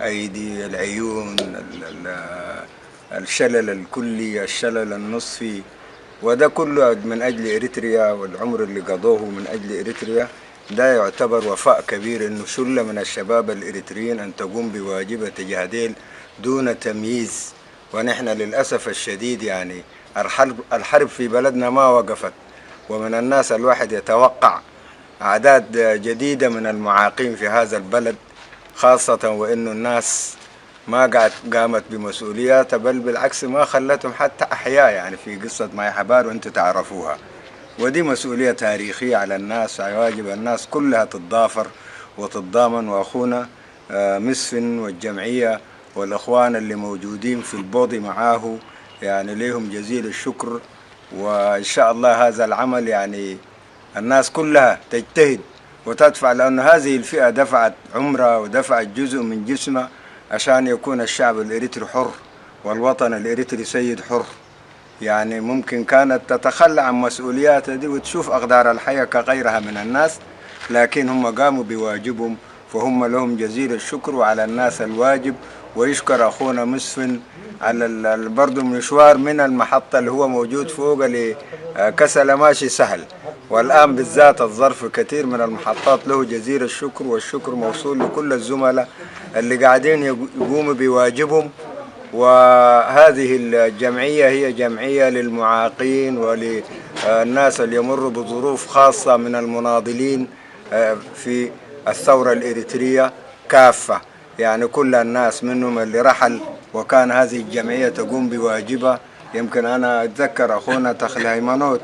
أيدي، العيون، ال-، ال-، الشلل الكلي، الشلل النصفي، وده كله من أجل إريتريا، والعمر اللي قضوه من أجل إريتريا. ده يعتبر وفاء كبير إنه شلة من الشباب الإريتريين أن تقوم بواجبها تجاه ديل دون تمييز. ونحن للأسف الشديد يعني الحرب، الحرب في بلدنا ما وقفت، ومن الناس الواحد يتوقع أعداد جديدة من المعاقين في هذا البلد، خاصة وإنه الناس ما قعد قامت بمسؤولياتها، بل بالعكس ما خلتهم حتى أحياء، يعني في قصة ماي حبار وانتم تعرفوها. ودي مسؤولية تاريخية على الناس، يجب الناس كلها تتضافر وتتضامن. وأخونا، آه، مسفن والجمعية والأخوان اللي موجودين في البوضي معاه، يعني ليهم جزيل الشكر. وإن شاء الله هذا العمل يعني الناس كلها تجتهد وتدفع، لأن هذه الفئة دفعت عمرها ودفعت جزء من جسمها عشان يكون الشعب الإريتري حر والوطن الإريتري سيد حر. يعني ممكن كانت تتخلى عن مسؤولياتها دي وتشوف أقدار الحياة كغيرها من الناس، لكن هم قاموا بواجبهم، فهم لهم جزيل الشكر، وعلى الناس الواجب. ويشكر أخونا مسفن على ال-، ال-، برضو مشوار من المحطة اللي هو موجود فوق لكسلة ماشي سهل، والآن بالذات الظرف كثير من المحطات له جزيل الشكر، والشكر موصول لكل الزملاء اللي قاعدين يقو-، يقوموا بواجبهم. وهذه الجمعية هي جمعية للمعاقين وللناس اللي يمروا بظروف خاصة من المناضلين، آه، في الثورة الإريترية كافة. يعني كل الناس منهم اللي رحل، وكان هذه الجمعية تقوم بواجبها. يمكن أنا أتذكر أخونا تخل هيمنوت،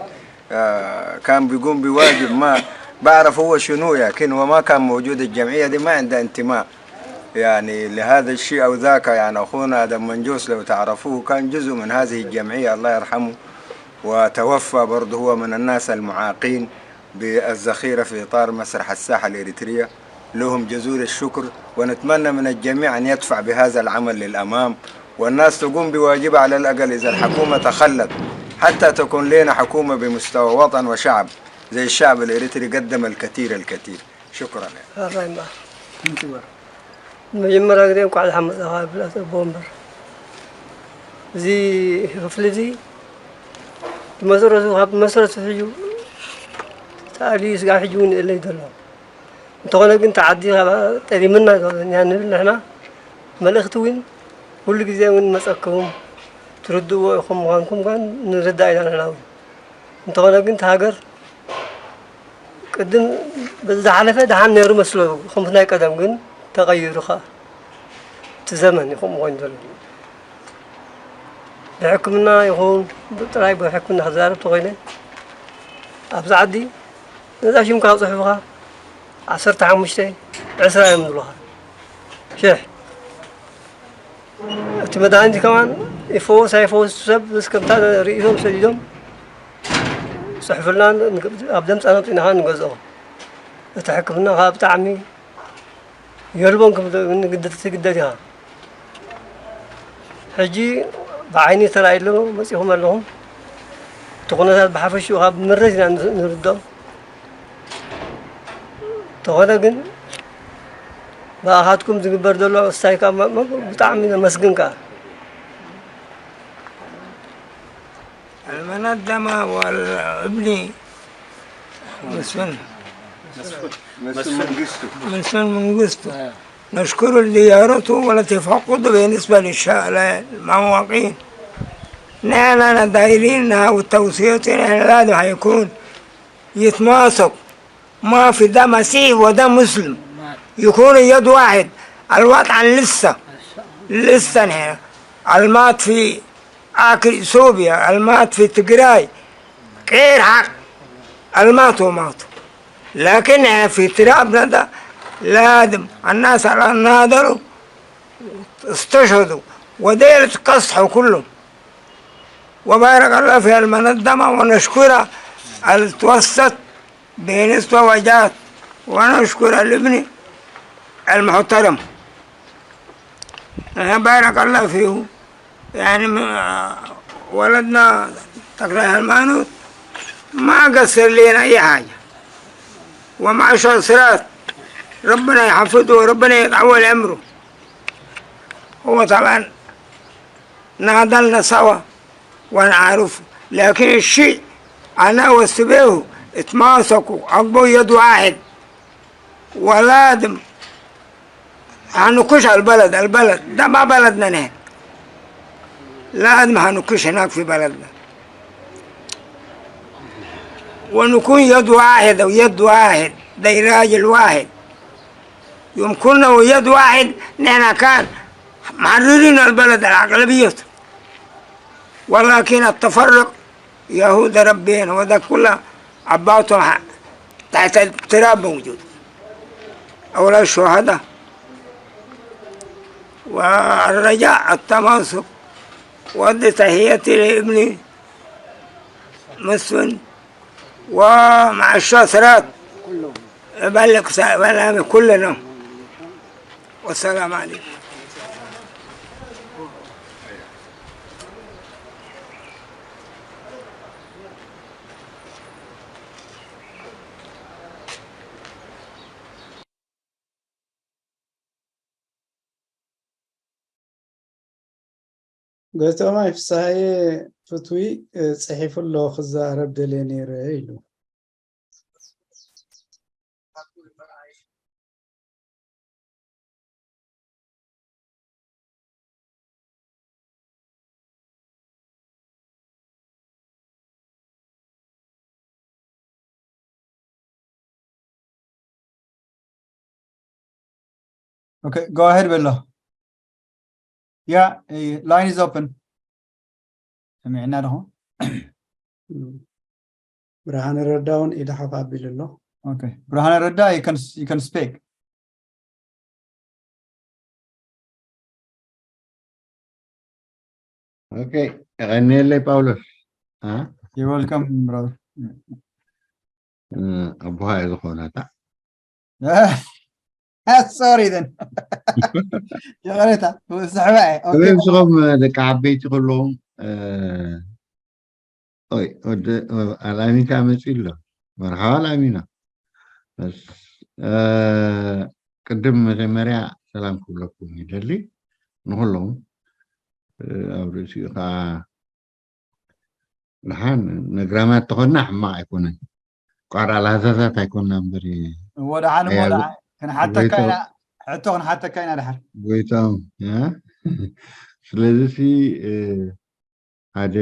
آه، كان بيقوم بواجب ما بعرف هو شنو، لكن هو ما كان موجود، الجمعية دي ما عندها انتماء يعني لهذا الشيء أو ذاك. يعني أخونا آدم منجوس لو تعرفوه كان جزء من هذه الجمعية، الله يرحمه، وتوفى برضه هو من الناس المعاقين بالذخيرة في إطار مسرح الساحة الإريترية. لهم جزيل الشكر، ونتمنى من الجميع أن يدفع بهذا العمل للأمام، والناس تقوم بواجبها على الأقل إذا الحكومة تخلت، حتى تكون لنا حكومة بمستوى وطن وشعب زي الشعب الإريتري قدم الكثير الكثير. شكرًا. ኣራይ እምበኣር። መጀመርያ ግዜ እንኳዕ ደሓን መጻኻ ይብል ኣቶ ኣቦ ወንበር። እዚ ክፍሊ እዚ ብመሰረቱ፣ ካብ መሰረቱ ሕጂ ተኣልዩ ስጋብ ሕጂ እውን የለይ ዘሎ። እንተኾነ ግን፣ እቲ ዓዲ ካብ ጠሊምና ዘሎ እኛ ንብል ንሕና፣ መልእኽቲ እውን ኩሉ ግዜ እውን መጸኩም ትርድእዎ ኢኹም ምዃንኩም ከኣ ንርዳእ ኢና ንሕና እውን። እንተኾነ ግን፣ እቲ ሃገር ቅድም በዚ ዝሓለፈ ደሓን ነይሩ መስሎ፣ ከምቲ ናይ ቀደም ግን ተቐይሩ ኸኣ። እቲ ዘመን እዩ ከምኡ ኮይኑ ዘሎ። ብሕክምና ይኹን፣ ጥራይ ብሕክምና ክዛረብ ተኾይነ፣ ኣብዚ ዓዲ ነዛ ሽምካ ክጽሕፉኻ ዓሰርተ ሓሙሽተ፣ ዕስራ እዮም ዝብሉኻ። ሽሕ። እቲ መድሃኒት ከማን ይፈወስ ኣይፈወስ፣ ሰብ ምስ ከምታ ርእሶም ሰዲዶም ጽሕፍልና፣ ኣብ ደምጻ ነብጽና ኸኣ ንገዝኦ። እቲ ሕክምና ኸኣ ብጣዕሚ የልቦን ክብል ንግደድ፣ ትግደድ ኢኻ። ሕጂ ብዓይኒ ተራእዩ ኣሎ፣ መጺኹም ኣለኹም። እቲ ኩነታት ብሓፈሽኡ ኸኣ ብመረት ኢና ንስ-፣ ንርድኦ። እንተኾነ ግን፣ ብኣኻትኩም ዝግበር ዘሎ እስታይ ከኣ መ-፣ መ-፣ ብጣዕሚ ነመስግን ከኣ። المنظمة والابن مسفن. مسفن منقستو. مسفن منقستو. نشكر لزيارته ولتفقده بالنسبة للشا-، للمعوقين. نحن دايرين وتوصيتنا لازم هيكون يتماسك، ما في ده مسيحي وده مسلم، يكونوا يد واحد. الوطن لسه، لسه نحن المات في آكل إثيوبيا، المات في تجراي، غير حق، المات ومات. لكن نحن في ترابنا ده لازم الناس اللي ناضلوا استشهدوا وديل اتكسحوا كلهم. وبارك الله في المنظمة ونشكرها اللي توسط بين وجات، ونشكر الابن المحترم. أنا بارك الله فيه، يعني م-، ولدنا تقرأ هيمنوت ما قصر لنا أي حاجة، ومع شو صراط ربنا يحفظه وربنا يطول عمره. هو طبعا ناضلنا سوا وأنا عارفه، لكن الشيء أنا وسبيه اتماسكوا، أقبوا يد واحد، ولازم هنكش البلد، البلد ده ما بلدنا نحن، لازم هنكش هناك في بلدنا، ونكون يد واحدة ويد واحد، ده راجل واحد. يوم كنا ويد واحد نحن كان محررين البلد الأغلبية، ولكن التفرق يهود ربين وده كله عباته ح-، تحت التراب موجود. أولاد الشهداء والرجاء التماسك. وأدي تحياتي لابني مسفن ومع الشاطرات. يبلغ سلامي كلنا. والسلام عليكم. ገጠማይ ፍስሃየ ፍትዊ፣ እ፣ ጽሒፉ ኣሎ፣ ክዛረብ ደልየ ነይረ ኢሉ። Okay, go ahead, Bello. Yeah, eh, line is open. ሰሚዕና ዲኹም? ብርሃነ ረዳ እውን ኢዱ ሓፍ ኣቢሉ ኣሎ። Okay. ብርሃነ ረዳ, you can, you can speak. Okay, የቐንየለይ ጳውሎስ። አ? You're welcome, brother. እ፣ ኣቦኻ እየ ዝኾነታ። Sorry then. ይቕሬታ፣ ስሕባ እየ። Okay. ከመይ ምስኹም ደቂ ዓበይቲ ኩልኹም፣ እ፣ ኦይ፣ ወዲ፣ እ፣ ኣልኣሚንካ መፂኡ ኣሎ። መርሓባ ኣልኣሚና። በስ፣ እ፣ ቅድም መጀመርያ ሰላም ክብለኩም ይደሊ። ንኹሎም፣ እ፣ ኣብ ርእሲኡ ከዓ ደሓን ነግራማት ተኾንና ሕማቕ ኣይኮነን። ቋራ ላዛዛት ኣይኮንና እምበር። እዎ ደሓን፣ እሞ ደሓን። ክንሓተካ ኢና፣ ሕቶ ክንሓተካ ኢና ደሓን። ጎይታኦም፣ እ? ስለዚ ሲ፣ እ፣ ሓደ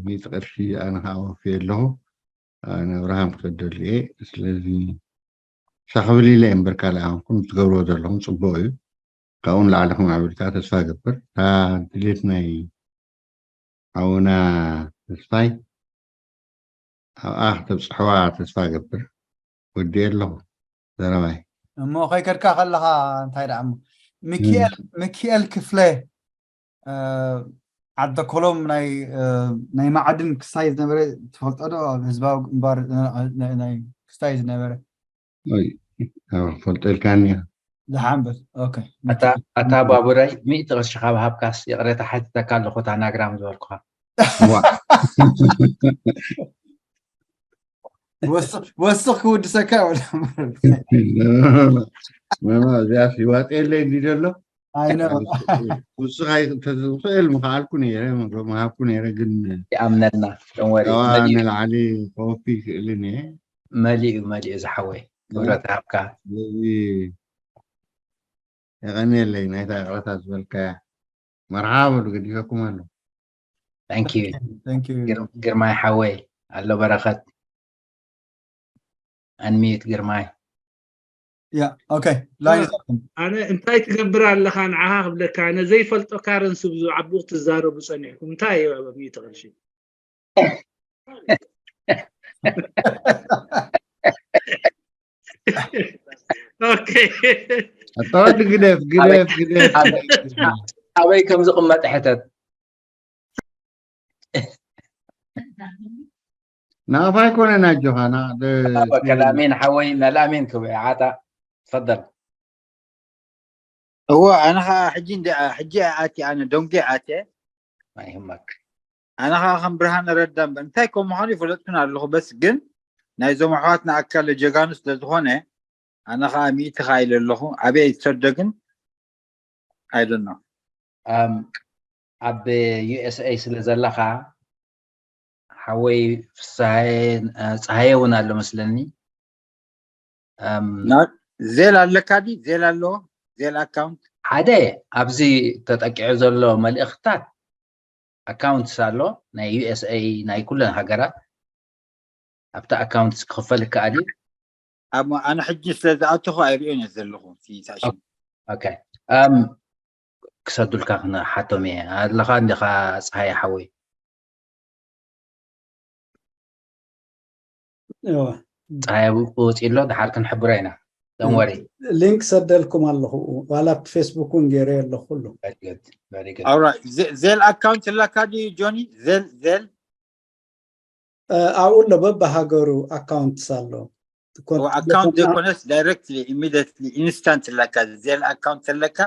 ሚእቲ ቅርሺ ኣነ ከዓ ወፍየ ኣለኹ። ኣነ ኣብርሃም ክሰደሉ እየ። ስለዚ ሳኽብል ኢለ እየ እምበር ካልእ ኣይኮንኩን። ትገብርዎ ዘለኹም ጽቡቕ እዩ። ካብኡ ንላዕሊ ክማዕብል ከዓ ተስፋ እገብር። እታ ድሌት ናይ ሓውና ተስፋይ ኣብኣ ክተብጽሕዋ ተስፋ እገብር። ወዲኤ ኣለኹ ዘረባይ። እሞ ከይከድካ ከለኻ እንታይ ደኣ እሞ ሚኪኤል፣ ሚኪኤል ክፍለ፣ እ፣ ዓዲ ኮሎም ናይ፣ እ፣ ናይ ማዕድን ክስታይ ዝነበረ ትፈልጦ ዶ? ኣብ ህዝባዊ ግንባር፣ እ፣ ናይ፣ ናይ ክስታይ ዝነበረ። ኦይ፣ ኣዎ፣ ክፈልጦ ኢልካኒ ኢኻ። ዝሓንበስ። ኦኬ። ኣታ ኣታ ባቡረይ፣ ሚእቲ ቅርሺ ካብ ሃብካስ ይቕሬታ ሓቲተካ ኣለኹ፣ እታ ናግራም ዝበልኩኻ። ዋእ። ወስኽ፣ ወስኽ ክውድሰካ ወላ። መማ፣ እዚኣስ ይዋጥ የለይ እንዲ ዘሎ? ኣይ ነው። ውስኻ ተዝኽእል ምኽኣልኩ ነይረ፣ ምሃብኩ ነይረ፣ ግን ይኣምነልና። Don't worry። ካብኣ መሊኡ፣ ንላዕሊ ከወፊ ይኽእልን እየ። መሊኡ፣ መሊኡ ዝሓወይ። ክብረት ሃብካ። ስለዚ የቐንየለይ ናይታ ይቕረታ ዝበልካያ። መርሓባ በሉ፣ ገዲፈኩም ኣለኹ። Thank you. Thank you. ግርማይ ሓወይ ኣሎ በረኸት። Unmute ግርማይ። Yeah, okay. Line is open. ኣነ እንታይ ትገብር ኣለኻ ንዓኻ ክብለካ፣ ኣነ ዘይፈልጦ ካረንሲ ብዙ ዓቡቕ ትዛረቡ ጸኒሕኩም። እንታይ እዩ ኣብ ሚእቲ ቅርሺ? ኦኬ። ኣታወዲ ግደፍ ግደፍ ግደፍ። ኣበይ ከም ዝቕመጥ ሕተት። ናፋይ ኮነ ናጆኻ ና ከላሜን ሓወይ መላሜን ክብ ዓጣ። ትፈደል። እዎ ኣነ ከዓ ሕጂ እንዲ ሕጂ ኣቲ ኣነ ደንጉ ኣተ ኣይህመክ። ኣነ ከዓ ከም ብርሃን ረዳ እምበር እንታይ ከም ምዃኑ ይፈለጥኩን ኣለኹ። በስ ግን ናይዞም ኣሕዋትና ኣካል ጀጋኑ ስለ ዝኾነ ኣነ ከዓ ሚእቲ ከዓ ኢለ ኣለኹ። ኣበይ ዝሰዶ ግን ኣይደኖ ኣብ ዩ ኤስ ኤ ስለ ዘለኻ ሓወይ ፍስሃየ፣ እ፣ ፀሃየ እውን ኣሎ መስለኒ። እም፣ ዜል ኣለካ ዲ ዜል ኣለዎ ዜል ኣካውንት ሓደ ኣብዚ ተጠቂዑ ዘሎ መልእኽትታት ኣካውንትስ ኣሎ ናይ ዩ ኤስ ኤ ናይ ኩለን ሃገራት ኣብቲ ኣካውንትስ ክኽፈል ይከኣል እዩ። ኣብ ኣነ ሕጂ ስለ ዝኣተኹ ኣይርእዮን እየ ዘለኹ እቲ ታሽሙ ኦኬ። እም፣ ክሰዱልካ ክንሓቶም እየ ኣለኻ እንዲኻ ፀሃየ ሓወይ። እወ። ፀሃየ ወፂ ኣሎ ድሓር ክንሕብሮ ኢና። Don't worry. ሊንክ ሰደልኩም ኣለኹ ዋላ ኣብቲ ፌስቡክ እውን ገይረ ኣለኹ ኩሉ። Very good, very good. Alright. ዜ- ዜል ኣካውንት ኣለካ ድዩ ጆኒ? ዜል ዜል እ፣ ኣብኡ ኣሎ በብሃገሩ ኣካውንትስ ኣሎ። ኮን- ኣካውንት ዘይኮነስ ዳይሬክትሊ ኢሚዲየትሊ ኢንስታንት ኣለካ ዜል ኣካውንት ኣለካ።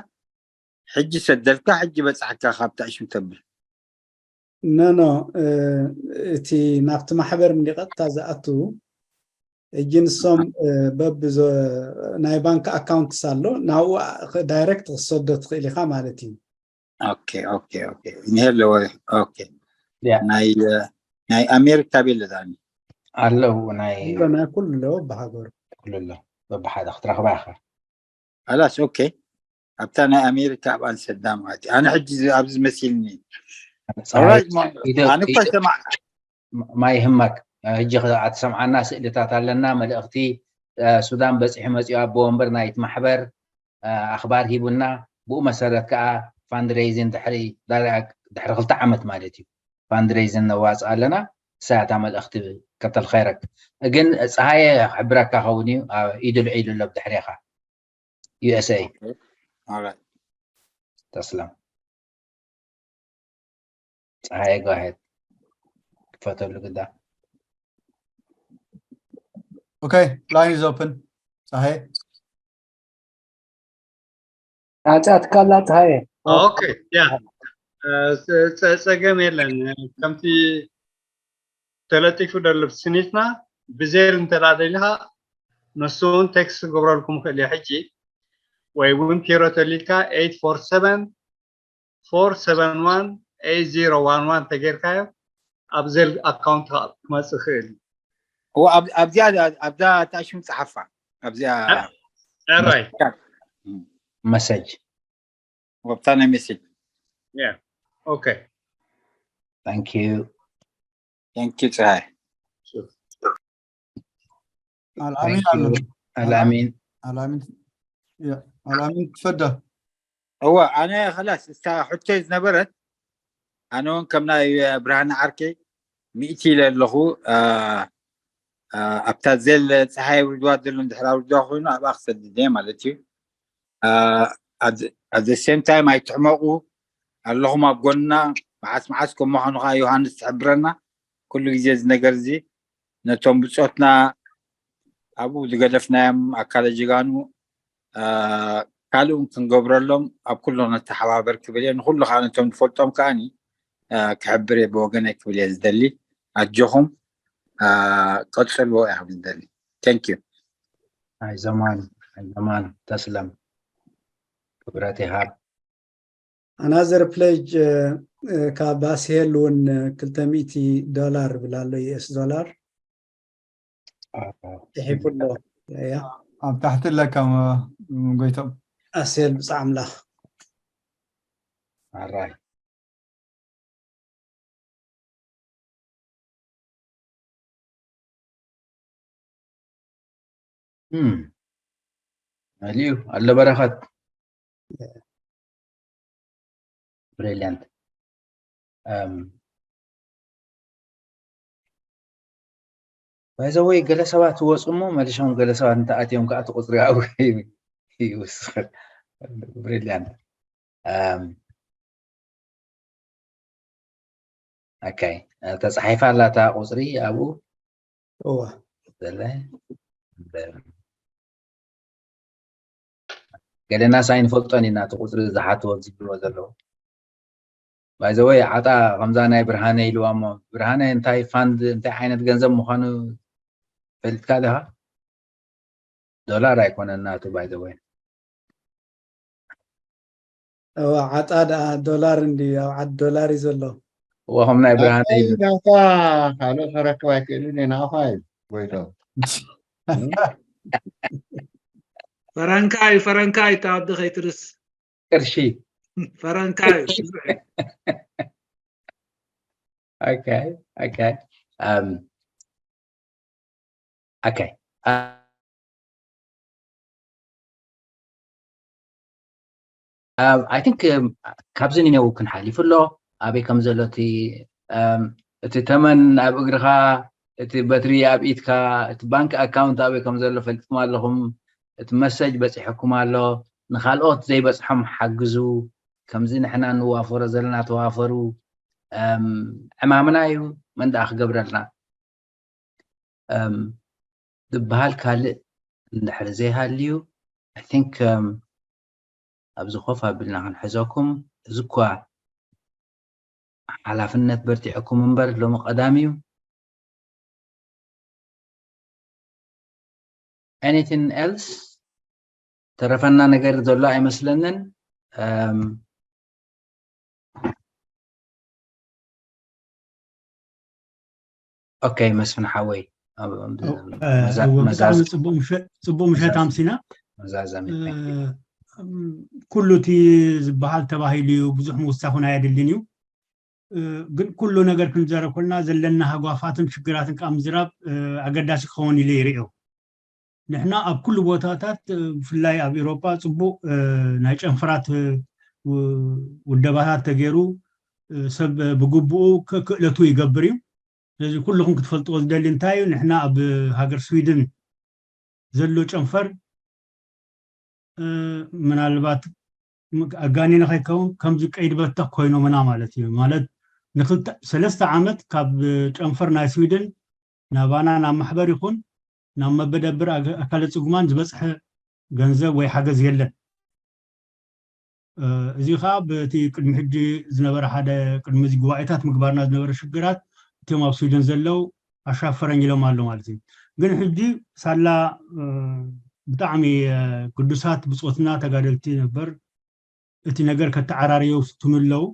ሕጂ ሰደልካ ሕጂ በፃሕካ ካብታ ሽም ተብል ኖ ኖ እ፣ እቲ ናብቲ ማሕበር እንዲ ቀጥታ ዝኣቱ ሕጂ ንሶም እ፣ በብ ዘ- ናይ ባንክ ኣካውንትስ ኣሎ ናብኡ ዳይሬክት ክሰዶ ትኽእል ኢኻ ማለት እዩ። ኦኬ ኦኬ ኦኬ እኒሄ ኣለዎ። ኦኬ Yeah. ናይ ናይ ኣሜሪካ ቤለ ዛኒ ኣለዉ ናይ ኣሎ ናይ ኩሉ ኣለዎ ብሃገሩ። ኩሉ ኣሎ። በብሓደ ክትረኽባ ኢኻ። ኣላስ ኦኬ ኣብታ ናይ ኣሜሪካ ኣብ ኣንሰዳ ማለት እዩ። ኣነ ሕጂ ኣብዚ መሲልኒ ፀሃየ Alright, ኢደ- ኣነ እኳ ኢደ- ይሰማዕ ማይ ህማክ ሕጂ ኣትሰምዓና ስእልታት ኣለና። መልእኽቲ እ፣ ሱዳን በፂሑ መፂኡ ኣቦ ወንበር ናይቲ ማሕበር እ፣ ኣኽባር ሂቡና። ብኡ መሰረት ከዓ ፋንድሬይዚን ድሕሪ ዳርያ- ድሕሪ ክልተ ዓመት ማለት እዩ ፋንድሬይዚን ነዋፅእ ኣለና። እሳታ መልእኽቲ ከተልኸይረክ ግን ፀሃየ ክሕብረካ ኸውን እዩ። ኣብ ኢዱ ልዒሉ ኣሎ ብድሕሬኻ ዩ ኤስ ኤ Alright. ተስለም ፀሃየ go ahead ክፈተሉ ግዳ Okay, line is open. ፀሃየ ኣጻትካላ ፀሃየ ኦኬ ያ እ፣ ጸ- ጸገም የለን። ከምቲ ተለጢፉ ደሎ ስኒትና ብዜል እንተ ደሊኻ ንሱ እውን ቴክስት ክገብረልኩም ይኽእል እዩ ሕጂ ወይ እውን ፒሮ ተሊልካ ኤይት ፎር ሰቨን ፎር ሰቨን ዋን ኤይት ዜሮ ዋን ዋን ተጌርካዮ ኣብ ዜል ኣካውንት ክመፅእ ይኽእል እዩ። እዎ፣ ኣብ- ኣብዚኣ ኣብዛ ታሽም ፀሓፋ ኣብዚኣ ራይ መሰጅ ወብታ ናይ ሜሴጅ ኦኬ thank you thank you ፀሃይ ኣልኣሚን ኣሎ ኣልኣሚን ኣልኣሚን ያ፣ ኣልኣሚን ትፈዳ እወ ኣነ ከላስ እታ ሕቶይ ዝነበረት ኣነ እውን ከም ናይ ብርሃነ ዓርከይ ሚእቲ ኢለ ኣለኹ። አ፣ አ፣ ኣብታ ዜል ፀሓይ ኣውርድዋ ዘሎ እንድሕር ኣውርድዋ ኮይኑ ኣብኣ ክሰድድ እየ ማለት እዩ። ኣት ሴም ታይም ኣይትሕመቑ ኣለኹም ኣብ ጎንና። መዓስ መዓስ ከም ምዃኑ ከዓ ዮሃንስ ትሕብረና ኩሉ ግዜ እዚ ነገር እዚ ነቶም ብፆትና ኣብኡ ዝገደፍናዮም ኣካለ ጀጋኑ አ፣ ካልእ እውን ክንገብረሎም ኣብ ኩሉ ነተሓባበር ክብል እየ። ንኩሉ ከዓ ነቶም ዝፈልጦም ከዓኒ አ፣ ክሕብር እየ ብወገነይ ክብል እየ ዝደሊ። ኣጆኹም አ፣ ቀፅልዎ እየ ክብል ዝደሊ። Thank you። ኣይዘማን ኣይዘማን ተስለም ክብረት ይሃብ ኣናዘር ፕሌጅ ካብ ኣስሄል እውን ክልተ ሚእቲ ዶላር ብላ ኣሎ ዩ ኤስ ዶላር ፅሒፉ ኣሎ። ያ ኣብ ታሕቲ ኣለካ ም- ጎይቶም ኣስሄል ብፃዕ ኣምላኽ ኣራይ እም፣ መሊኡ ኣሎ በረኸት። ብሪልያንት። ባይዘወይ፣ ገለ ሰባት ይወፁ እሞ መሊሶም ገለ ሰባት እንተኣትዮም ከዓ እቲ ቁፅሪ ኣብኡ ይውስኽ። ብሪልያንት። ኦኬ፣ ተፃሒፋ ኣላ እታ ቁፅሪ ኣብኡ። እዋ ዘለ ገለና ሳይንፈልጦን ኢና፣ እቲ ቁፅሪ ዝሓትዎ ዝብልዎ ዘለዉ። ባይዘወይ፣ ዓጣ ከምዛ ናይ ብርሃነ ኢልዋ እሞ፣ ብርሃነ እንታይ ፋንድ፣ እንታይ ዓይነት ገንዘብ ምዃኑ ፈልጥካ ዲኻ? ዶላር ኣይኮነን ናቱ፣ ባይዘወይ። እዋ ዓጣ ደኣ ዶላር እንዲ ኣብ ዓድ ዶላር እዩ ዘሎ። እዋ ከም ናይ ብርሃነ እዩ። ናታ ካልኦት ከረክብ ኣይክእልን እየ። ናኻ እዩ ጎይቶ። ፈረንካ እዩ፣ ፈረንካ እዩ፣ እታ ወዲ ከይትርስ። ቅርሺ። ፈረንካ እዩ፣ ብዙሕ እዩ። ኦኬ፣ ኦኬ። Um, ኦኬ። Um, I think, um, ካብዚ ኒነው ክንሓሊፍ ኣሎ። ኣበይ ከም ዘሎ እቲ፣ um፣ እቲ ተመን ኣብ እግርኻ፣ እቲ በትሪ ኣብ ኢድካ፣ እቲ ባንክ ኣካውንት ኣበይ ከም ዘሎ ፈልጥኩም ኣለኹም። እቲ መሰጅ በፂሕኩም ኣሎ። ንኻልኦት ዘይበፅሖም ሓግዙ። ከምዚ ንሕና እንዋፈሮ ዘለና ተዋፈሩ። Um፣ ዕማምና እዩ። መን ደኣ ክገብረልና? Um፣ ዝበሃል ካልእ እንድሕር ዘይሃልዩ፣ I think፣ um፣ ኣብዚ ኮፍ ኣቢልና ክንሕዘኩም። እዚ እኳ ሓላፍነት በርቲዕኩም እምበር ሎሚ ቀዳም እዩ። Anything else? ተረፈና ነገር ዘሎ ኣይመስለንን። Um፣ ኦኬ፣ መስፍን ሓወይ፣ ኣብ፣ ኣብ፣ እ፣ መዛ-፣ እወ፣ ብጣዕሚ መዛዝ-፣ ጽቡቅ ምሸት፣ ጽቡቅ ምሸት መዛዝ-፣ ኣምሲና። መዛዘሚ፣ እ፣ thank you። እም፣ ኩሉ እቲ ዝበሃል ተባሂሉ እዩ፣ ብዙሕ ምውሳኽ እውን ኣየድልን እዩ። እ፣ ግን ኩሉ ነገር ክንዛረብ ከለና ዘለና ሃጓፋትን ሽግራትን ካብ ምዝራብ፣ እ፣ ኣገዳሲ ክኸውን ኢለ ይርእዮ። ንሕና ኣብ ኩሉ ቦታታት፣ እ፣ ብፍላይ ኣብ ኤውሮጳ ጽቡቅ፣ እ፣ ናይ ጨንፈራት፣ እ፣ ው-፣ ውደባታት ተገይሩ፣ እ፣ ሰብ ብግቡኡ ክ-፣ ክእለቱ ይገብር እዩ። ስለዚ ኩልኹም ክትፈልጥዎ ዝደሊ እንታይ እዩ፣ ንሕና ኣብ ሃገር ስዊድን ዘሎ ጨንፈር፣ እ፣ ምናልባት ም-፣ ኣጋኒነ ከይከውን ከምዚ ቀይዲ በተኽ ኮይኖምና ማለት እዩ። ማለት ንክልተ፣ ሰለስተ ዓመት ካብ ጨንፈር ናይ ስዊድን ናባና ናብ ማሕበር ይኹን ናብ መበደብር ኣገ-፣ ኣካለ ጽጉማን ዝበጽሐ ገንዘብ ወይ ሓገዝ የለን። እ፣ እዚ ኸኣ በቲ ቅድሚ ሕጂ ዝነበረ ሓደ፣ ቅድሚ እዚ ጉባኤታት ምግባርና ዝነበረ ሽግራት እቶም ኣብ ስዊድን ዘለዉ ኣሻፈረኝ ኢሎም ኣሎ ማለት እዩ። ግን ሕጂ ሳላ፣ እ፣ ብጣዕሚ፣ እ፣ ግዱሳት ብጾትና ተጋደልቲ ነበር እቲ ነገር ከተዓራርዮ ይፍትኑ ኣለዉ።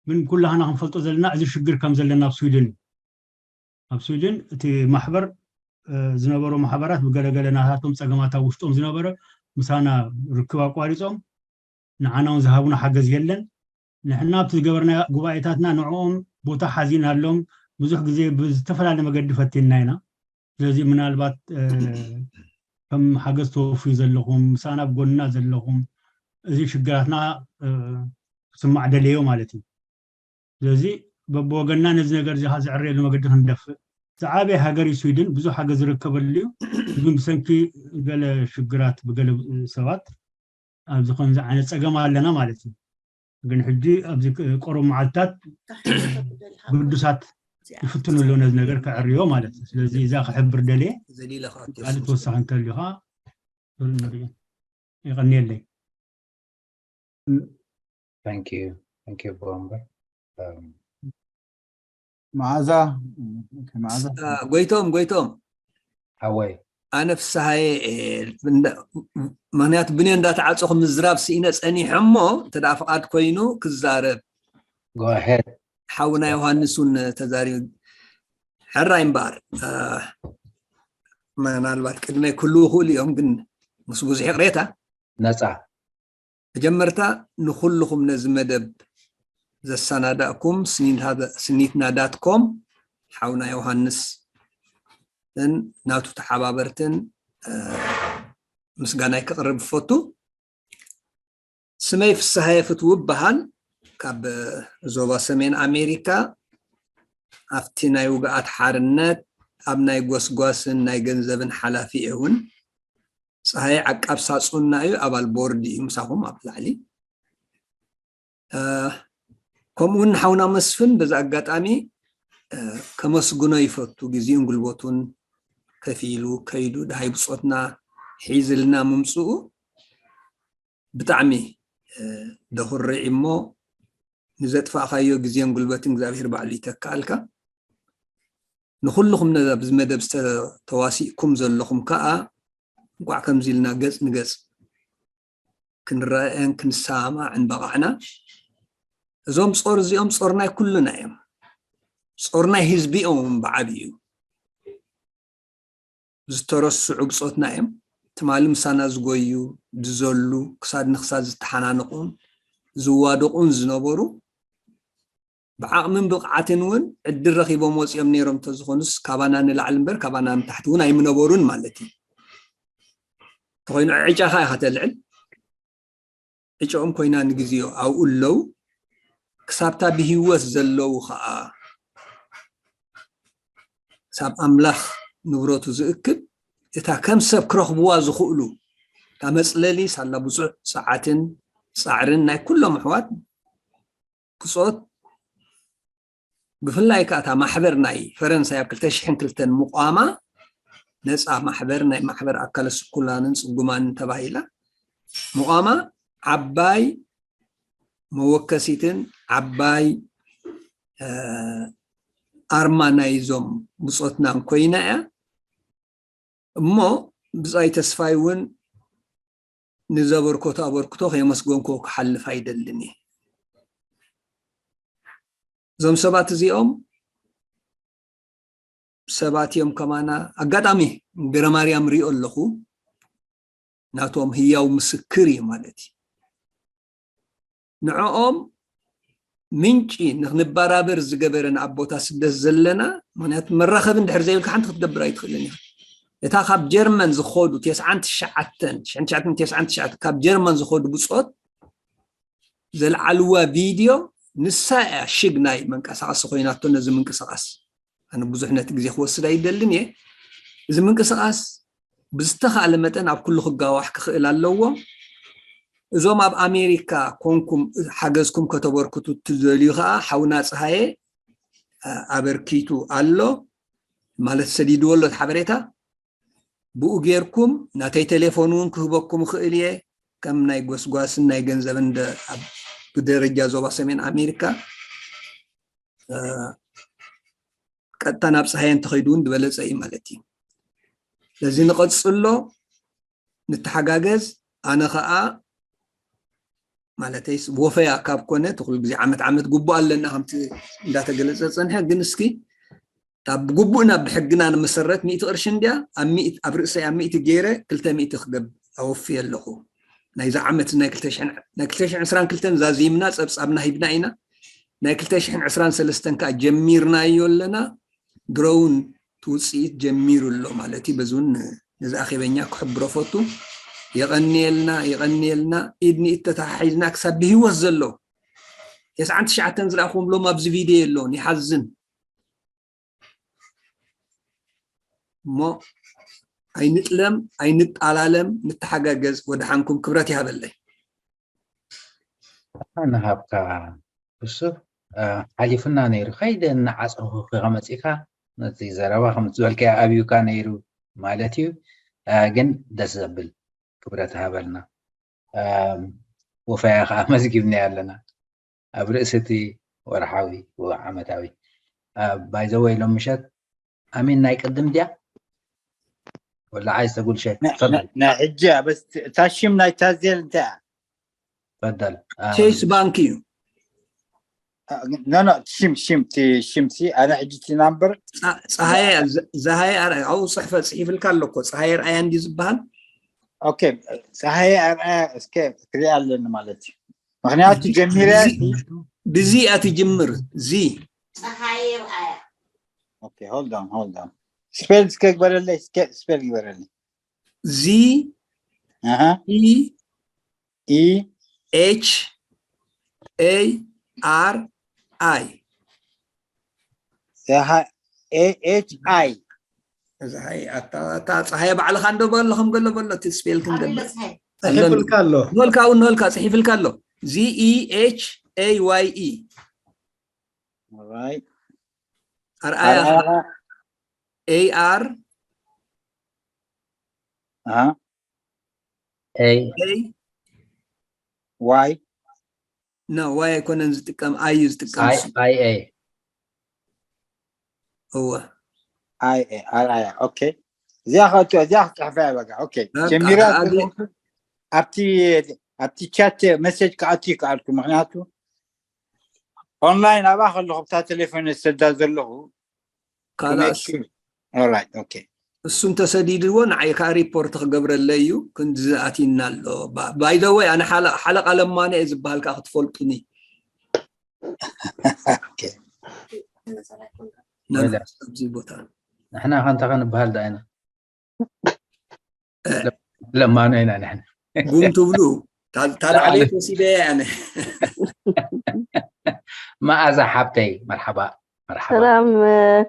ግን ኩላህና ክንፈልጦ ዘለና እዚ ሽግር ከም ዘለና ኣብ ስዊድን እዩ። ኣብ ስዊድን እቲ ማሕበር፣ እ፣ ዝነበሩ ማሕበራት ብገለገለ ናታቶም ጸገማት ኣብ ውሽጦም ዝነበረ ምሳና ርክብ ኣቋሪጾም፣ ንዓና እውን ዝሃቡና ሓገዝ የለን። ንሕና ኣብቲ ዝገበርናዮ ጉባኤታትና ንዕኦም ቦታ ሓዚናሎም፣ ብዙሕ ግዜ ብዝተፈላለየ መገዲ ፈቲንና ኢና። ስለዚ ምናልባት፣ እ፣ ከም ሓገዝ ተወፍዩ ዘለኹም፣ ምሳና ኣብ ጎንና ዘለኹም፣ እዚ ሽግራትና፣ እ፣ ክስማዕ ደለዮ ማለት እዩ። ስለዚ በብወገንና ነዚ ነገር እዚ ኸዓ ዝዕረየሉ መገዲ ክንደፍእ። ዝዓበየ ሃገር እዩ ስዊድን፣ ብዙሕ ሓገዝ ዝርከበሉ እዩ። ግን ብሰንኪ ገለ ሽግራት ብገለ ሰባት ኣብዚ ከምዚ ዓይነት ጸገም ኣለና ማለት እዩ። ግን ሕጂ ኣብዚ ቅ-፣ ቀረብ መዓልታት ግዱሳት ይፍትኑ ኣለዉ ነዚ ነገር ከዕርዮ ማለት እዩ። ስለዚ እዛ ክሕብር ደልየ። ዘሊለ ከዓ ካልእ ተወሳኺ እንተልዩ ኸዓ ንርኢ። የቐንየለይ። Thank you. Thank you፣ ቦምበር። Um፣ መዓዛ፣ ኦኬ፣ መዓዛ። አ፣ ጎይቶም፣ ጎይቶም። ሓወይ። ኣነ ፍስሃየ፣ እ፣ እንዳ-፣ ምኽንያቱ ብንዮ እንዳተዓፀኹ ምዝራብ ስኢነ ፀኒሐ እሞ፣ እንተ ደኣ ፍቓድ ኮይኑ ክዛረብ። Go ahead። ሓውና ዮሃንስ እውን ተዛሪቡ። ሕራይ እምበኣር፣ እ፣ ምናልባት ቅድመይ ክህልዉ ይኽእሉ እዮም፣ ግን ምስ ብዙሕ ይቕሬታ። ነፃ። መጀመርታ ንኹልኹም ነዚ መደብ ዘሰናዳእኩም ስኒትና-፣ ስኒትና ዳት ኮም፣ ሓውና ዮሃንስ ን ናቱ ተሓባበርትን፣ እ፣ ምስጋናይ ከቕርብ እፈቱ። ስመይ ፍስሃየ ፍትዉ እበሃል። ካብ ዞባ ሰሜን ኣሜሪካ፣ ኣብቲ ናይ ውግኣት ሓርነት ኣብ ናይ ጎስጓስን ናይ ገንዘብን ሓላፊ እየ እውን። ፀሃየ ዓቃብ ሳፁና እዩ፣ ኣባል ቦርድ እዩ ምሳኹም ኣብ ላዕሊ። ከምኡ እውን ሓውና መስፍን በዚ ኣጋጣሚ ከመስግኖ ይፈቱ። ግዜኡን ጉልበቱን ከፊሉ ከይዱ ደሃይ ብፆትና ሒዝልና ምምፅኡ ብጣዕሚ ደኹርዕ እሞ፣ ንዘጥፋእካዮ ግዜን ጉልበትን እግዚኣብሔር ባዕሉ ይተካኣልካ። ንኩልኹም ነዚ ኣብዚ መደብ ዝተዋሲእኩም ዘለኹም ከዓ እንቋዕ ከምዚ ኢልና ገፅ ንገፅ ክንረኣእን ክንሰማማዕን በቓዕና። እዞም ጾር እዚኦም ጾር ናይ ኩልና እዮም። ጾር ናይ ህዝቢ እዮም ብዓብዩ። ዝተረስዑ ብጾትና እዮም። ትማሊ ምሳና ዝጎዩ፣ ዝዘሉ፣ ክሳድ ንክሳድ ዝተሓናነቑን ዝዋደቑን ዝነበሩ ብዓቕምን ብቕዓትን እውን ዕድል ረኺቦም ወፂኦም ነይሮም እንተዝኾኑስ ካባና ንላዕሊ እምበር ካባና ንታሕቲ እውን ኣይምነበሩን ማለት እዩ። እንተኾይኑ ዕጫኻ ኢኻ ተልዕል። ዕጫኦም ኮይና ንግዜኡ ኣብኡ ኣለዉ። ክሳብታ ብህይወት ዘለዉ ኸዓ ክሳብ ኣምላኽ ንብረቱ ዝእክብ እታ ከም ሰብ ክረኽብዋ ዝኽእሉ እታ መፅለሊ ሳላ ብዙሕ ሰዓትን ፃዕርን ናይ ኩሎም ኣሕዋት ብጾት ብፍላይ ከዓ እታ ማሕበር ናይ ፈረንሳይ ኣብ ክልተ ሽሕን ክልተን ምቋማ ነፃ ማሕበር ናይ ማሕበር ኣካለ ስኩላንን ፅጉማንን ተባሂላ ምቋማ ዓባይ መወከሲትን ዓባይ ኣርማ ናይዞም ብጾትናን ኮይና እያ። እሞ ብጻይ ተስፋይ እውን ንዘበርኮቶ ኣበርክቶ ከየመስገንኮ ክሓልፍ ኣይደልን እየ። እዞም ሰባት እዚኦም ሰባት እዮም ከማና። ኣጋጣሚ ገረማርያም ሪኦ ኣለኹ፣ ናቶም ህያው ምስክር እዩ ማለት እዩ። ንዕኦም ምንጪ ንክንበራበር ዝገበረን ኣብ ቦታ ስደት ዘለና፣ ምክንያቱ መራኸቢ እንድሕር ዘይብልካ ሓንቲ ክትገብር ኣይትኽእልን ኢኻ። እታ ካብ ጀርመን ዝኸዱ ተስዓን ትሽዓተን ሽሕን ትሽዓተን ተስዓን ትሽዓተን ካብ ጀርመን ዝኸዱ ብጾት ዘልዓልዋ ቪድዮ ንሳ እያ ሽግ ናይ መንቀሳቐሲ ኮይናቶ ነዚ ምንቅስቓስ። ኣነ ብዙሕ ነቲ ግዜ ክወስድ ኣይደልን እየ። እዚ ምንቅስቓስ ብዝተኻእለ መጠን ኣብ ኩሉ ክጋዋሕ ክኽእል ኣለዎ። እዞም ኣብ ኣሜሪካ ኮንኩም ሓገዝኩም ከተበርክቱ እትደልዩ ከዓ ሓውና ፀሃየ ኣበርኪቱ ኣሎ ማለት ሰዲድዎ ኣሎ እቲ ሓበሬታ። ብኡ ጌርኩም ናተይ ቴሌፎን እውን ክህበኩም እኽእል እየ። ከም ናይ ጎስጓስን ናይ ገንዘብን ብደረጃ ዞባ ሰሜን ኣሜሪካ ቀጥታ ናብ ፀሃየ እንተኸይዱ እውን ዝበለፀ እዩ ማለት እዩ። ስለዚ ንቐፅሎ ንተሓጋገዝ። ኣነ ከዓ ማለተይስ ወፈያ ካብ ኮነ እቲ ኩሉ ግዜ ዓመት ዓመት ግቡእ ኣለና ከምቲ እንዳተገለፀ ፀንሐ ግን እስኪ ካብ ግቡእና ብሕግና ንመሰረት ሚእቲ ቅርሺ እንድያ ኣብ ሚእቲ ኣብ ርእሰይ ኣብ ሚእቲ ገይረ ክልተ ሚእቲ ክገብ ኣወፍየ ኣለኹ። ናይዛ ዓመት ናይ ክልተ ሽሕን ናይ ክልተ ሽሕን ዕስራን ክልተን ዛዚምና ፀብፃብና ሂብና ኢና። ናይ ክልተ ሽሕን ዕስራን ሰለስተን ከዓ ጀሚርናዮ ኣለና። ድሮ እውን እቲ ውፅኢት ጀሚሩ ኣሎ ማለት እዩ። በዚ እውን ነዚ ኣኼበኛ ክሕብሮ ፈቱ። የቐንየልና የቐንየልና። ኢድ ንኢድ ተተሓሒዝና ክሳብ ብህይወት ዘሎ ተስዓን ትሽዓተን ዝረኣኹዎም ሎም ኣብዚ ቪድዮ የለውን። ይሓዝን። እሞ ኣይንጥለም ኣይንጣላለም፣ ንተሓጋገዝ። ወደሓንኩም ክብረት ይሃበለይ። ንሃብካ ብሱር። ሓሊፉና ነይሩ። ከይደ እናዓፀኹ ከመፂካ ነቲ ዘረባ ከምቲ ዝበልካዮ ኣብዩካ ነይሩ ማለት እዩ። ግን ደስ ዘብል ክብረት ሃበልና። ወፈያ ከዓ መዝጊብናዮ ኣለና። ኣብ ርእሲ እቲ ወርሓዊ ዓመታዊ ባይዘወይ ሎም ምሸት ኣሚን ናይ ቅድም ድያ ወላ ዓይስ ተጉልሸ ናይ ሕጂ እታ ሽም ናይ ታዜል እንታይ ፈደል ቼስ ባንክ እዩ። ኖ ኖ ሽም ሽም ቲ ሽም ሲ ኣነ ሕጂ ቲ ናምበር ፀሃየ ዘሃየ ኣርኣያ ኣብኡ ፅሕፈ ፅሒፍልካ ኣሎ እኮ ፀሃየ ኣርኣያ እንዲ ዝበሃል። ኦኬ ፀሃየ ኣርኣያ እስከ ክሪኣ ኣለኒ ማለት እዩ። ምክንያቱ ጀሚረ ብዚ እያ ትጅምር። ዚ ፀሃየ ኣርኣያ ኦኬ hold on hold on ስፔል እስከ ግበረለይ እስከ ስፔል ግበረለይ ዚ ኣሃ E E H A R I። ኣሃ A H I ፀሃይ ኣታ ኣታ ፀሃይ ባዕልኻ እንዶ በሎ ከም ገሎ በሎ እቲ ስፔል ከም ገሎ ፅሒፍልካ ኣሎ። ንበልካ እውን ንበልካ ፅሒፍልካ ኣሎ። Z E H A Y E Alright. ኣርኣያ ኣርኣያ A R ኣሃ A A Y no Y ኣይኮነን ዝጥቀም I እዩ ዝጥቀም I እሱ። I A እወ I A ኣርኣያ okay። እዚኣ ከእቱ እዚኣ ክፅሕፋ እያ በቃ okay። በቃ፣ ጀሚራ ኣዲ- ዘለኹ ኣብቲ ኣብቲ ቻት መሴጅ ክኣቱ ይከኣልኩ ምክንያቱ ኦንላይን ኣብኣ ከለኹ ብታ ቴሌፎን ዝሰዳ ዘለኹ ካልኣስ Alright okay። እሱ እንተሰዲድዎ ንዓይ ከዓ ሪፖርት ክገብረለይ እዩ። ክንዲ ዝኣቲና ኣሎ። ባይደወይ ኣነ ሓለ- ሓለቃ ለማነ እየ ዝበሃል ከዓ ክትፈልጡኒ Okay። ነን ወለ። ኣብዚ ቦታ ንሕና ከንታ ከንበሃል ዳ ኢና ለማኖ ኢና ንሕና ቡም ትብሉ ታልዓለይ ተሲደ ኣነ መኣዛ ሓብተይ መርሓባ መርሓባ ሰላም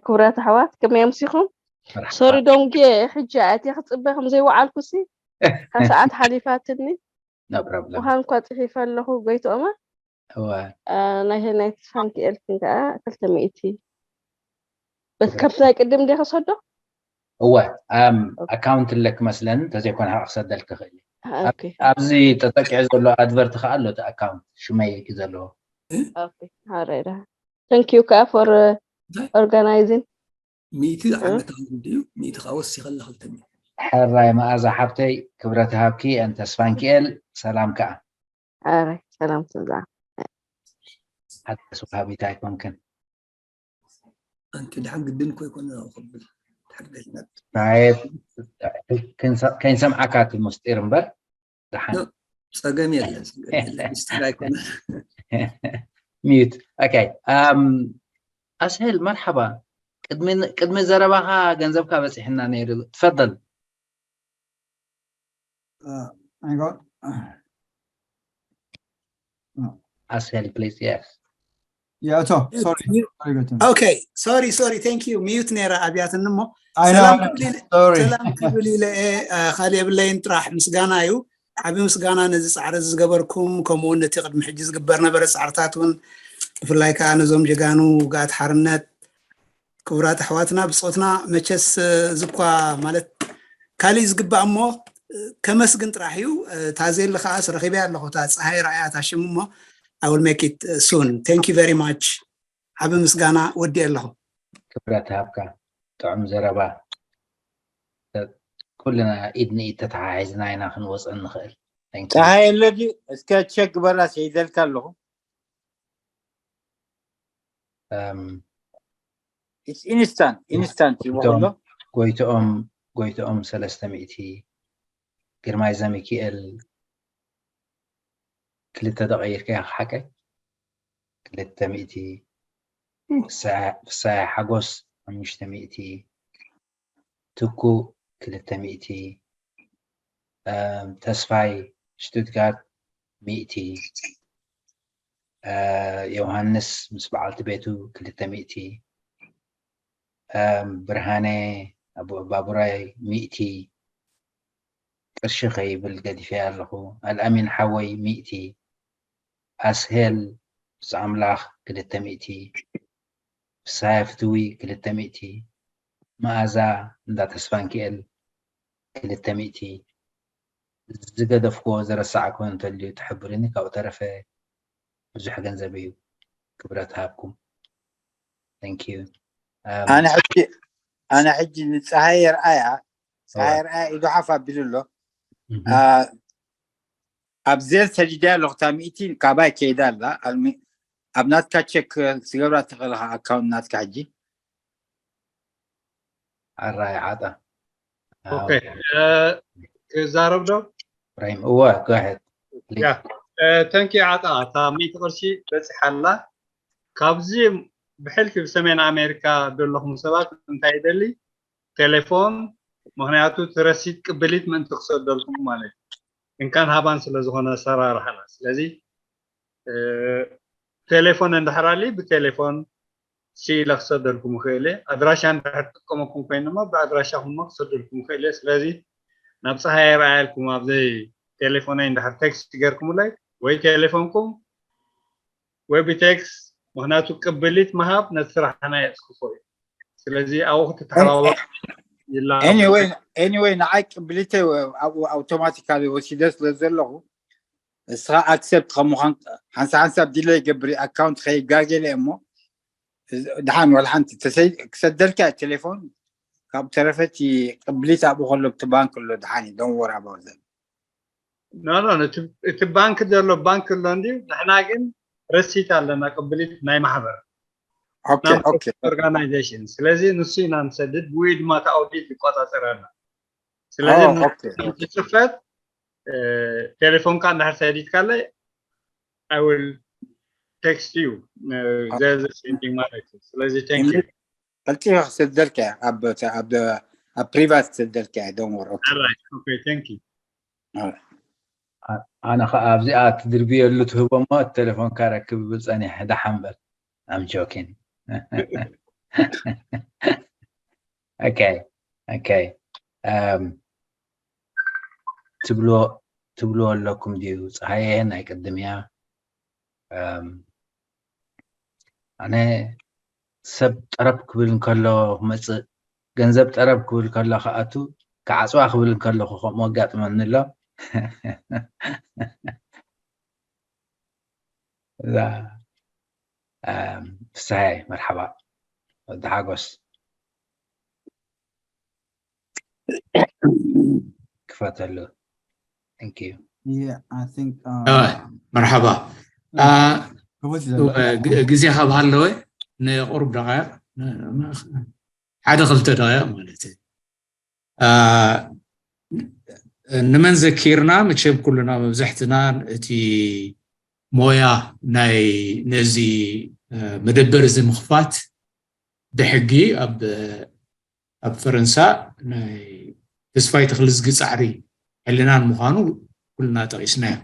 ክቡራት ኣሕዋት፣ ከመይ ኣምሲኹም? መርሓባ። ሶሪ ዶንጌ፣ ሕጂ ኣትየ ክፅበ ከም ዘይወዓልኩ ሲ ካብ ሰዓት ሓሊፋትኒ። No problem። ውሃ እንኳ ፅሒፈ ኣለኹ ጎይትኦማ። እወ አ፣ ናይ ናይ ተስፋንኪኤል ግን ከዓ ክልተ ሚእቲ በቲ ከምቲ ናይ ቅድም እንደ ክሰዶ። እወ ኣም ኣካውንት ኣለክ መስለን እንተዘይኮነ ሓቅ ክሰደልክ ክእል እየ። ኦኬ ኣብዚ ተጠቂዑ ዘሎ ኣድቨርት ከዓ ኣሎ እቲ ኣካውንት ሽመይ እዩ ዘለዎ። ኦኬ። Alright. Thank you ከዓ for organizing. ሚእቲ ዓመታዊ ድዩ? ሚእቲ ከዓ ወሲኸላ ክልተ ሚእቲ። ሕራይ መኣዛ ሓብተይ ክብረት ሃብኪ ኣን ተስፋንኪኤል ሰላም ከዓ Alright. ሰላም ትብዛ። ሓደስ ወሃቢት ኣይኮንክን። ኣንቲ ድሓን ግድን እኮ ይኮነ ክብል ድሓን ገሊና ራየት ከይንሰምዓካ እቲ ምስጢር እምበር ድሓን ጸገም የለን ጸገም የለን ምስጢር ኣይኮነ ሚዩት okay um ኣስሄል መርሓባ ቅድሚ ቅድሚ ዘረባኻ ገንዘብካ በፂሕና ነይሩ ትፈደል Uh, hang on. ኣስሄል please yes Yeah, so sorry. Sorry, Gautama. Okay, sorry, sorry, thank you. ሚዩት ነይራ ኣብያትኒ እሞ I know. ሰላም ክብል ኢለ- Sorry. ሰላም ክብል ኢለ እየ። አ፣ ካልእ የብለይን ጥራሕ ምስጋና እዩ። ዓቢ ምስጋና ነዚ ፃዕሪ እዚ ዝገበርኩም ከምኡውን ነቲ ቅድሚ ሕጂ ዝግበር ነበረ ፃዕርታት እውን ብፍላይ ከዓ ነዞም ጀጋኑ ውግኣት ሓርነት ክቡራት ኣሕዋትና ብፆትና መቸስ ዝኳ ማለት ካሊእ ዝግባእ እሞ ከመስግን ጥራሕ እዩ። ታዜሊ ከዓስ ረኺበያ ኣለኹ እታ ፀሃይ ረኣያ እታ ሽም እሞ I will make it soon. Thank you very much. ዓቢ ምስጋና ወዲኤ ኣለኹ። ክብረት ሃብካ ጥዑም ዘረባ ኩልና ኢድ ንኢድ ተተሓሒዝና ኢና ክንወፅእ ንኽእል Thank you. ፀሃይ ኣሎ ድዩ እስከ ቸክ ግበራ ሰይደልካ ኣለኹ Um, It's instant instant ይበሃሎ ጎይትኦም ጎይትኦም ሰለስተ ሚእቲ ግርማይ ዘሚኪኤል ክልተ ተቐይርካያ ሓቀ ክልተ ሚእቲ ፍሳሐ ሓጎስ ሓሙሽተ ሚእቲ ትኩ ክልተ ሚእቲ ተስፋይ ሽቱትጋርት ሚእቲ ዮሃንስ ምስ በዓልቲ ቤቱ ክልተ ሚእቲ ብርሃነ ባቡራይ ሚእቲ ቅርሺ ከይብል ገዲፈያ ኣለኹ ኣልኣሚን ሓወይ ሚእቲ ኣስሄል ብፃ ኣምላኽ ክልተ ሚእቲ ፍስሃየ ፍትዊ ክልተ ሚእቲ መኣዛ እንዳ ተስፋንኪኤል ክልተ ሚእቲ ዝገደፍክዎ ዝረሳዕክዎ እንተልዩ ትሕብርኒ ካብኡ ተረፈ ብዙሕ ገንዘብ እዩ ክብረት ሃብኩም thank you ኣነ ሕጂ ኣነ ሕጂ ንፀሃይ ርኣያ ፀሃይ ርኣያ ኢዱ ሓፍ ኣቢሉ ኣሎ ኣብ ዜል ሰዲዳ ኣለኹ እታ ሚእቲ ካባይ ከይዳ ኣላ ኣብ ናትካ ቸክ ትገብራ ትኽእል ኢኻ ኣካውንት ናትካ ሕጂ ኣራይ ዓጣ ክዛረብ ዶ ኢብራሂም እወ go ahead ተንኪ ዓጣ እታ ሚእቲ ቅርሺ በፂሓ ኣላ ካብዚ ብሕልፊ ብሰሜን ኣሜሪካ ዘለኹም ሰባት እንታይ ይደሊ ቴሌፎን ምክንያቱ እቲ ረሲት ቅብሊት ምእንቲ ክሰደልኩም ማለት እዩ እንካን ሃባን ስለ ዝኾነ ኣሰራርሓና። ስለዚ ቴሌፎን እንድሕር ኣሊ ብቴሌፎን ስኢለ ክሰደልኩም ይኽእል እየ። ኣድራሻ እንድሕር ትጥቀመኩም ኮይኑ ድማ ብኣድራሻኹም ክሰደልኩም ይኽእል እየ። ስለዚ ናብ ፀሃየ ይረኣየልኩም ኣብዚ ቴሌፎነይ እንድሕር ቴክስት ገርኩምለይ ወይ ቴሌፎንኩም ወይ ብቴክስት፣ ምክንያቱ ቅብሊት ምሃብ ነቲ ስራሕና የፅፍፎ እዩ። ስለዚ ኣብኡ ክትተሓባበሩ ይላቦ። Anyway, anyway ንዓይ ቅብሊተይ ኣብኡ ኣውቶማቲካሊ ወሲደ ስለ ዘለኹ ንስኻ ኣክሰፕት ከም ምዃን ሓንሳ ሓንሳብ ዲለይ ይገብር ኣካውንት ከይጋጌለ እሞ ደሓን ወላ ሓንቲ ክሰደልካ ቴሌፎን ካብ ተረፈቲ ቅብሊት ኣብኡ ከሎ እቲ ባንክ ኣሎ ደሓን እዩ don't worry about them ኖ ኖ እቲ ባንክ ዘሎ ባንክ ኣሎ እንዲ ንሕና ግን ረሲት ኣለና ቅብሊት ናይ ማሕበር okay okay organization ስለዚ ንሱ ኢና ንሰድድ ብኡ ድማ እቲ ኣውዲት ይቆፃፀረና ስለዚ Oh, okay. ትፅፈት ቴሌፎንካ እንድሕር ሰዲድካለይ I will text you ዘዘ ማለት እዩ ስለዚ thank you ቀልጢፈ ክሰደልካ ኣብ ኣብ ኣብ ፕሪቫት ክሰደልካ don't worry okay All right okay thank you ኣነ ከዓ ኣብዚኣ ትድርብየሉ ትህቦ እሞ ቴሌፎንካ ረክብ ብል ፀኒሐ ደሓን በል I'm joking okay okay ትብሎ ትብሎ ኣለኩም ድዩ ፀሃየ ናይ ቅድም እያ ኣነ ሰብ ጠረብ ክብል እንከሎ ክመፅእ ገንዘብ ጠረብ ክብል ከሎ ክኣቱ ክዓፅዋ ክብል እንከለኹ ከምኡ ኣጋጥመኒ ኣሎ እዛ ፍስሃይ መርሓባ ወዲ ሓጎስ ክፈተሉ thank you Yeah, I think. Uh, መርሓባ ከመዚ ዘሎ ግዜ ካብ ሃለወ ንቁሩብ ደቃይቕ ሓደ ክልተ ደቃይቕ ማለት እዩ ንመን ዘኪርና መቸም ኩልና መብዛሕትና እቲ ሞያ ናይ ነዚ መደበር እዚ ምኽፋት ብሕጊ ኣብ ኣብ ፈረንሳ ናይ ተስፋይ ተኽልዝጊ ፃዕሪ ሕልናን ምዃኑ ኩልና ጠቂስናዮ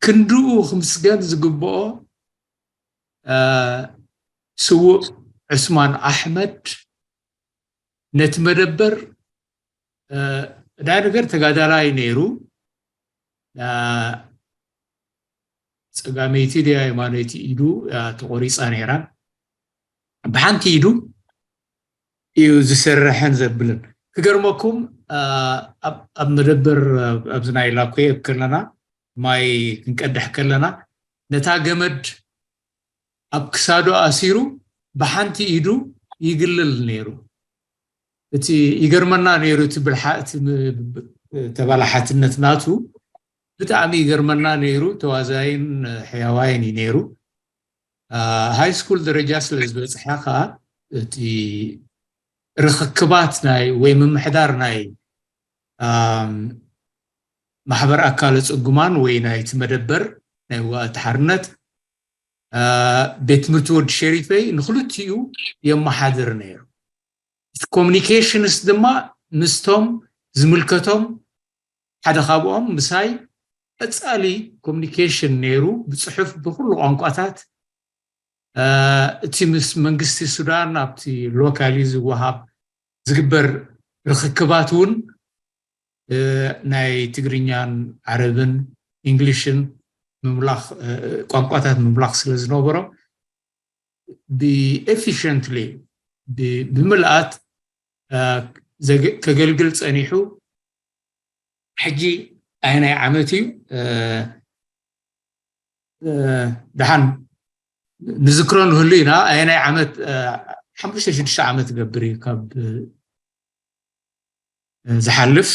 ክንድኡ ክምስገን ዝግብኦ ስዉእ ዕስማን ኣሕመድ ነቲ መደበር ዳይ ነገር ተጋዳላይ ነይሩ ፀጋመይቲ ድያ የማነይቲ ኢዱ ተቆሪፃ ነይራ ብሓንቲ ኢዱ እዩ ዝሰርሐን ዘብልን ክገርመኩም ኣብ መደበር ኣብዚ ናይ ላኮየብ ከለና ማይ ክንቀድሕ ከለና ነታ ገመድ ኣብ ክሳዱ ኣሲሩ ብሓንቲ ኢዱ ይግልል ነይሩ እቲ ይገርመና ነይሩ እቲ ብልሓ እቲ ተባላሓትነት ናቱ ብጣዕሚ ይገርመና ነይሩ ተዋዛይን ሕያዋይን እዩ ነይሩ ሃይ ስኩል ደረጃ ስለ ዝበፅሐ ከዓ እቲ ርክክባት ናይ ወይ ምምሕዳር ናይ ማሕበር ኣካለ ፅጉማን ወይ ናይቲ መደበር ናይ ዋእቲ ሓርነት ቤት ትምህርቲ ወዲ ሸሪፈይ ንክልቲኡ የመሓድር ነይሩ እቲ ኮሚኒኬሽንስ ድማ ምስቶም ዝምልከቶም ሓደ ካብኦም ምሳይ ቀፃሊ ኮሚኒኬሽን ነይሩ ብፅሑፍ ብኩሉ ቋንቋታት እቲ ምስ መንግስቲ ሱዳን ኣብቲ ሎካሊ ዝወሃብ ዝግበር ርክክባት እውን ናይ ትግርኛን ዓረብን ኢንግሊሽን ምምላኽ ቋንቋታት ምምላኽ ስለ ዝነበሮ ብኤፊሽንትሊ ብምልኣት ከገልግል ፀኒሑ ሕጂ ኣየናይ ዓመት እዩ ደሓን ንዝክሮ ንህሉ ኢና ኣየናይ ዓመት ሓሙሽተ ሽዱሽተ ዓመት ገብር እዩ ካብ ዝሓልፍ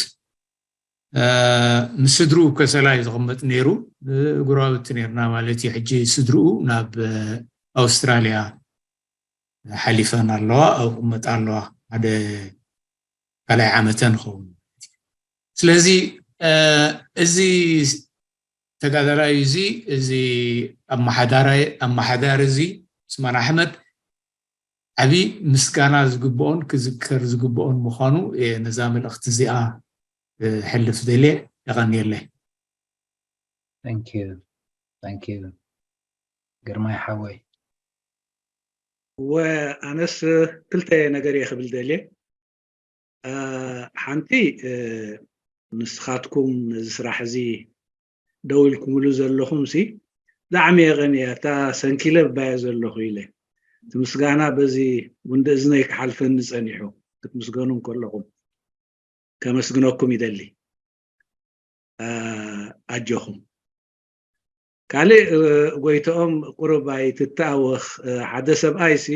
ምስ ስድርኡ ከሰላ እዩ ዝቕመጥ ነይሩ ጉራብቲ ነርና ማለት እዩ ሕጂ ስድርኡ ናብ ኣውስትራልያ ሓሊፈን ኣለዋ ኣብኡ ክመጣ ኣለዋ ሓደ ካልኣይ ዓመተ ንኸውን ስለዚ እዚ ተጋዳላይ እዚ እዚ ኣመሓዳሪ እዚ ስማን ኣሕመድ ዓብዪ ምስጋና ዝግብኦን ክዝከር ዝግብኦን ምዃኑ እየ ነዛ መልእኽቲ እዚኣ ክሕልፍ ደልየ። የቐንየለይ። Thank you. Thank you. ግርማይ ሓወይ። እወ፣ ኣነስ ክልተ ነገር እየ ክብል ደልየ። ሓንቲ፣ ንስኻትኩም ነዚ ስራሕ እዚ ደው ኢልኩምሉ ዘለኹም ሲ ብጣዕሚ የቐንየ። እታ ሰንኪለ ባየ ዘለኹ ኢለ እቲ ምስጋና በዚ ጉንዲ እዝነይ ክሓልፈኒ ጸኒሑ ክትምስገኑ እንከለኹም ከመስግነኩም ይደሊ። ኣጆኹም። ካልእ ጎይትኦም ቁሩብ ኣይትተኣወኽ። ሓደ ሰብኣይ ሲ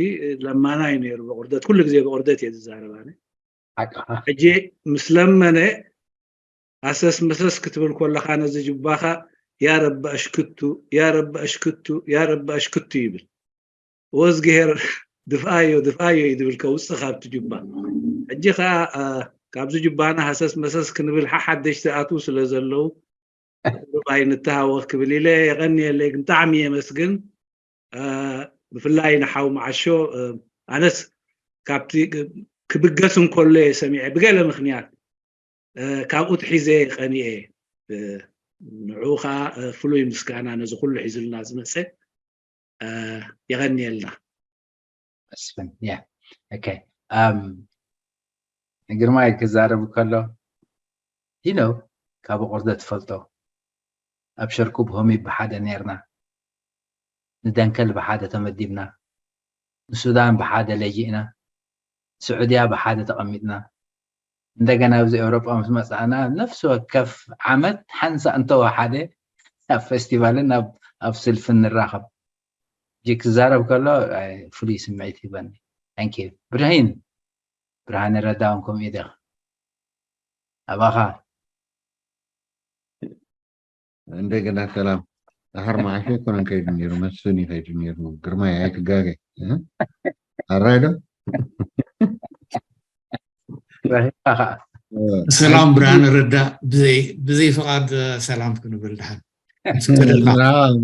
ለማና እዩ ነይሩ ብቑርደት፣ ኩሉ ግዜ ብቑርደት እየ ዝዛረብ ኣነ። ሕጂ ምስ ለመነ ኣሰስ መሰስ ክትብል ከለኻ ነዚ ጅባኻ ያ ረቢ ኣሽክቱ፣ ያ ረቢ ኣሽክቱ፣ ያ ረቢ ኣሽክቱ ይብል። ወዝግሄር ድፍኣዮ ድፍኣዮ እዩ ዝብል ከውፅእ ካብቲ ጁባ። ሕጂ ከዓ ካብዚ ጁባና ሃሰስ መሰስ ክንብል ሓሓደሽቲ ኣትዉ ስለ ዘለዉ ቁሩብ ኣይንተሃወኽ ክብል ኢለ። የቐንየለይ፣ ብጣዕሚ የመስግን። ብፍላይ ንሓው መዓሾ፣ ኣነስ ካብቲ ክብገስ እንከሎ እየ ሰሚዐ ብገለ ምክንያት ካብኡ ትሒዘ ቀኒኤ። ንዕኡ ከዓ ፍሉይ ምስጋና ነዚ ኩሉ ሒዙልና ዝመፀ። የቐንየልና። መስፍን ያ ኦኬ። ኣም ግርማይ ክዛረብ ከሎ you know ካብ ቁርደት ትፈልጦ ኣብ ሸርኩብ ሆሚብ ብሓደ ነርና፣ ንደንከል ብሓደ ተመዲብና፣ ንሱዳን ብሓደ ለጂእና፣ ስዑድያ ብሓደ ተቐሚጥና፣ እንደገና ኣብዚ ኤውሮጳ ምስ መጻእና ነፍሲ ወከፍ ዓመት ሓንሳእ እንተወሓደ ኣብ ፌስቲቫልን ኣብ ኣብ ስልፍን ንራኸብ። ሕጂ ክዛረብ ከሎ ፍሉይ ስምዒት ሂበኒ። Thank you። ብርሂን ብርሃነ ረዳ እውን ከምኡ ኢዩ ዲኻ? ኣባኻ እንደገና ሰላም። ድሓር መዓሾ ኣይኮነን ከይዱ ነይሩ፣ መስፍን እዩ ከይዱ ነይሩ። ግርማይ ኣይትጋገ። ኣራይ ዶ? ሰላም ብርሃነ ረዳ፣ ብዘይ ፍቓድ ሰላም ክንብል ድሓን።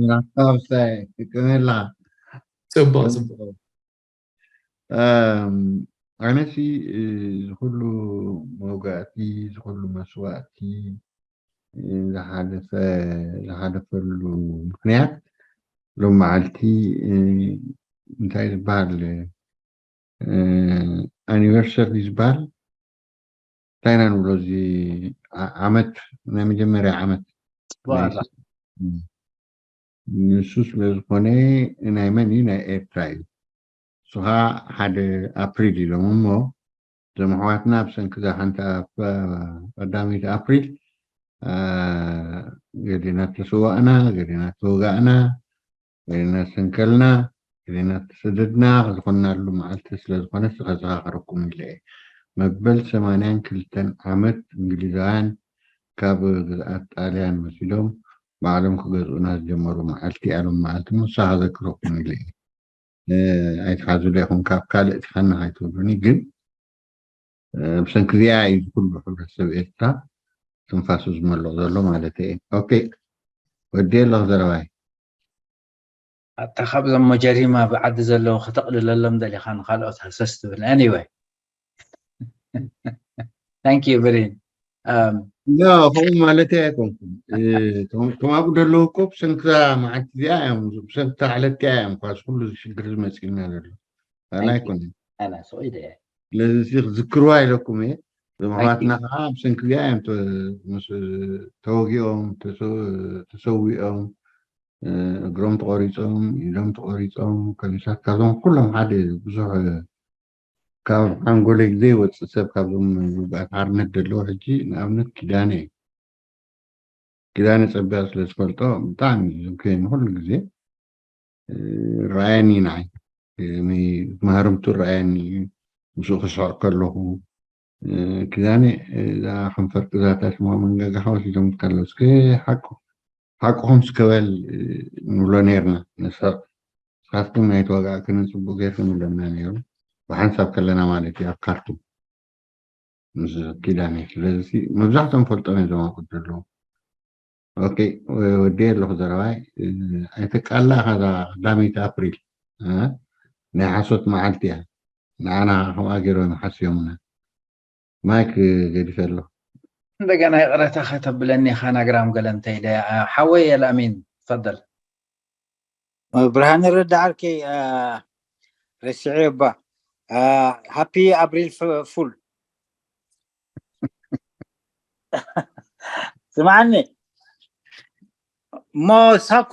ምራኻብሳይ ትቅመላ ጽቡቅ ጽቡቅ። ኣነሲ ዝኩሉ መውጋእቲ፣ ዝኩሉ መስዋእቲ ዝሓለፈ ዝሓለፈሉ ምክንያት ሎም መዓልቲ እንታይ ዝበሃል ኣኒቨርሰሪ ዝበሃል እንታይ ኢና ንብሎ፣ እዚ ዓመት ናይ መጀመርያ ዓመት ንሱ ስለ ዝኾነ ናይ መን እዩ? ናይ ኤርትራ እዩ። ንሱ ከዓ ሓደ ኣፕሪል ኢሎም እሞ እዞም ኣሕዋትና ብሰንኪ እዛ ሓንቲ ቀዳመይቲ ኣፕሪል ገሌና ተሰዋእና፣ ገሌና ተወጋእና፣ ገሌና ሰንከልና፣ ገሌና ተሰደድና ዝኾንናሉ መዓልቲ ስለ ዝኾነ ንስኻ ዘኻኽረኩም ኢለ እየ። መበል ሰማንያን ክልተን ዓመት እንግሊዛውያን ካብ ግዝኣት ጣልያን ወሲዶም ባዕሎም ክገዝኡና ዝጀመሩ መዓልቲ እያ። ሎም መዓልቲ እሞ ንስኻ ዘክረኩም ኢለ እየ። ኣይትሓዙለ ኢኹም፣ ካብ ካልእ ቲኻና ኣይትብሉኒ፣ ግን ብሰንኪ እዚኣ እዩ ኩሉ ሕብረተሰብ ኤርትራ ትንፋሱ ዝመልቕ ዘሎ ማለት እየ። ኦኬ ወዲ ኣለኹ ዘረባይ። ኣታ ካብዞም መጀሪማ ብዓዲ ዘለዉ ከተቕልለሎም ደሊኻ ንኻልኦት ሃሰስ ትብል። Anyway thank you ብሪን። ከምኡ ማለት ኣይኮንኩም። እቶም ኣብኡ ዘለዉ እኮ ብሰንኪ እዛ መዓልቲ እዚኣ እዮም፣ ብሰንኪ እታ ዕለት እዚኣ እዮም ኳስ ኩሉ ሽግር ዝመፅእና ዘሎ። ኣላ ኣይኮነን። ስለዚ ክዝክርዋ ኢለኩም እየ። እዞም ኣሕዋትና ከዓ ብሰንኪ እዚኣ እዮም ተወጊኦም፣ ተሰዊኦም፣ እግሮም ተቆሪፆም፣ ኢዶም ተቆሪፆም፣ ከሚሳት ካብዞም ኩሎም ሓደ ብዙሕ ካብ ሓንጎለይ ዘይወፅእ ሰብ ካብዞም ውግኣት ሓርነት ዘለዉ ሕጂ ንኣብነት ኪዳነ እዩ። ኪዳነ ፀቢቐ ስለ ዝፈልጦ ብጣዕሚ እዩ ዘብክየኒ ኩሉ ግዜ። ረኣየኒ እዩ ንዓይ። መሃርምቱ ረኣየኒ እዩ። ምስኡ ክስሕቕ ከለኹ ኪዳነ እዛ ከንፈር ቅዛታ ሽማ መንጋጋ ሓወስ ኢሎምካ ኣለዉ። እስከ ሓቁ ሓቁኹም እስከ በል ንብሎ ነይርና። ንስሕቕ። ንስኻትኩም ናይ ተወጋእክንን ፅቡቕ ጌርክን ይብለና ነይሩ። ብሓንሳብ ከለና ማለት እዩ ኣብ ካርቱም ምስ ኪዳነ። ስለዚ መብዛሕትኦም ፈልጦም እዮም ዘማቁት ዘለዉ። ኦኬ ወዲ ኣለኹ ዘረባይ ኣይተቃላ ካዛ ቀዳመይቲ ኣፕሪል ናይ ሓሶት መዓልቲ እያ። ንዓና ከምኣ ገይሮም ሓስዮምና። ማይክ ገዲፈ ኣለኹ። እንደገና ይቕረታ ከተብለኒ ኢኻ ናግራም ገለ እንተ ኢለ። ሓወይ ኣልኣሚን፣ ትፈደል። ብርሃነ ረዳ ዓርከይ፣ ረስዐ እባ። ሃፒ ኣብሪል ፉል። ስማዓኒ እሞ፣ ሳኮ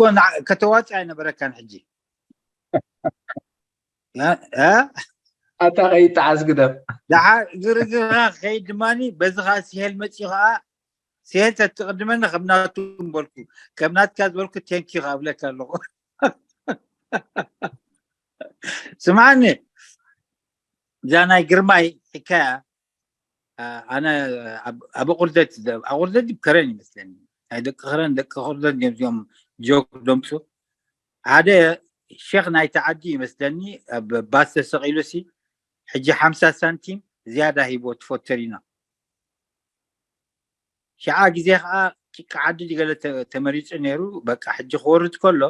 ከተዋፅእ ኣይነበረካን ሕጂ። ኣታ ከይጠዓስ ግደፍ። ዝርዝርካ ከይድ ድማ፣ በዚ ከዓ ሲሄል መፅኡ ከዓ፣ ሲሄል ተትቅድመኒ ከም ናቱ በልኩ፣ ከም ናትካ ዝበልኩ ቴንኪ ክብለካ ኣለኹ። ስማዓኒ፣ እዛ ናይ ግርማይ ሕካያ፣ ኣነ ኣብ ኣቁርደት ኣቁርደት ከረን ይመስለኒ፣ ናይ ደቂ ከረን ደቂ ኣቁርደት እዮም እዚኦም፣ ጆክ ደምሱ። ሓደ ሸክ ናይቲ ዓዲ ይመስለኒ፣ ኣብ ባስ ተሰቂሉ ሲ ሕጂ ሓምሳ ሳንቲም ዝያዳ ሂቦ ትፎተሪና። ሽዓ ግዜ ከዓ ጭቃ ዓዲ ድገለ ተመሪፁ ነይሩ። በቃ ሕጂ ክወርድ ከሎ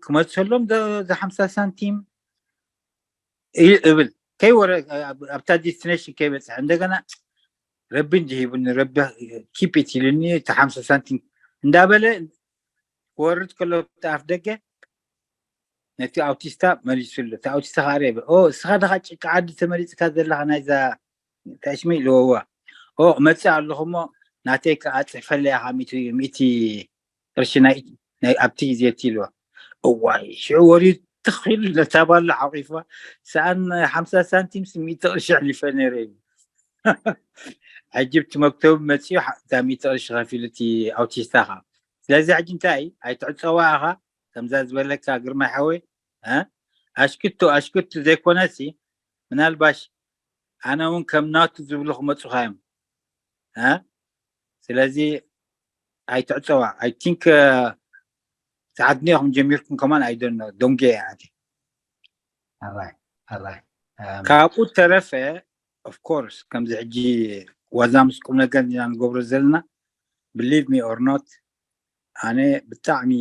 ክመልሰሎም ዛ ሓምሳ ሳንቲም እብል፣ ከይወረ ኣብታ ዴስቲኔሽን ከይበፅሐ እንደገና ረቢ እንዲሂቡኒ፣ ረቢ ኪፕ ኢት ኢሉኒ፣ እቲ ሓምሳ ሳንቲም እንዳበለ ክወርድ ከሎ ኣፍ ደገ ነቲ ኣውቲስታ መሊሱሉ። እቲ ኣውቲስታ ከዓ ሬበ፣ ኦ እስኻ ደኻ ጭቃ ዓዲ ተመሪፅካ ዘለኻ ናይዛ ታሽሚ ኢልዎ። ኦ መፅእ ኣለኹ እሞ ናተይ ከዓ ፅሕፈለይ ኢኻ ሚእቲ ቅርሺ ናይ ኣብቲ ግዜ እቲ ኢልዎ። እዋይ ሽዑ ወሪዱ ትኽል ነታ ባላ ሓቂፍዋ፣ ሰኣን ሓምሳ ሳንቲም ስሚእቲ ቅርሺ ኣሕሊፈ ነይረ ኢሉ። ሕጂ ብቲ መክተቡ መፂኡ እታ ሚእቲ ቅርሺ ከፊሉ እቲ ኣውቲስታ ከዓ። ስለዚ ሕጂ እንታይ ኣይትዕፀዋ ኢኻ፣ ከምዛ ዝበለካ ግርማይ ሓወይ፣ ኣሽክቶ ኣሽክቶ ዘይኮነሲ ምናልባሽ ኣነ እውን ከም ናቱ ዝብሉ ክመፁኻ እዮም። ስለዚ ኣይትዕፀዋ። ኣይ ቲንክ ሰዓት ኒኹም ጀሚርኩም ከማን ኣይደኖ ዶንጌ ኣቲ ኣራይ ኣራይ ካብኡ ተረፈ ኦፍኮርስ ከምዚ ሕጂ ዋዛ ምስ ቁም ነገር ኢና ንገብሮ ዘለና። ብሊቭ ሚ ኦር ኖት፣ ኣነ ብጣዕሚ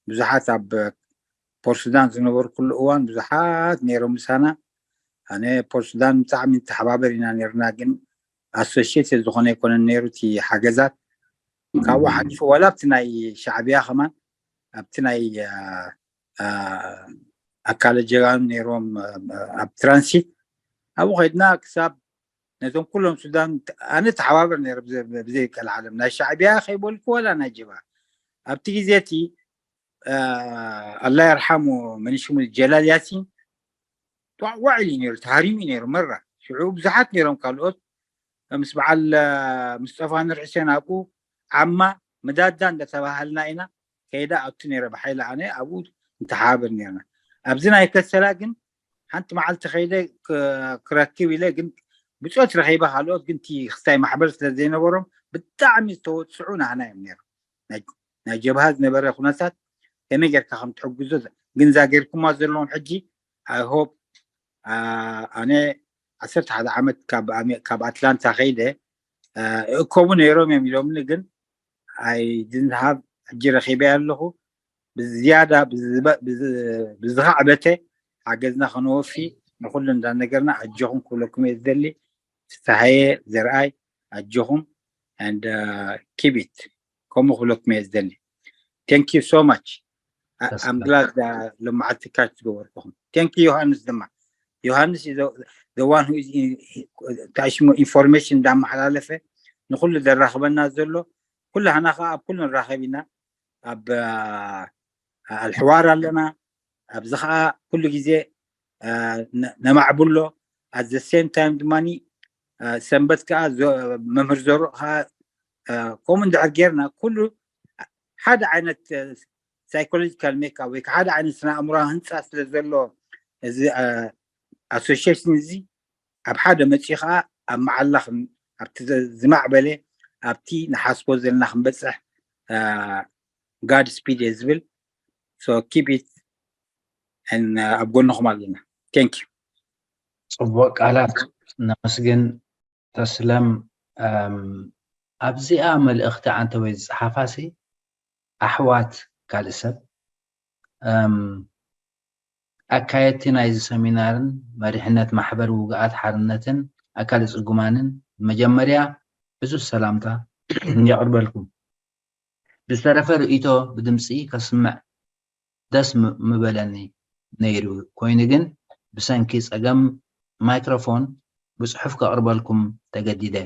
ብዙሓት ኣብ ፖርሱዳን ዝነበርኩሉ እዋን ብዙሓት ነይሮም ምሳና። ኣነ ፖርሱዳን ብጣዕሚ ንተሓባበር ኢና ነርና፣ ግን ኣሶሽት ዝኾነ ኣይኮነን ነይሩ እቲ ሓገዛት። ካብኡ ሓሊፉ ዋላ ኣብቲ ናይ ሻዕብያ ከማን ኣብቲ ናይ ኣካለ ጀጋኑ ነይሮም ኣብ ትራንሲት ኣብኡ ከይድና ክሳብ ነቶም ኩሎም ሱዳን ኣነ ተሓባበር ነይረ ብዘይ ቀልዓለም ናይ ሻዕብያ ከይበልኩ ዋላ ናይ ጀብሃ። ኣብቲ ግዜ እቲ ኣላ የርሓሙ መንሽሙ ጀላል ያሲን ዋዕዋዕ ኢሉ ነይሩ፣ ተሃሪሙ ነይሩ መራ። ሽዑ ብዙሓት ነይሮም ካልኦት ምስ በዓል ምስጠፋ ንርዕሴን ኣብኡ ዓማ ምዳዳ እንዳተባሃልና ኢና ከይዳ ኣቱ ነይረ ብሓይሊ ኣነ ኣብኡ ንተሓባበር ነርና። ኣብዚ ናይ ከሰላ ግን ሓንቲ መዓልቲ ከይደ ክረክብ ኢለ ግን ብፆት ረኺበ ካልኦት ግን እቲ ክስታይ ማሕበር ስለ ዘይነበሮም ብጣዕሚ ዝተወፅዑ ናህና እዮም ነይሮም። ናይ ጀብሃ ዝነበረ ኩነታት ከመይ ጌርካ ከም ትሕግዞ ግን እዛ ጌርኩማ ዘለኹም ሕጂ I hope ኣነ ዓሰርተ ሓደ ዓመት ካብ ኣትላንታ ከይደ እእከቡ ነይሮም እዮም ኢሎምኒ ግን I didn't have ሕጂ ረኺበያ ኣለኹ ብዝያዳ ብዝኸዕበተ ሓገዝና ከነወፊ ንኩሉ እንዳነገርና ኣጆኹም ክብለኩም እየ ዝደሊ። ፍስሃየ ዘርኣይ ኣጆኹም and keep it ከምኡ ክብለኩም እየ ዝደሊ። Thank you so much. I'm glad ሎማዓልቲ ካች ዝገበርኩኹም። Thank you ዮሃንስ ድማ ዮሃንስ the one who is ታሽሙ ኢንፎርሜሽን እንዳመሓላለፈ ንኩሉ ዘራኽበና ዘሎ ኩላህና ከዓ ኣብ ኩሉ ንራኸብ ኢና። ኣብ ኣልሕዋር ኣለና። ኣብዚ ከዓ ኩሉ ግዜ ነማዕብሎ። At the same time ድማ ሰንበት ከዓ መምህር ዘሩቕ ከዓ ከምኡ እንድሕር ጌርና ኩሉ ሓደ ዓይነት ሳይኮሎጂካል ሜክኣፕ ወይ ሓደ ዓይነት ስነ ኣእምሮ ህንፃ ስለ ዘሎ እዚ ኣሶሽሽን እዚ ኣብ ሓደ መፂኡ ከዓ ኣብ መዓላ ኣብቲ ዝማዕበለ ኣብቲ ንሓስቦ ዘለና ክንበፅሕ God speed እየ ዝብል። So keep it and ኣብ ጎንኹም ኣለና። Thank you። ፅቡቅ ቃላት ነመስግን። ተስለም ኣብዚኣ መልእኽቲ ዓንተወይ ዝፀሓፋሲ ኣሕዋት ካልእ ሰብ ኣካየድቲ ናይዚ ሰሚናርን መሪሕነት ማሕበር ውግኣት ሓርነትን ኣካል ፅጉማንን መጀመርያ ሕጹጽ ሰላምታ የቕርበልኩም። ብዝተረፈ ርእይቶ ብድምጺ ከስምዕ ደስ ም- ምበለኒ ነይሩ፣ ኮይኑ ግን ብሰንኪ ጸገም ማይክሮፎን ብጽሑፍ ከቕርበልኩም ተገዲደ።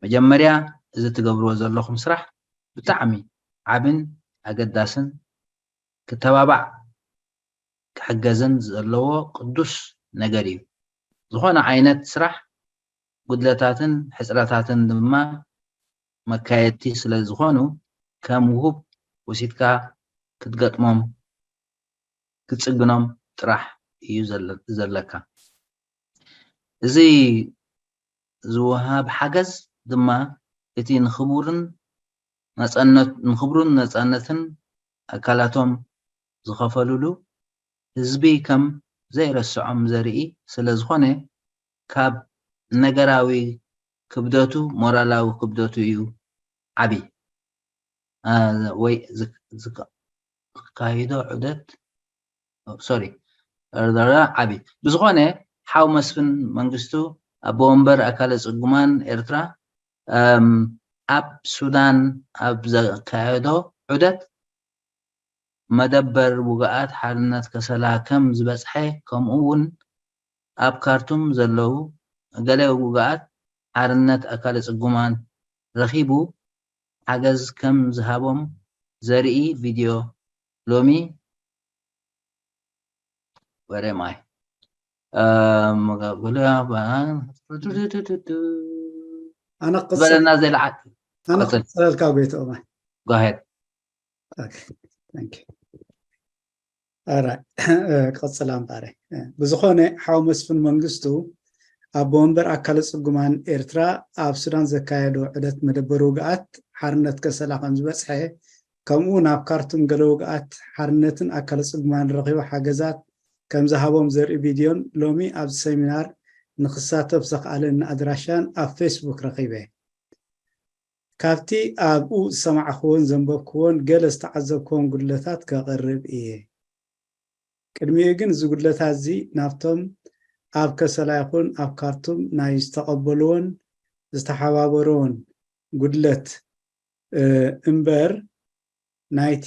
መጀመርያ፣ እዚ ትገብርዎ ዘለኹም ስራሕ ብጣዕሚ ዓብን ኣገዳስን፣ ክተባባዕ ክሕገዝን ዘለዎ ቅዱስ ነገር እዩ። ዝኾነ ዓይነት ስራሕ ጉድለታትን ሕጽረታትን ድማ መካየድቲ ስለ ዝኾኑ፣ ከም ውሁብ ወሲድካ ክትገጥሞም ክትጽግኖም ጥራሕ እዩ ዘለ- ዘለካ። እዚ ዝወሃብ ሓገዝ ድማ እቲ ንኽቡርን ነጻነት ንኽብሩን ነጻነትን ኣካላቶም ዝኸፈሉሉ ህዝቢ ከም ዘይረስዖም ዘርኢ ስለ ዝኾነ፣ ካብ ነገራዊ ክብደቱ ሞራላዊ ክብደቱ እዩ ዓቢ። አ፣ ወይ ዝክ- ዝክ- ዝካይዶ ዑደት ሶሪ ዓቢ። ብዝኾነ፣ ሓው መስፍን መንግስቱ ኣቦ ወንበር ኣካለ ጽጉማን ኤርትራ፣ እም፣ ኣብ ሱዳን ኣብ ዘካየዶ ዑደት መደበር ውግኣት ሓርነት ከሰላ ከም ዝበጽሐ፣ ከምኡ እውን ኣብ ካርቱም ዘለዉ ገለ ውግኣት ሓርነት ኣካለ ጽጉማን ረኺቡ ሓገዝ ከም ዝሃቦም ዘርኢ ቪድዮ ሎሚ ወረ ማይ ኣነ ዝበለና ዘለዓት ኣነ ክፅለልካ ጎይትኦም። Go ahead. ቀፅላ እምበኣረ። ብዝኾነ ሓው መስፍን መንግስቱ ኣቦ ወንበር ኣካለ ፅጉማን ኤርትራ ኣብ ሱዳን ዘካየዶ ዕደት መደበር ውግኣት ሓርነት ከሰላ ከም ዝበፅሐ፣ ከምኡ ናብ ካርቱም ገለ ውግኣት ሓርነትን ኣካለ ፅጉማን ረኺቡ ሓገዛት ከም ዝሃቦም ዘርኢ ቪድዮን ሎሚ ኣብዚ ሰሚናር ንክሳተፍ ዘኽኣለኒ ኣድራሻን ኣብ ፌስቡክ ረኺበ። ካብቲ ኣብኡ ዝሰማዕክዎን ዘንበብክዎን ገለ ዝተዓዘብክዎን ጉድለታት ከቕርብ እየ። ቅድሚኡ ግን እዚ ጉድለታት እዚ ናብቶም ኣብ ከሰላ ይኹን ኣብ ካርቱም ናይ ዝተቐበልዎን ዝተሓባበርዎን ጉድለት እምበር ናይቲ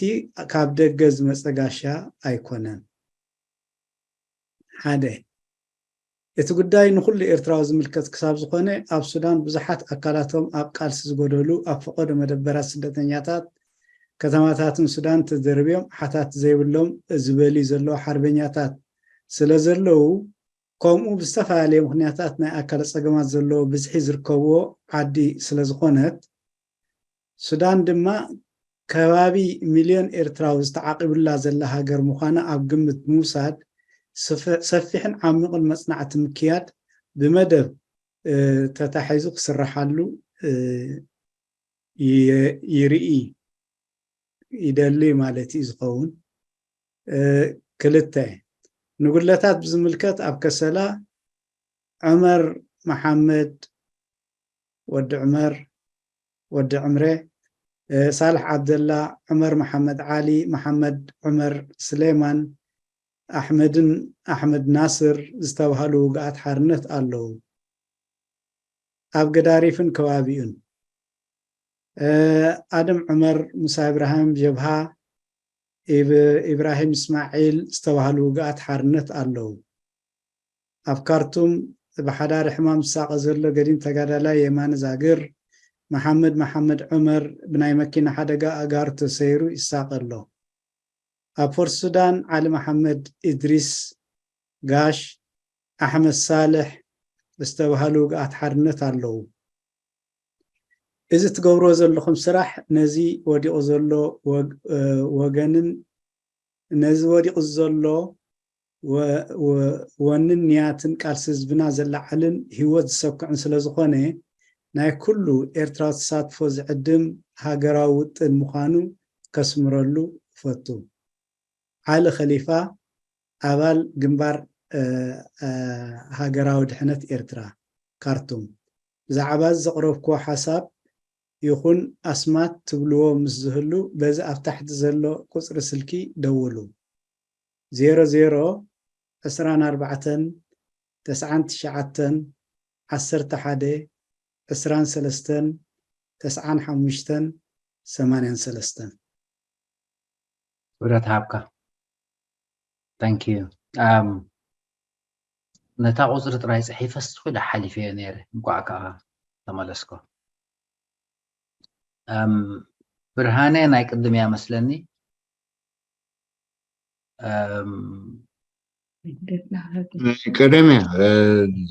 ካብ ደገ ዝመፀ ጋሻ ኣይኮነን። ሓደ፣ እቲ ጉዳይ ንኹሉ ኤርትራዊ ዝምልከት ክሳብ ዝኾነ፣ ኣብ ሱዳን ብዙሓት ኣካላቶም ኣብ ቃልሲ ዝጎደሉ፣ ኣብ ፈቐዶ መደበራት ስደተኛታት፣ ከተማታትን ሱዳን ተደርብዮም ሓታት ዘይብሎም ዝበልዩ ዘለዉ ሓርበኛታት ስለ ዘለዉ፣ ከምኡ ብዝተፈላለየ ምኽንያታት ናይ ኣካለ ጸገማት ዘለዎ ብዝሒ ዝርከብዎ ዓዲ ስለ ዝኾነት፣ ሱዳን ድማ ከባቢ ሚልዮን ኤርትራዊ ዝተዓቂቡላ ዘላ ሃገር ምዃና ኣብ ግምት ብምውሳድ፣ ሰፊሕን ዓሚቕን መጽናዕቲ ምክያድ ብመደብ ተታሒዙ ክስረሓሉ ይርኢ፣ ይደሊ ማለት እዩ ዝኸውን። ክልተ፣ ንጉድለታት ብዝምልከት ኣብ ከሰላ ዑመር መሓመድ፣ ወዲ ዑመር፣ ወዲ ዕምረ፣ ሳልሕ ዓብደላ፣ ዑመር መሓመድ ዓሊ፣ መሓመድ ዑመር ስሌማን፣ ኣሕመድን ኣሕመድ ናስር ዝተባህሉ ውግኣት ሓርነት ኣለዉ። ኣብ ገዳሪፍን ከባቢኡን ኣደም ዑመር፣ ሙሳ ኢብራሂም፣ ጀብሃ፣ ኢብራሂም እስማዒል ዝተባህሉ ውግኣት ሓርነት ኣለዉ። ኣብ ካርቱም ብሓዳር ሕማም ዝሳቐ ዘሎ ገዲም ተጋዳላይ የማነ ዛግር፣ መሓመድ መሓመድ ዑመር ብናይ መኪና ሓደጋ ኣእጋሩ ተሰይሩ ይሳቐ ኣሎ። ኣብ ፖርት ሱዳን ዓሊ መሓመድ፣ ኢድሪስ ጋሽ፣ ኣሕመድ ሳልሕ ዝተባህሉ ውግኣት ሓርነት ኣለዉ። እዚ ትገብርዎ ዘለኹም ስራሕ ነዚ ወዲቑ ዘሎ ወገንን ነዚ ወዲቑ ዘሎ ወንን ንያትን ቃልሲ ህዝብና ዘለዓዕልን ህይወት ዝሰኩዕን ስለ ዝኾነ ናይ ኩሉ ኤርትራዊ ተሳትፎ ዝዕድም ሃገራዊ ውጥን ምዃኑ ከስምረሉ እፈቱ። ዓሊ ኸሊፋ ኣባል ግንባር ሃገራዊ ድሕነት ኤርትራ ካርቱም ብዛዕባ ዘቕረብክዎ ሓሳብ ይኹን ኣስማት ትብልዎ ምስ ዝህሉ በዚ ኣብ ታሕቲ ዘሎ ቁጽሪ ስልኪ ደውሉ። ዜሮ ዜሮ ዕስራን ኣርባዕተን ተስዓን ትሽዓተን ዓሰርተ ሓደ ዕስራን ሰለስተን ተስዓን ሓሙሽተን ሰማንያን ሰለስተን። ክብረት ሃብካ። Thank you። Um, ነታ ቁፅሪ ጥራይ ፅሒፈ ስኩ ሓሊፈዮ ነይረ። እንኳዕ ከዓ ተመለስኮ። Um, ብርሃነ ናይ ቅድም እያ መስለኒ። Um, ቀደም እያ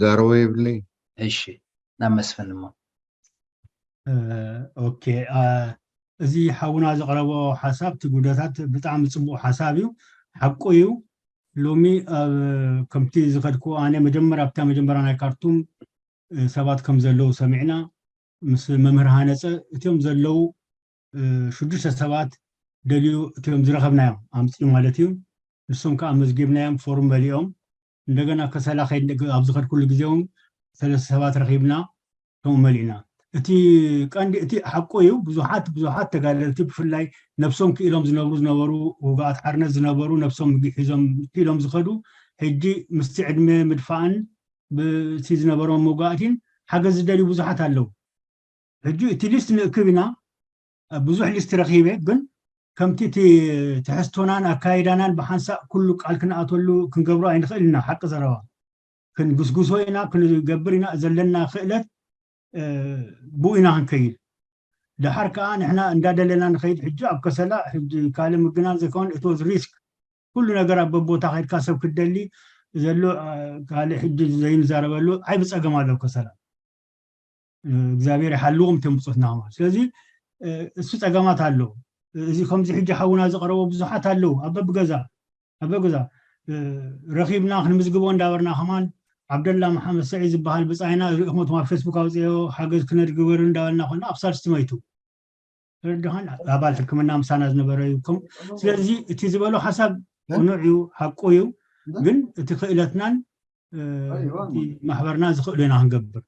ዛረቦ የብለይ። እሺ፣ ናብ መስፍን እሞ። ኦኬ፣ እዚ ሓውና ዘቕረቦ ሓሳብ፣ እቲ ጉዳታት ብጣዕሚ ፅቡቕ ሓሳብ እዩ፣ ሓቁ እዩ። ሎሚ ከምቲ ዝኸድኩ ኣነ መጀመር ኣብታ መጀመርያ ናይ ካርቱም ሰባት ከም ዘለዉ ሰሚዕና፣ ምስ መምህር ሃነፀ እቲኦም ዘለዉ ሽዱሽተ ሰባት ደልዩ እቲኦም ዝረኸብናዮም ኣምፅኡ ማለት እዩ። ንሶም ከዓ መዝጊብናዮም፣ ፎርም መሊኦም። እንደገና ከሰላ ከይድ ኣብ ዝኸድኩሉ ግዜ እውን ሰለስተ ሰባት ረኺብና፣ ከምኡ መሊእና። እቲ ቀንዲ እቲ ሓቁ እዩ። ብዙሓት ብዙሓት ተጋደልቲ ብፍላይ ነብሶም ክኢሎም ዝነብሩ ዝነበሩ ውግኣት ሓርነት ዝነበሩ ነብሶም ሒዞም ክኢሎም ዝኸዱ ሕጂ ምስቲ ዕድመ ምድፋእን ብቲ ዝነበሮም መውጋእቲን ሓገዝ ዝደልዩ ብዙሓት ኣለዉ። ሕጂ እቲ ሊስት ንእክብ ኢና። ብዙሕ ሊስት ረኺበ፣ ግን ከምቲ እቲ ትሕዝቶናን ኣካይዳናን ብሓንሳእ ኩሉ ቃል ክንኣተሉ ክንገብሮ ኣይንኽእል ኢና። ሓቂ ዘረባ ክንጉስጉሶ ኢና፣ ክንገብር ኢና። ዘለና ክእለት ብኡ ኢና ክንከይድ። ደሓር ከዓ ንሕና እንዳደለና ንኸይድ። ሕጂ ኣብ ከሰላ ሕጂ ካልእ ምግናን ዘይኮን እቲ ሪስክ ኩሉ ነገር ኣብ በቦታ ከድካ ሰብ ክደሊ ዘሎ ካልእ ሕጂ ዘይንዛረበሉ ዓብዪ ፀገም ኣሎ ኣብ ከሰላ። እግዚኣብሔር ይሓልዎም እቶም ብፆትና ከማን። ስለዚ እሱ ፀገማት ኣሎ። እዚ ከምዚ ሕጂ ሓውና ዝቐረቦ ብዙሓት ኣለዉ ኣብ በብገዛ ኣብ በብገዛ ረኺብና ክንምዝግቦ እንዳበርና ከማን ዓብደላ መሓመድ ሰዒድ ዝበሃል ብፃይና ሪእኹም ኣብ ፌስቡክ ኣውፅኦ ሓገዝ ክነድግበር እንዳበልና ኮና ኣብ ሳልስቲ መይቱ። ርድኻን ኣባል ሕክምና ምሳና ዝነበረ እዩ። ስለዚ እቲ ዝበሎ ሓሳብ ቅኑዕ እዩ፣ ሓቁ እዩ። ግን እቲ ክእለትናን ማሕበርና ዝኽእሉ ኢና ክንገብር።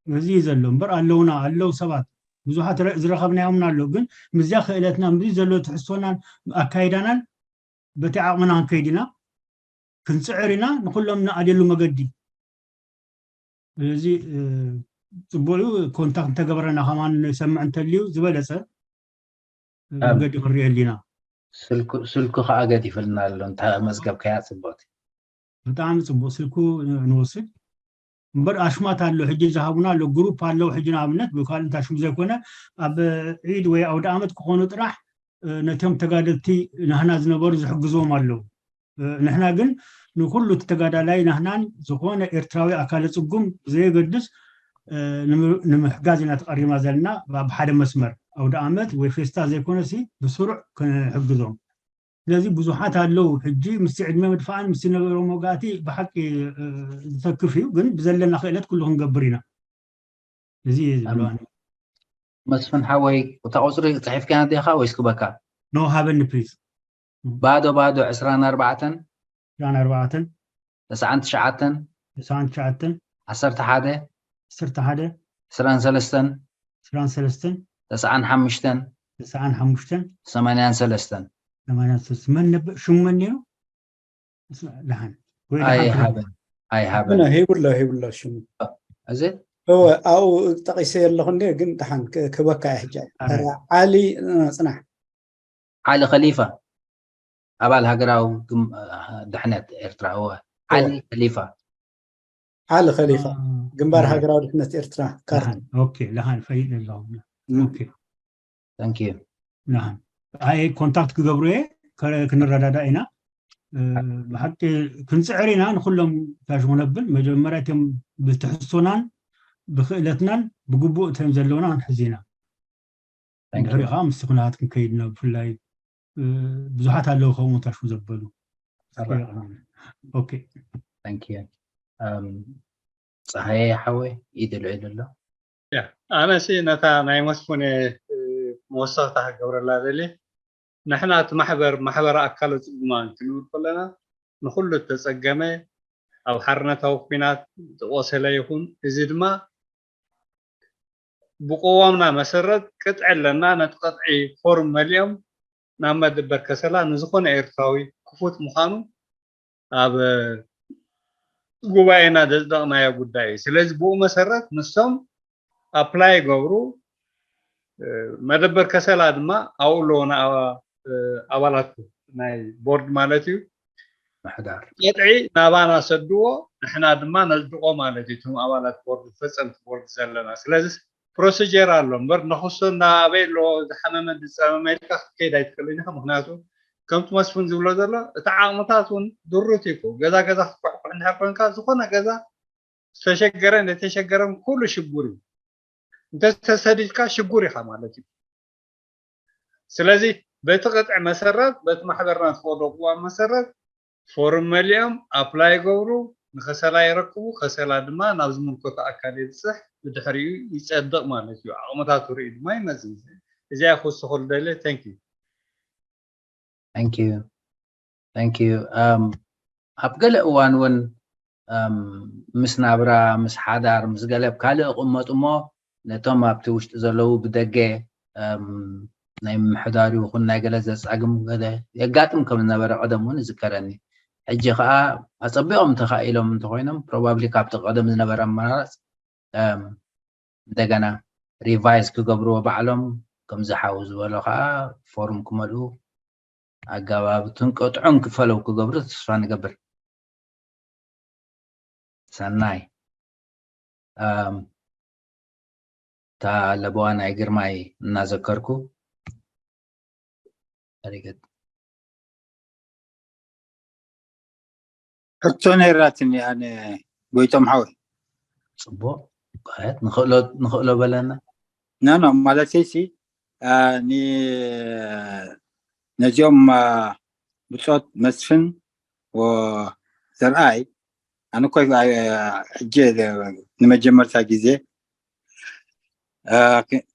እዚ እዩ ዘሎ እምበር ኣለውና ኣለዉ ሰባት ብዙሓት ዝረኸብናዮምና ኣለዉ። ግን ምስዚያ ክእለትና ምስዚ ዘሎ ትሕዝቶናን ኣካይዳናን በቲ ዓቕምና ክንከይድ ኢና፣ ክንፅዕር ኢና። ንኩሎም ንኣልየሉ መገዲ እዚ ፅቡቅ እዩ። ኮንታክት እንተገበረና ከማን ንሰምዕ እንተልዩ ዝበለፀ መገዲ ክንሪኤሉ ኢና። ስልኩ ከዓ ገዲፍልና ኣሎ። እንተ መዝገብካያ ፅቡቅቲ። ብጣዕሚ ፅቡቅ። ስልኩ ንወስድ እምበር ኣሽማት ኣሎ። ሕጂ ዝሃቡና ኣሎ ግሩፕ ኣለዉ። ሕጂ ንኣብነት ብካልእ እንታይ ሽሙ ዘይኮነ ኣብ ዒድ ወይ ኣውደ ኣመት ክኾኑ ጥራሕ ነቶም ተጋደልቲ ናህና ዝነበሩ ዝሕግዝዎም ኣለዉ። ንሕና ግን ንኩሉ እቲ ተጋዳላይ ናህናን ዝኾነ ኤርትራዊ ኣካለ ጽጉም ብዘየገድስ ንምሕጋዝ ኢና ተቐሪብና ዘለና። ኣብ ሓደ መስመር ኣውደ ኣመት ወይ ፌስታ ዘይኮነሲ ብስሩዕ ክንሕግዞም። ስለዚ ብዙሓት ኣለዉ ሕጂ ምስቲ ዕድመ ምድፋእን ምስቲ ነበሮም መውጋእቲ ብሓቂ ዝተክፍ እዩ። ግን ብዘለና ክእለት ኩሉ ክንገብር ኢና። እዚ እዩ ዝብሎ ኣነ። መስፍን ሓወይ፣ እታ ቁፅሪ ፅሒፍካያ ዲኻ ወይስ ክበካ? ኖ፣ ሃበኒ ፕሊዝ። ባዶ ባዶ ዕስራን ኣርባዕተን ዕስራን ኣርባዕተን ተስዓን ትሽዓተን ተስዓን ትሽዓተን ዓሰርተ ሓደ ዓሰርተ ሓደ ዕስራን ሰለስተን ዕስራን ሰለስተን ተስዓን ሓሙሽተን ተስዓን ሓሙሽተን ሰማንያን ሰለስተን ሰማንያን ሰለስተን። መን ነበር? ሽሙ መን ነይሩ? ደሓን ወይ ደሓን ኣይሃበን ኣይሃበን ሂቡሎ ሂቡሎ ሽሙ እዚ እወ ኣብኡ ጠቂሰ ኣለኹ እንደ ግን ደሓን ክበካ እየ ሕጂ ዓሊ ጽናሕ ዓሊ ከሊፋ ኣባል ሃገራዊ ድሕነት ኤርትራ እወ ዓሊ ከሊፋ ዓሊ ከሊፋ ግንባር ሃገራዊ ድሕነት ኤርትራ ካርታ ኦኬ ደሓን ፈይድ ኣለኹ ኦኬ Thank you ናህን ኣይ ኮንታክት ክገብሩ እየ ክንረዳዳ ኢና ብሓቂ ክንፅዕር ኢና ንኩሎም ታሽ ክነብል መጀመርያ እቶም ብትሕዝቶናን ብክእለትናን ብግቡእ እቶም ዘለውና ክንሕዝ ኢና እንድሕሪ ከዓ ምስቲ ኩነታት ክንከይድ ኢና ብፍላይ ብዙሓት ኣለዉ ከምኡ ታሽ ዘበሉ ኦኬ ፀሃየ ሓወይ ኢድ ልዕል ኣሎ ኣነሲ ነታ ናይ መስፉን መወሰኽታ ክገብረላ ደሊ ንሕና እቲ ማሕበር ማሕበረ ኣካለ ፅጉማን ክንብል ከለና ንኩሉ እተፀገመ ኣብ ሓርነታዊ ኩናት ዝቆሰለ ይኹን እዚ ድማ ብቅዋምና መሰረት ቅጥዒ ኣለና ነቲ ቅጥዒ ፎርም መሊኦም ናብ መደበር ከሰላ ንዝኾነ ኤርትራዊ ክፉት ምዃኑ ኣብ ጉባኤና ዘጽደቕናዮ ጉዳይ እዩ። ስለዚ ብኡ መሰረት ንሶም ኣፕላይ ይገብሩ። መደበር ከሰላ ድማ ኣብኡ ኣለዎ ንኣባላቱ ናይ ቦርድ ማለት እዩ። ምሕዳር ቀጥዒ ናባና ሰድዎ፣ ንሕና ድማ ነጽድቆ ማለት እዩ። እቶም ኣባላት ቦርድ ፈጸምቲ ቦርድ ዘለና ስለዚ ፕሮሲጀር ኣሎ እምበር ነኽሶ እናበይ ኣሎ ዝሓመመ ዝጸመመ ኢልካ ክትከይድ ኣይትኽእልን ኢኻ። ምክንያቱ ከምቲ መስፍን ዝብሎ ዘሎ እቲ ዓቕምታት እውን ድሩት እዩ። ገዛ ገዛ ክትኳሕኩሕ እንድሕር ኮንካ ዝኾነ ገዛ ዝተሸገረን ዘይተሸገረን ኩሉ ሽጉር እዩ። እንተተሰዲድካ ሽጉር ኢኻ ማለት እዩ። ስለዚ በቲ ቅጥዒ መሰረት በቲ ማሕበርና ዝፈቅዶ ቅዋም መሰረት ፎርም መሊኦም ኣፕላይ ይገብሩ፣ ንከሰላ ይረክቡ፣ ከሰላ ድማ ናብ ዝምልከቶ ኣካል የብፅሕ፣ ብድሕሪኡ ይፀድቕ ማለት እዩ። ዓቕምታቱ ርእዩ ድማ ይመፅእ። እዚኣ ክውስኹ ዝደሊ። Thank you። Thank you. Thank you. ኣብ ገለ እዋን እውን ምስ ናብራ ምስ ሓዳር ምስ ገለ ኣብ ካልእ ይቕመጡ እሞ ነቶም ኣብቲ ውሽጢ ዘለዉ ብደገ ናይ ምምሕዳር ይኹን ናይ ገለ ዘጻግም ገለ የጋጥም ከም ዝነበረ ቀደም እውን ይዝከረኒ። ሕጂ ከዓ ኣጸቢቖም ተኻኢሎም እንተኾይኖም ፕሮባብሊ ካብቲ ቀደም ዝነበረ ኣመራረጽ እንደገና ሪቫይዝ ክገብርዎ ባዕሎም ከምዚ ሓው ዝበሎ ከዓ ፎርም ክመልኡ ኣገባብትን ቅጥዑን ክፈለው ክገብሩ ተስፋ ንገብር። ሰናይ እታ ለበዋ ናይ ግርማይ እናዘከርኩ ሕቶ ነይራትኒ ኣነ ጎይቶም ሓወይ ፅቡቅ ንኽእሎ በለና ኖ ኖ ማለተይሲ ነዚኦም ብፆት መስፍን ዘርኣይ ኣነ ኮ ሕጂ ንመጀመርታ ግዜ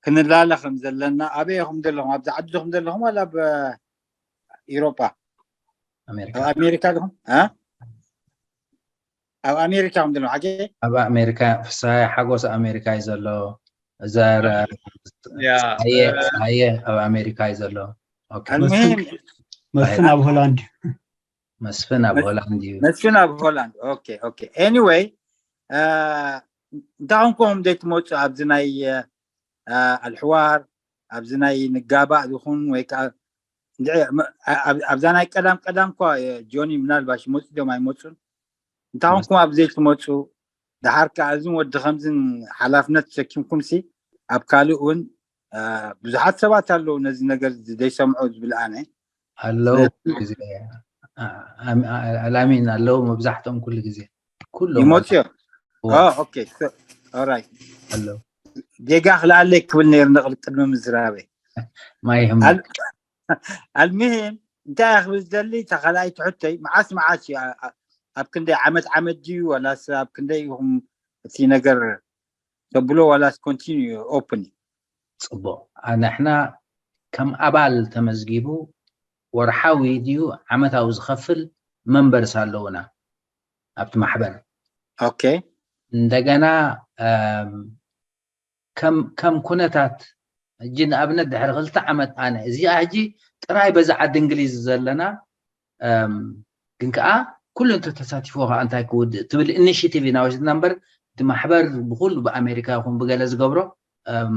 ክንላለ ከም ዘለና ኣበይ ኢኹም ዘለኹም ኣብዚ ዓዲ ኹም ዘለኹም ዋላ ኣብ ኢሮጳ ኣብ ኣሜሪካ ዲኹም ኣብ ኣሜሪካ ኹም ዘለኹም ሓቂ ኣብ ኣሜሪካ ፍስሃየ ሓጎስ ኣሜሪካ እዩ ዘሎ እዛ ፀሃየ ኣብ ኣሜሪካ እዩ ዘሎ ኣልሙሂም መስፍን ኣብ ሆላንድ እዩ መስፍን ኣብ ሆላንድ እዩ መስፍን ኣብ ሆላንድ ኦኬ ኦኬ anyway እንታይ ኮንኩም ዘይትመፁ ኣብዚ ናይ ኣልሕዋር ኣብዚ ናይ ንጋባእ ዝኹን ወይ ከዓ ኣብዛ ናይ ቀዳም ቀዳም እኳ ጆኒ ምናልባሽ ይመፁ ዶም ኣይመፁን እንታይ ኮንኩም ኣብ ዘይትመፁ ደሓር ከዓ እዝን ወዲ ከምዝን ሓላፍነት ተሰኪምኩም ሲ ኣብ ካልእ እውን ብዙሓት ሰባት ኣለዉ ነዚ ነገር ዘይሰምዑ ዝብል ኣነ ኣለዉ ኣላሚን ኣለዉ መብዛሕትኦም ኩሉ ግዜ ኩሎም ይመፅዮ ኦራይት ኣለዉ ጌጋ ክልኣለይ ክብል ነይሩ ንቕል ቅድሚ ምዝራበይ ማይህም ኣልሚሂም እንታይ እያ ክብል ዝደሊ ተኻልኣይ ትሕቶይ መዓስ መዓስ እዩ ኣብ ክንደይ ዓመት ዓመት ድዩ ዋላስ ኣብ ክንደይ ኢኹም እቲ ነገር ተብሎ ዋላስ ኮንቲኒ ኦፕን እዩ ፅቡቅ ንሕና ከም ኣባል ተመዝጊቡ ወርሓዊ ድዩ ዓመታዊ ዝኸፍል መንበርስ ኣለውና ኣብቲ ማሕበር ኦኬ እንደገና ከም ኩነታት ሕጂ ንኣብነት ድሕሪ ክልተ ዓመት ኣነ እዚኣ ሕጂ ጥራይ በዚ ዓዲ እንግሊዝ ዘለና ግን ከዓ ኩሉ እንተ ተሳቲፍዎ ከዓ እንታይ ክውድእ ትብል ኢኒሽቲቭ ኢና ወሲድና እምበር እቲ ማሕበር ብኩሉ ብኣሜሪካ ይኹን ብገለ ዝገብሮ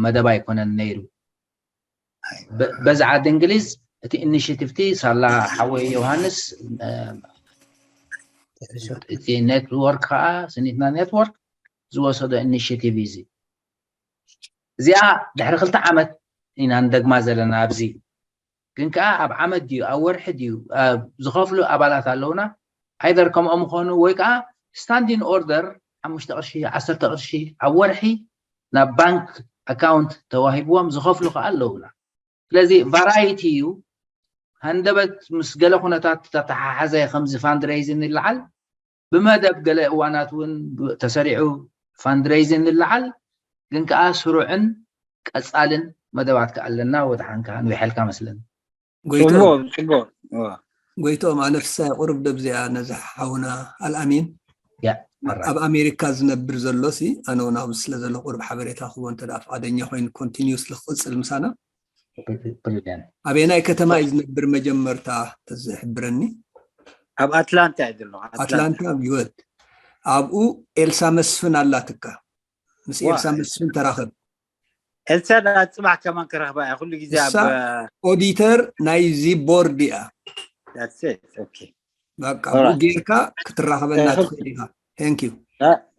መደብ ኣይኮነን ነይሩ በዚ ዓዲ እንግሊዝ እቲ ኢኒሽቲቭ ቲ ሳላ ሓወይ ዮሃንስ እቲ ኔትወርክ ከዓ ስኒትና ኔትወርክ ዝወሰዶ ኢኒሽቲቭ እዚ እዚኣ ድሕሪ ክልተ ዓመት ኢና ንደግማ ዘለና ኣብዚ ግን ከዓ ኣብ ዓመት ድዩ ኣብ ወርሒ ድዩ ዝኸፍሉ ኣባላት ኣለውና ኣይደር ከምኦም ምኾኑ ወይ ከዓ ስታንዲን ኦርደር ሓሙሽተ ቅርሺ ዓሰርተ ቅርሺ ኣብ ወርሒ ናብ ባንክ ኣካውንት ተዋሂብዎም ዝኸፍሉ ከዓ ኣለውና ስለዚ ቫራይቲ እዩ ሃንደበት ምስ ገለ ኩነታት ተተሓሓዘ ከምዚ ፋንድሬይዝን ይለዓል ብመደብ ገለ እዋናት እውን ተሰሪዑ ፋንድሬይዝን ይለዓል ግን ከዓ ስሩዕን ቀፃልን መደባት ከዓ ኣለና ወድሓንካ ንውሐልካ መስለኒ ጎይቶም ኣነፍሳይ ቁሩብ ደብዚኣ ነዚ ሓውና ኣልኣሚን ኣብ ኣሜሪካ ዝነብር ዘሎ ሲ ኣነ እውን ኣብዚ ስለ ዘሎ ቁሩብ ሓበሬታ ክቦ እንተ ፍቃደኛ ኮይኑ ኮንቲኒስ ልክቅፅል ምሳና ኣበየናይ ከተማ እዩ ዝነብር መጀመርታ ተዝሕብረኒ ኣብ ኣትላንታ እዩ ዘሎ ኣትላንታ ግወት ኣብኡ ኤልሳ መስፍን ኣላትካ ምስ ኤልሳ መስፍን ተራኸብ ኤልሳ ዳ ጽባሕ ከማን ክረኽባ እያ ኩሉ ግዜ ኣብ እሳ ኦዲተር ናይዚ ቦርድ እያ። That's it okay በቃ Alright. ብኡ ጌርካ ክትራኸበና እኽል- ትኽእል ኢኻ። Thank you።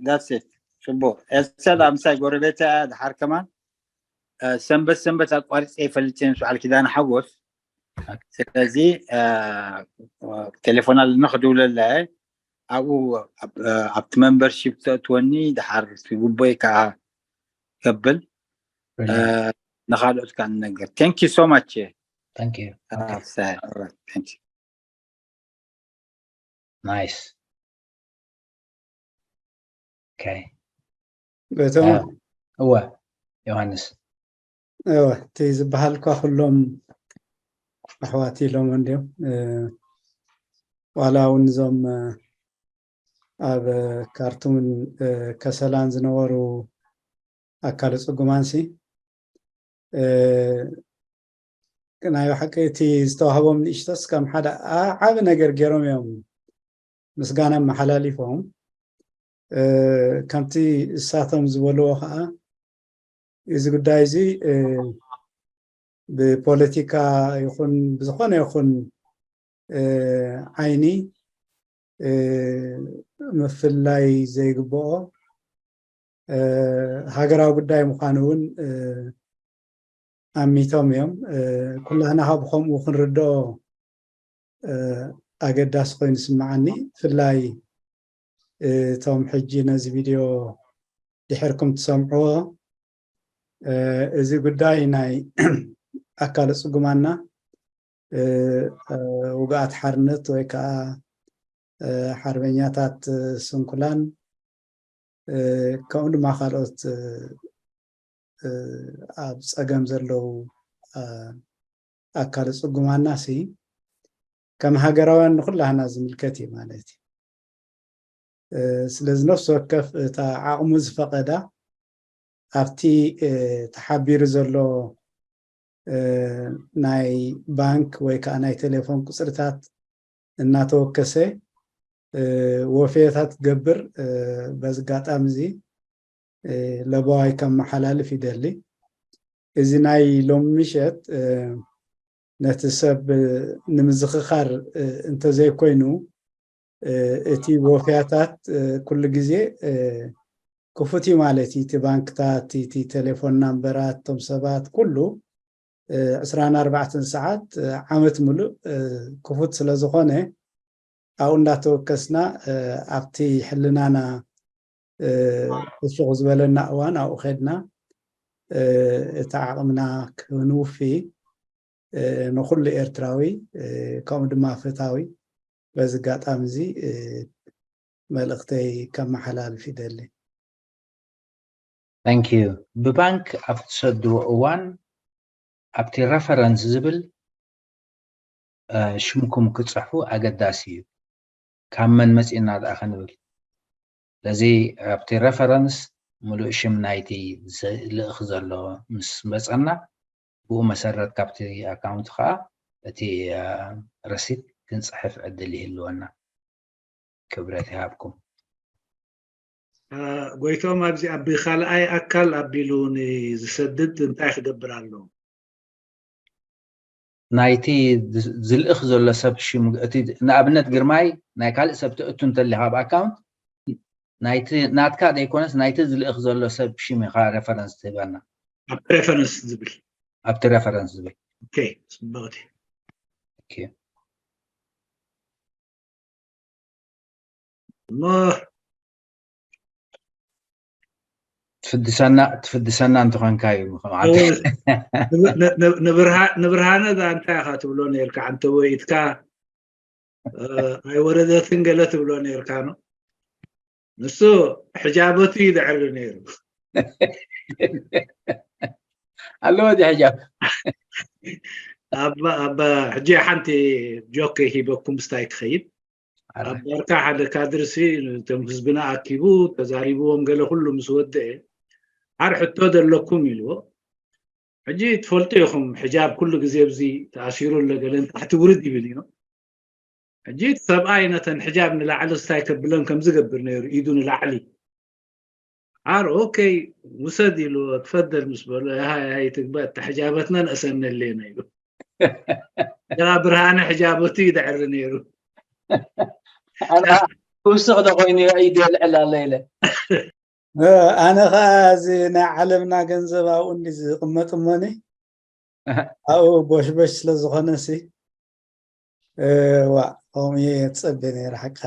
That's it ጽቡቅ። ኤልሳ ዳ ምሳይ ጎረቤት እያ። ድሓር ከማን እ፣ ሰንበት ሰንበት ኣቋሪፀ ይፈልጥ ምስ በዓል ኪዳነ ሓጎስ። ስለዚ እ፣ ቴሌፎን ኣለና ክድውለላ እየ። ኣብኡ ኣብ- እ፣ ኣብቲ መንበርሺፕ ተእትወኒ ድሓር ግቦይ ከዓ ከብል እ፣ ንካልኦት ከዓ ንነገር። Thank you so much። Thank you. Okay. Thank you. Nice. Okay. በቶም እወ ዮሃንስ። እወ እቲ ዝበሃል እኳ ኩሎም ኣሕዋት ኢሎም እንዲዮም። እ፣ ዋላ እውን እዞም እ፣ ኣብ ካርቱምን እ፣ ከሰላን ዝነበሩ ኣካለ ጽጉማንሲ እ፣ ናይ ብሓቂ እቲ ዝተዋህቦም ንእሽቶስ ከም ሓደ ዓ- ዓቢ ነገር ገይሮም እዮም ምስጋና መሓላሊፎም። እ፣ ከምቲ እሳቶም ዝበልዎ ከዓ እዚ ጉዳይ እዚ እ፣ ብፖለቲካ ይኹን ብዝኾነ ይኹን እ፣ ዓይኒ እ፣ ምፍላይ ዘይግብኦ እ፣ ሃገራዊ ጉዳይ ምዃኑ እውን እ፣ ኣሚቶም እዮም። እ፣ ኩላህና ካብ ከምኡ ክንርድኦ እ፣ ኣገዳሲ ኮይኑ ስምዓኒ። ብፍላይ እ፣ እቶም ሕጂ ነዚ ቪድዮ ድሕርኩም ትሰምዕዎ እ፣ እዚ ጉዳይ ናይ ኣካለ ጽጉማና እ፣ እ፣ ውግኣት ሓርነት ወይ ከዓ እ፣ ሓርበኛታት እ፣ ስንኩላን እ፣ ከምኡ ድማ ካልኦት እ፣ እ፣ ኣብ ፀገም ዘለዉ እ፣ ኣካለ ጽጉማና ሲ ከም ሃገራውያን ንኩላህና ዝምልከት እዩ ማለት እዩ። እ፣ ስለዚ ነፍሲ ወከፍ እታ ዓቕሙ ዝፈቐዳ ኣብቲ እ፣ ተሓቢሩ ዘሎ እ፣ ናይ ባንክ ወይ ከዓ ናይ ቴሌፎን ቁፅርታት እናተወከሰ እ፣ ወፈየታት ክገብር እ፣ በዚ ኣጋጣሚ እዚ እ፣ ለበዋይ ከመሓላልፍ ይደሊ። እዚ ናይ ሎሚ ምሸት እ፣ ነቲ ሰብ እ፣ ንምዝኽኻር እ፣ እንተዘይኮይኑ እ፣ እቲ ወፍያታት እ፣ ኩሉ ግዜ እ፣ ክፉት እዩ ማለት እዩ። እቲ ባንክታት፣ እቲ ቴሌፎን ናምበራት፣ እቶም ሰባት ኩሉ እ፣ ዕስራን ኣርባዕተን ሰዓት እ፣ ዓመት ሙሉእ እ፣ ክፉት ስለ ዝኾነ ኣብኡ እንዳተወከስና እ፣ ኣብቲ ሕልናና እ፣ ዕሹቕ ዝበለና እዋን ኣብኡ ኸድና እ፣ እቲ ዓቕምና ክንውፊ እ፣ ንኹሉ ኤርትራዊ እ፣ ከምኡ ድማ ፍትሃዊ በዚ ኣጋጣሚ እዚ እ፣ መልእኽተይ ከመሓላልፍ ይደሊ። Thank you። ብባንክ ኣብ ትሰድዎ እዋን ኣብቲ reference ዝብል እ፣ ሽምኩም ክጽሕፉ ኣገዳሲ እዩ። ካብ መን መጺእና ደኣ ክንብል። ስለዚ ኣብቲ reference ምሉእ ሽም ናይቲ ዝልእኽ ዘሎ ምስ መጸና ብኡ መሰረት ካብቲ ኣካውንት ከዓ እቲ እ፣ ረሲት ክንጽሕፍ ዕድል ይህልወና። ክብረት ይሃብኩም። እ፣ ጎይቶም ኣብዚ ኣብ ካልኣይ ኣካል ኣቢሉ ንዝሰድድ እንታይ ክገብር ኣለዎ? ናይቲ ዝ- ዝልእኽ ዘሎ ሰብ ሽም እቲ ንኣብነት ግርማይ ናይ ካልእ ሰብ ተእቱ እንተሊኻ ኣብ ኣካውንት ናይቲ ናትካ ዘይኮነስ ናይቲ ዝልእኽ ዘሎ ሰብ ሽም ኢኻ reference ትህበና። ኣብቲ reference ዝብል ኣብቲ reference ዝብል ኦኬ፣ ጽብቕቲ Okay። እሞ ትፍድሰና ትፍድሰና እንተኾንካ እዩ ከም ዓዲ እወ፣ ንብ- ን- ን- ንብርሃ- ንብርሃነ ዛ እንታይ ኢኻ ትብሎ ነርካ? ኣንተወይትካ እ፣ ኣይወረደትን ገለ ትብሎ ነርካ ነው። ንሱ ሕጃበቱ እዩ ዘዕሪ ነይሩ። ኣለዎ እቲ ሕጃብ ኣብ ኣብ ሕጂ ሓንቲ ጆክ ሂበኩም ምስታይ ክኸይድ ኣብ ባርካ ሓደ ካድርሲ እቶም ህዝብና ኣኪቡ ተዛሪብዎም ገለ ኩሉ ምስ ወደአ ሓር ሕቶ ዘለኩም ኢልዎ። ሕጂ ትፈልጡ ኢኹም ሕጃብ ኩሉ ግዜ ኣብዚ ተኣሲሩ ኣሎ ገለ ንታሕቲ ውርድ ይብል እዩ። ሕጂ እቲ ሰብኣይ ነተን ሕጃብ ንላዕሊ ስታይ ከብለን ከም ዝገብር ነይሩ ኢዱ ንላዕሊ ሓር ኦኬ ውሰድ ኢሉ ትፈደል ምስ በሎ ሃይ ሃይ ትግባእ እታ ሕጃበትና ንእሰነሌና ኢሉ ያ ብርሃነ ሕጃበቱ ይድዕሪ ነይሩ ክውስኽ ዶ ኮይኑ ኢደ ልዕል ኣሎ ኢለ ኣነ ከዓ እዚ ናይ ዓለምና ገንዘብ ኣብኡ እንዲ ዝቕመጥ እሞኒ ኣብኡ ቦሽቦሽ ስለዝኾነ ሲ ዋ ከምኡ እየ ትፀበ ነይረ ሓቅኻ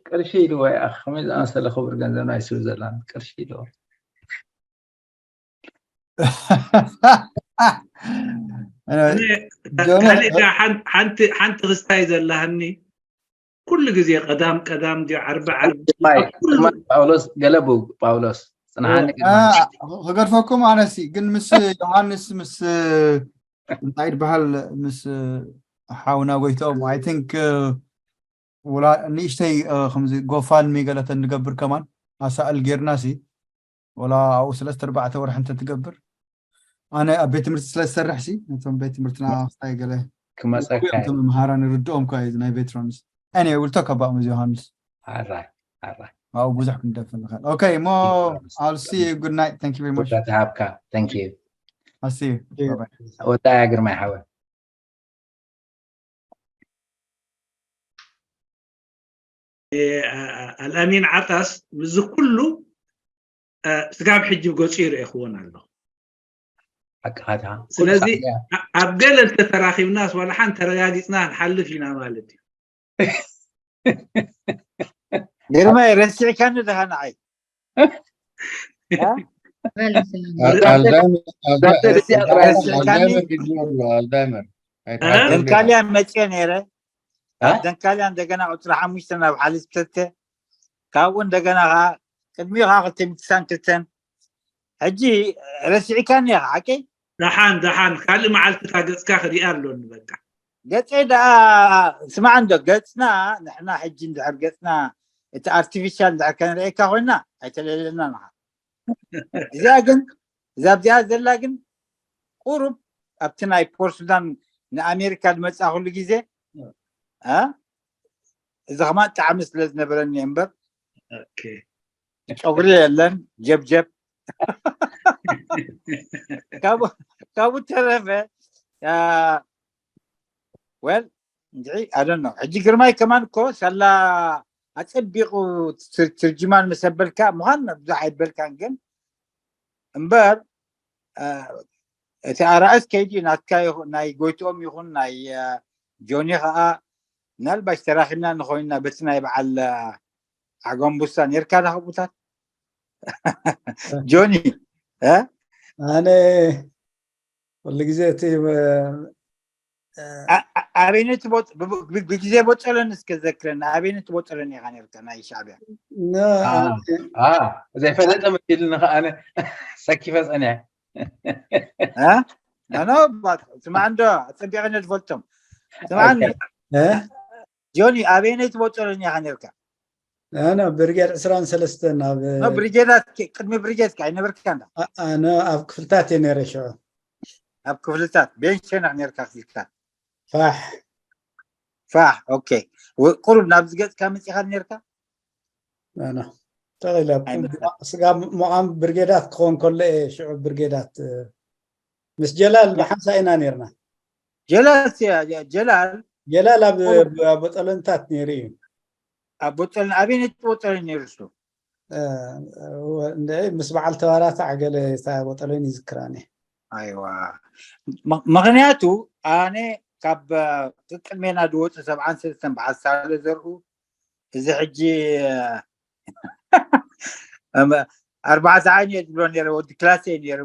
ቅርሺ ኢልዎ ያ ከመይ ዝኣመሰለ ክቡር ገንዘብ ናይ ስዊዘርላንድ ቅርሺ ኢልዎ ካሊእ ሓንቲ ክስታይ ዘለሃኒ ኩሉ ግዜ ቀዳም ቀዳም ድዩ ዓርቢ ዓርቢ ጳውሎስ ገለቡ ጳውሎስ ጽንሓኒ ክገድፈኩም ኣነሲ ግን ምስ ዮሃንስ ምስ እንታይ ድበሃል ምስ ሓውና ጎይቶም I think ንእሽተይ ከምዚ ጎፋንሚ ገለተ ንገብር ከማን ኣሳእል ጌርና ሲ ወላ ኣብኡ ስለስተ ኣርባዕተ ወርሒ እንተ ትገብር ኣነ ኣብ ቤት ትምህርቲ ስለ ዝሰርሕ ሲ ነቶም ቤት ትምህርትና ክስታይ ገለ ክመፀካ መምሃራን ርድኦም ኳ ናይ ቬትራንስ ኣነ ውልቶ ከባእ ምስ ዮሃንስ ኣራይ ኣራይ ኣብኡ ብዙሕ ክንደፍ ንኽእል okay ሞ I'll see you good night thank you very much ትሃብካ thank you I'll see you bye bye ወዳያ ግርማይ ሓወ ኣልኣሚን ዓጣስ ምስዚ ኩሉ ስጋብ ሕጂ ገፁ ይርእኽዎን ኣለኹ ሓቅኻታ ስለዚ ኣብ ገለ እንተተራኺብናስ ዋላ ሓን ተረጋጊፅና ክንሓልፍ ኢና ማለት እዩ ግርማይ ረሲዕካኒ ድኻ ንዓይ ኣልዛይመር ደንካልያ መፅየ ነይረ ደንካልያ እንደገና ቁፅሪ ሓሙሽተ ናብ ሓሊስብተተ ካብኡ እንደገና ከዓ ቅድሚ ከዓ ክልተ ሚእቲ ሳን ክልተን ሕጂ ረሲዕካኒ ኢኻ ሓቂ ደሓን ደሓን ካልእ መዓልቲ እታ ገፅካ ክሪኣ ኣለኒ በቃ ገፀይ ደኣ ስማዕ እንዶ ገፅና ንሕና ሕጂ እንድሕር ገፅና እቲ ኣርቲፊሻል እንድሕር ከንርእየካ ኮይና ኣይተለለና ንኻ እዚኣ ግን እዛ ኣብዚኣ ዘላ ግን ቁሩብ ኣብቲ ናይ ፖርሱዳን ንኣሜሪካ ዝመፅኣ ኩሉ ግዜ እዚ ከማን ጣዕሚ ስለ ዝነበረኒ እምበር ጨጉሪ የለን ጀብጀብ ካብኡ ተረፈ well እንድዒ ኣደኖ ሕጂ ግርማይ ከማን እኮ ሳላ ኣፀቢቑ ትርጅማን መሰበልካ ምዃን ብዙሕ ኣይበልካን ግን እምበር እቲ ኣራእስ ከይዲ ናትካ ናይ ጎይትኦም ይኹን ናይ ጆኒ ከዓ ምናልባሽ ተራኺብና ንኮይንና በቲ ናይ በዓል ዓገምቡሳ ነርካ ዳ ከቡታት ጆኒ ኣነ ኩሉ ግዜ እቲ ኣበይነቲ ብግዜ ቦፀሎኒ እስከ ዘክረኒ ኣበይነቲ ቦፀሎኒ ኢኻ ነርካ ናይ ሻዕብያ ዘይፈለጠ መሲልኒ ከኣነ ሰኪፈ ፀኒሐ ኖ ስማዕ እንዶ ኣፀቢቐ ነዝፈልጦም ስማዕኒ ጆኒ ኣበየነይቲ ቦፀሎኒ ኢኻ ነርካ ኖ ብርጌድ ዕስራን ሰለስተን ኣብ ብሪጌዳት ቅድሚ ብሪጌድካ ኣይነበርካ እንዳ ኖ ኣብ ክፍልታት እየ ነረ ሽዑ ኣብ ክፍልታት ቤንሸነክ ነርካ ክፍልታት ፋሕ ፋሕ ኦኬ ቁሩብ ናብዚ ገፅካ መፂኻ ነርካ ተቂለ ስጋ መቃም ብርጌዳት ክኸውን ከሎ እየ ሽዑ ብርጌዳት ምስ ጀላል ብሓንሳ ኢና ነርና ጀላል ጀላል ጀላል ኣብ ቦጠለንታት ነይሩ እዩ ኣብ ቦጠለን ኣበይነት ቦጠለን ነይሩ እሱ ምስ በዓል ተባራታዕ ገለ ቦጠለን ይዝክራኒ ኣይዋ ምክንያቱ ኣነ ካብ ቅድሜና ዝወፁ ሰብዓን ሰለስተን በዓል ሳለ ዘርኡ እዚ ሕጂ ኣርባዕተ ዓይኒ እየ ዝብሎ ነረ ወዲ ክላስ እየ ነረ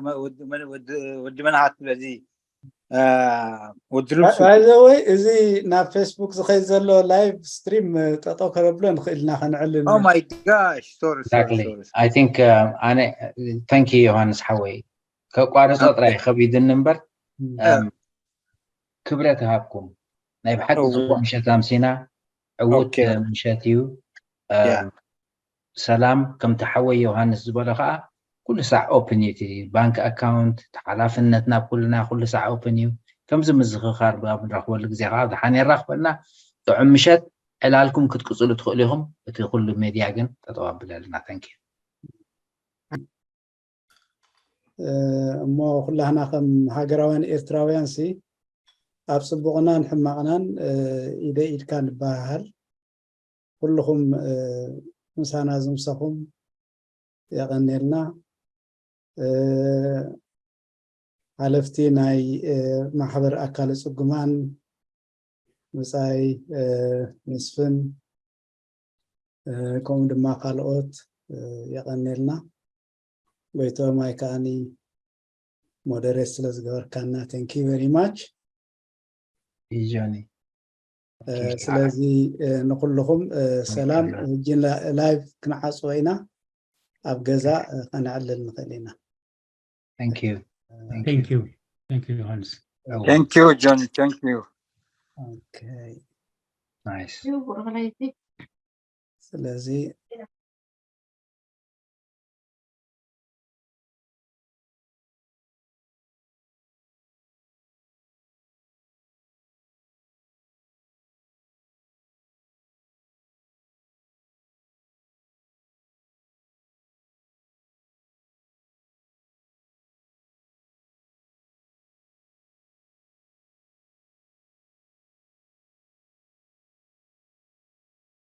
ወዲ መናሃት ስለዚ ወዲ ልብሱ ባይዘወይ እዚ ናብ ፌስቡክ ዝኸይድ ዘሎ ላይቭ ስትሪም ጠጠው ከረብሎ ንኽእል ኢና ከንዕልል my gosh sorry sorry sorry I think ኣነ thank you ዮሃንስ ሓወይ ከቋርፆ ጥራይ ከቢድኒ እምበር ክብረት ሃብኩም ናይ ብሓቂ ፅቡቅ ምሸት ኣምሲና ዕውት ምሸት እዩ ሰላም ከምቲ ሓወይ ዮሃንስ ዝበሎ ከዓ ኩሉ ሳዕ ኦፕን እዩ እቲ ባንክ ኣካውንት እቲ ሓላፍነት ናብ ኩልና ኩሉ ሳዕ ኦፕን እዩ ከምዚ ምዝኽኻር ኣብ ንረኽበሉ ግዜ ከዓ ደሓን የራኽበና ጥዑም ምሸት ዕላልኩም ክትቅፅሉ ትኽእሉ ኢኹም እቲ ኩሉ ሜድያ ግን ጠጠው ኣብለልና thank you እሞ ኩላህና ከም ሃገራውያን ኤርትራውያን ሲ ኣብ ጽቡቕናን ሕማቕናን ኢደ ኢድካ ንበሃሃል። ኩልኹም ምሳና ዝምሰኹም የቐንየልና። ሓለፍቲ ናይ ማሕበር ኣካለ ጽጉማን ብጻይ መስፍን፣ ከምኡ ድማ ካልኦት የቐንየልና። ጎይቶማይ ከዓኒ ሞደሬት ስለ ዝገበርካና thank you very much። ጆኒ ስለዚ ንኩልኹም ሰላም። ሕጂ ላይቭ ክንዓፅዎ ኢና። ኣብ ገዛ ከነዕልል ንኽእል ኢና። thank you thank you thank you ዮሃንስ thank you Johnny thank you okay nice ስለዚ